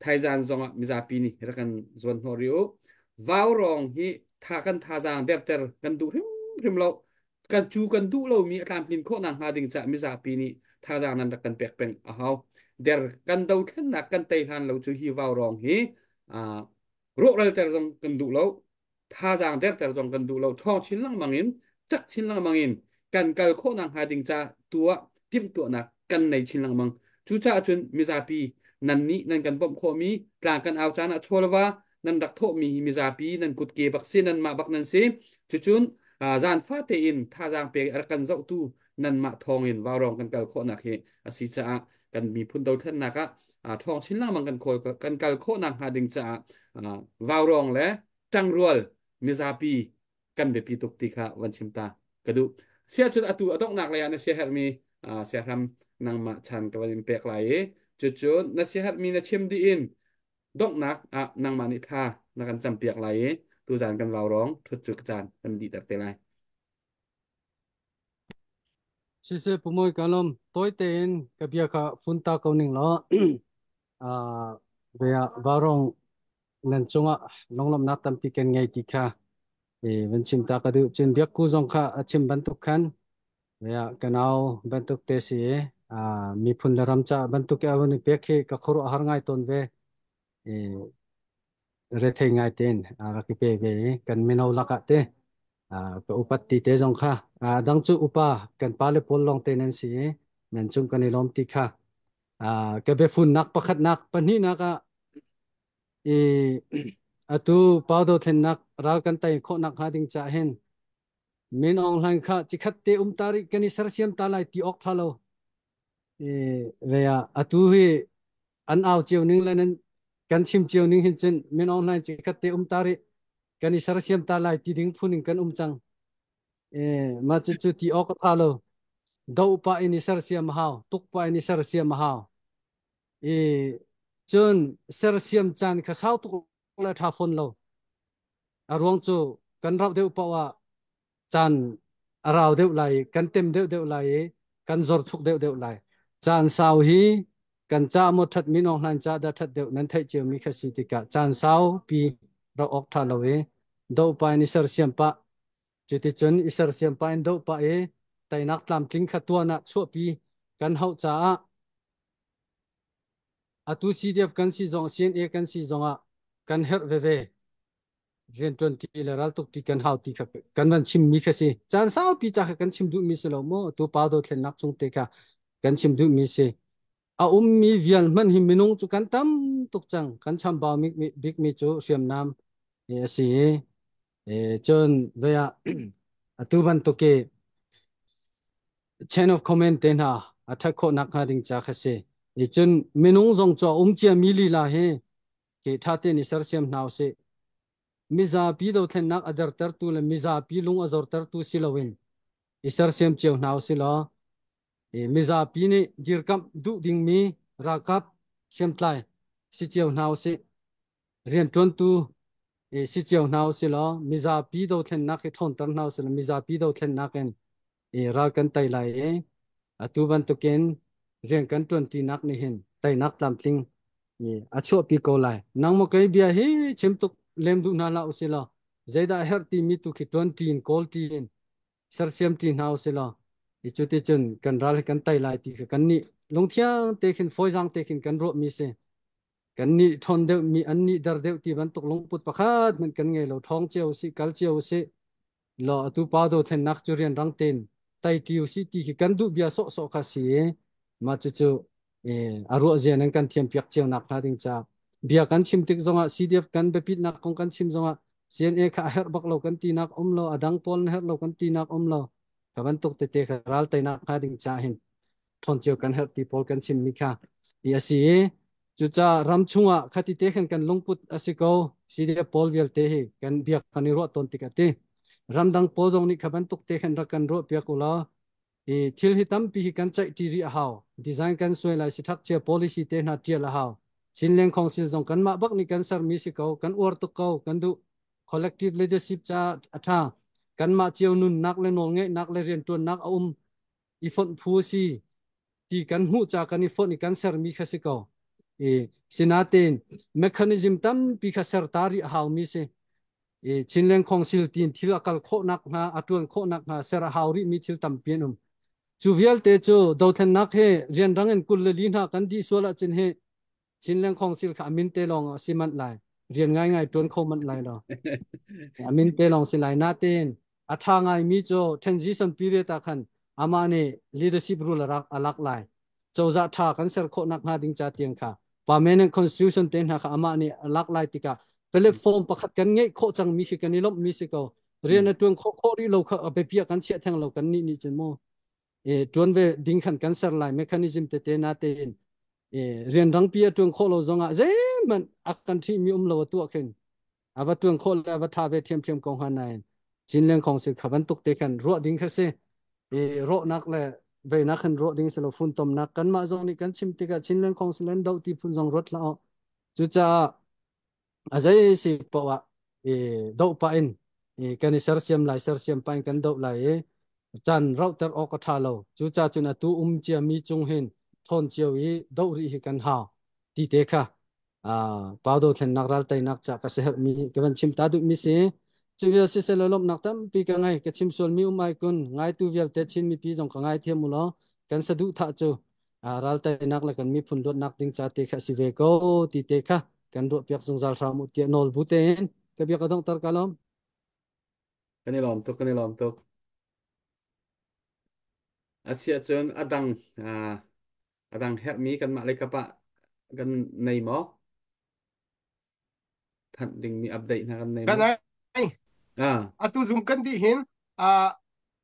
thaizan zongah mizapi nih rak kan zuan hnawh rih u. Vaurawng hi tha kan thazaang derter kan duh hrimhrim lo. Kan cu kan duh lomi a tlamtlin khawh nakhnga ding caah mizapi nih thazaang nan rak kan pek peng a hau. Der kan dothlennak kan tei hlan lo cu hi vaurawng hi rawhralter zong kan duh lo. Thazaang derter zong kan duh lo. Ṭhawng chin lengmang in, cak chin lengmang in kan kal khawh nakhnga ding ca tu ah timhtuahnak kan nei chin lengmang. Cucaah cun mizapi nan nih nan kan bawmh khawhmi tlang kan au caan ah chawlva nan rak thawhmi hi mizapi nan kutke bak si nanmah bak nan si. Cucun zan fate in thazaang pek a rak kan zohtu nanmah thawngin vaurawng kan kal khawhnak hi a si caah kan miphun dothlennak ah ṭhawng chin lengmang kan khawl kan kal khawh nakhnga ding caah vaurawng le ṭangrual mizapi kan biapi tuk ti kha van chim ta ka duh. Siahcun atu a donghnak lei ah na siaherhmi siahram nangmah chan ka van in pek lai i cucu na siaherhmi na chim dih in donghnak ah nangmah nih thla na kan campiak lai i tuzan kan vaurawng ṭhut cu ka caan kan dihter te lai.
Siseh Pu Mawi ka lawm. Tawi tein ka bia kha fun ta ko ning law vaurawng nan cungah lunglawmhnak tampi kan ngei ti kha van chim ta ka duh. Cun biakku zong kha a chim bantuk khan ka nau bantuk te si i miphun le ram caah bantuk i a van i pek hi ka khuaruah har ngai tawn ve. Rethei ngai tein rak i pe ve i kan mino lakah te ka upat ti te zong kha dang cu upa kan pale pawl lawng te nan si i nan cung kan i lawm ti kha ka biafunnak pakhatnak pahnihnak ah i atu pau dothlennak ral kan tei khawhnak hnga ding ca hin Min Aung Hlaing kha cikhat te um ta rih kan i sersiam ta lai ti awk tha lo. I ve ah atu hi an au cio ning le nan kan chim cio ning hin cun Min Aung Hlaing cikhat te um ta rih kan i sersiam ta lai ti ding phun in kan um cang. E ma cu cu ti awk a tha lo. Do pa in i sersiam a hau, tuk pa in i sersiam a hau. I cun sersiam caan kha sau tuk le tha fawn lo. A ruang cu kan rauh deuh paoh ah caan a rau deuh lai i kan tem deuhdeuh lai i kan zor chuk deuhdeuh lai. Caan sau hi kan ca maw ṭhat min Aung Hlaing ca dah ṭhat deuh nan theih ciomi kha si tikah caan saupi rauh awk ṭha lo i dohpa in i sersiam pah. Cuticun i sersiam pah in doh pah i teinak tlamtling kha tuan ah chuahpi kan hauh caah atu CDF kan si zong CNA kan si zongah kan herh veve. Rianṭuan ṭi le raltuk ṭi kan hau ti kha kan van chimmi kha si. Caan saupi ca kha kan chim duhmi si lo maw? Tu pa dothlennak chung te kha kan chim duhmi si. A ummi vial hmanh hi minung cu kan tam tuk cang. Kan chambau bikmi cu hriamnam hi a si. Cun vei ah atu bantuk i chain of command te hna a ṭhat khawh nakhnga ding ca kha si. Cun minung zong cu a um ciami lila hi ke ṭha tein i sersiam hna usih. Mizapi dothlennak a dertertu le mizapi lung a zortertu si loin i sersiam cio hna usih law mizapi nih dirkamh duh dingmi ralkap hriamtlai si cio hna usih. Rianṭuantu si cio hna usih law mizapi dothlennak hi ṭhawnter hna usih law mizapi dothlennak in ral kan tei lai i atu bantukin rian kan ṭuanṭinak nih hin teinak tlamtling a chuahpi ko lai. Nang maw kei bia hi chim tuk lem duh hna hlah usih law zeidah a herh timi tu khi ṭuanṭi in kawl ṭi in sersiam ṭi hna usih law i cu ti cun kan ral hi kan tei lai ti kha kan nih lungthiang te khin fawizang te khin kan ruahmi si. Kan nih ṭhawn deuh mi an nih der deuh ti bantuk lungput pakhat hmanh kan ngei lo. Ṭhawng cio usih, kal cio usih. Law atu pa dothlennak cu rianrang tein tai ṭi usih ti khi kan duh bia sawhsawh kha si i mah cucu a ruah zia nan kan thiam piak cio nak hnga ding ca bia kan chim tik zongah CDF kan biapitnak kong kan chim zongah CNA kha a herh bak lo kan tinak um lo, a dang pawl na herh lo kan tinak um lo. Kha bantuk tete kha ral teinak hnga ding ca hin ṭhawn cio kan herh ti pawl kan chimmi kha ti a si i cucaah ram chungah khati te khan kan lungput a si ko. CDF pawl vialte hi kan biak kan i ruah tawn tik a ti ramdang pawl zong nih kha bantuk te khan rak kan ruah piak u law i thil hi tampi hi kan ceih ṭi rih a hau. Design kan suai lai, si ṭhak chia policy te hna ṭial a hau. Chinleng Council zong kanmah bak nih kan sermi si ko, kan uar tuk ko, kan duh. Collective leadership ca a ṭha. Kanmah cio nunnak le nawlngeihnak le rianṭuannak a um i fonh phu a si ti kan hmuh ca kan i fonh i kan sermi kha si ko. I sinain mechanism tampi kha ser ta rih a haumi si. I Chinland Council tiin thil a kal khawhnak hnga, a ṭuan khawhnak hnga ser a hau rihmi thil tampi an um. Cu vialte cu dothlennak he rianrang in 24 hna kan dih sual ahcun hi Chinland Council kha a min te lawng a si manh lai. Rian ngaingai ṭuan kho manh lai lo. A min te lawng si lai. Natein a ṭha ngaimi cu transition period ah khan amah nih leadership role a rak a lak lai. Cozah ṭha kan ser khawh nakhnga ding ca tiang kha permanent constitution te hna kha amah nih a lak lai tikah platform pakhat kan ngeih khawh cangmi khi kan i lawmhmi si ko. Rian a ṭuan khawh khawh rih lo kha a biapi ah kan chiah theng lo kan nih nih cun mu. Ṭuan ve ding khan kan ser lai mechanism tete natein rianrangpi a ṭuan khawh lo zongah zeihmanh a kan ṭhihmi um lo a tuah khin a va ṭuan khawh le a va ṭha ve ṭhiamṭhiam ko hnga nain Chinland Council kha bantuk te khan ruah ding kha si. I rawhnak le veinak khan ruah ding si lo, funtomnak kanmah zong nih kan chim tikah Chinland Council an doh ti phun zong ruat hlah u. Cucaah a zei si poah ah i doh pah in kan i sersiam lai, sersiam pah in kan doh lai i caan rauhter awk a ṭha lo. Cucaah cun atu um ciami cung hin ṭhawn cio i doh rih hi kan hau ti te kha pau dothlennak ral teinak ca ka siaherhmi ka van chim ta duhmi si. Cu vial siseh lawmhnak tampi ka ngei. Ka chim sualmi um ai kun ngaitu vialte Chin mipi zong ka ngaithiam u law kan saduhthah cu ral teinak le kan miphun luatnak ding ca te kha si ve ko ti te kha kan ruahpiak zungzal hram u tiah nawl bu tein ka bia ka donghter ka lawm.
Kan i lawm tuk, kan i lawm tuk. Asiah cun a dang herhmi kanmah lei kap ah kan nei maw? Thanh dingmi update hna kan nei
Kan
maw?
ai atu zum kan di hin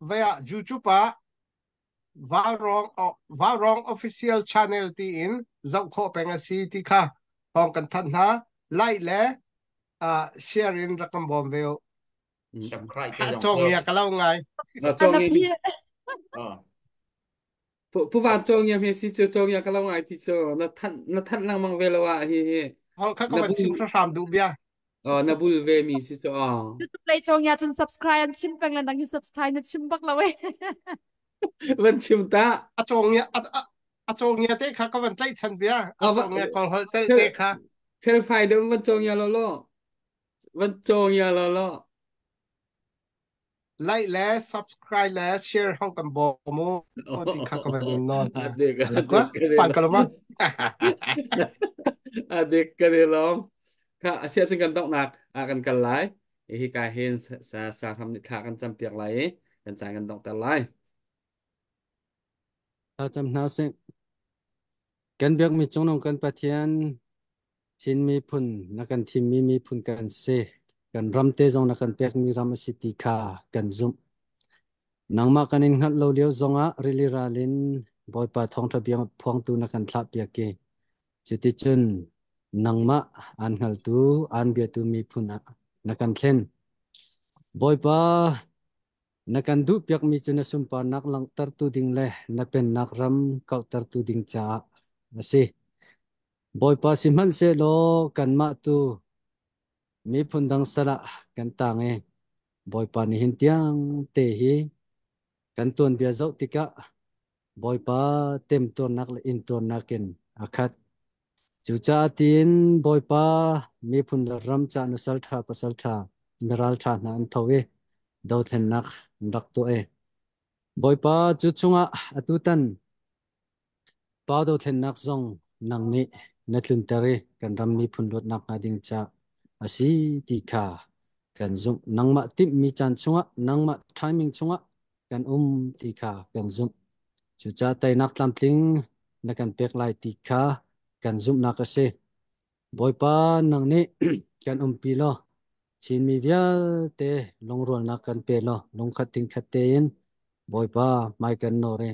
vaya YouTube ah Vaurawng Vaurawng official channel tiin zoh khawh peng a si ti kha thawng kan thanh hna. Like le share in rak kan bawm ve u.
Subscribe te zong
Cawng ya ka lo ngai.
Cawng Pu Van cawng ya me si cu cawng ya ka lo ngai ti cu na thanh na thanh lengmang ve lo ah hi hi.
Hol kha ka van chim hram duh bia.
Oh, na bul ve mi si cu oh.
YouTube lei cawng ya cun subscribe an chim peng le dang hi subscribe na chim bak lo eh.
Van chim ta.
A cawng ya a cawng ya te kha ka van tlaih chan bia. A cawng ya kol hol te te kha.
Fel fai deuh van cawng ya lo lo. Van cawng ya lo lo.
Like le subscribe le share hong kan bawm mu ti kha ka van nawn hna.
Adik
Alakwa
adik
pan ka lo ma.
Adik kan i lawm. Kha asia cun kan donghnak ah kan kal lai. Hi ka hin sa sa hram nih thla kan cam piak lai i kan caan kan donghter lai.
Thla cam hna sih. Kan biakmi cungnung kan Pathian Chin miphun na kan thimmi miphun kan si. Kan ram te zong na kan pekmi ram a si ti kha kan zumh. Nangmah kan in hngalh lo lio zongah rili ral in Bawipa thawngṭha bia phuangtu na kan thlahpiak i cuticun nangmah aan hngaltu, aan biatu miphun ah na kan thlen. Bawipa, na kan duhpiakmi cu na sunparnak langhtertu ding le na pennak ram kauhtertu ding caah a si. Bawipa sihmanhsehlaw kanmah tu miphun dang sal ah kan tang i Bawipa nihin tiang te hi kan tuanbia zoh tikah Bawipa temtuarnak le intuarnak in a khat. Cucaah tiin Bawipa miphun le ram ca nusal ṭha pasal ṭha miral ṭha hna an tho i dothlennak an rak tuah i Bawipa cu chungah atutan Pa dothlennak zong nang nih na tlunter i kan ram miphun luatnak hnga ding ca a si ti kha kan zumh. Nangmah timhmi caan chungah, nangmah timing chungah kan um ti kha kan zumh. Cucaah teinak tlamtling na kan pek lai ti kha kan zumhnak a si. Bawipa nang nih kan umpi law Chinmi vialte lungrualnak kan pe law lungkhat tingkhat tein Bawipa hmai kan nawr i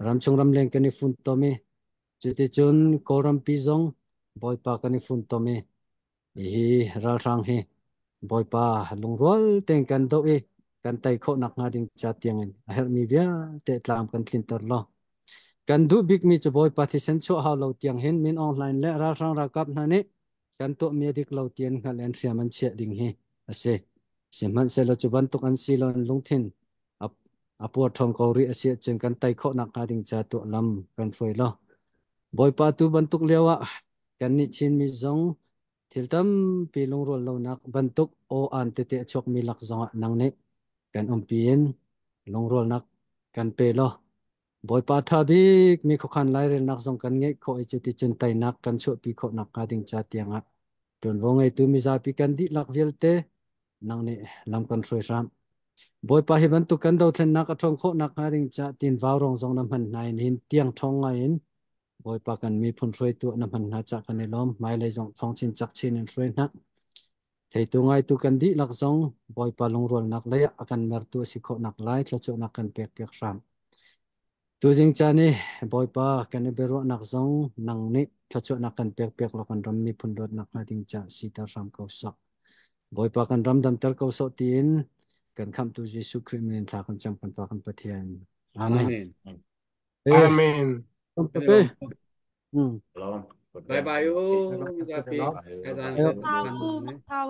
ramchung ramleng kan i funtom i cuticun Kawlrampi zong Bawipa kan i funtom i hihi ralhrang hi Bawipa lungrual tein kan doh i kan tei khawh nakhnga ding ca tiangin a herhmi vialte tlam kan tlinter law kan duh bikmi cu Bawipa thisen chuah hau lo tiang hin Min Aung Hlaing le ralhrang ralkap hna nih kan tuahmi a dik lo ti an hngalh i an hriam an chiah ding hi a si. Sihmanhsehlaw cu bantuk an si lo an lungthin a puar ṭhawng ko rih a si ahcun kan tei khawh nakhnga ding ca tuah lam kan hruai law Bawipa tu bantuk lio ah kannih Chinmi zong thil tampi lungrual lonak bantuk aw-aan tete a chuakmi lak zongah nang nih kan umpi in lungrualnak kan pe law Bawipa ṭha bik mi khuakhan lairelnak zong kan ngeih khawh i cuticun teinak kan chuahpi khawh nakhnga ding ca tiangah ṭuanvo ngeitu mizapi kan dihlak vialte nang nih lam kan hruai hram. Bawipa hi bantuk kan dothlennak a ṭhawn khawh nakhnga ding ca tin vaurawng zong na hman hna in hin tiang ṭhawng ngai in Bawipa kan miphun hruaitu na hman hna ca kan i lawm. Hmailei zong thawng chin cak chin in hruai hna. Theitu ngaitu kan dihlak zong Bawipa lungrualnak lei ah a kan mertu a si khawh naklai thluachuahnak kan pekpiak hram. Tuzing caan i Bawipa kan i biaruahnak zong nang nih thluachuahnak kan pekpiak law kan ram miphun luatnak hnga ding caah siter hram ko sawh. Bawipa kan ram damter ko sawh tiin kan khamhtu Jesuh Khrih min in thla kan cam kan Pa kan Pathian. Amen.
Amen.
Amen.
Bye bye u mizapi. Kai zan
Thau, thau.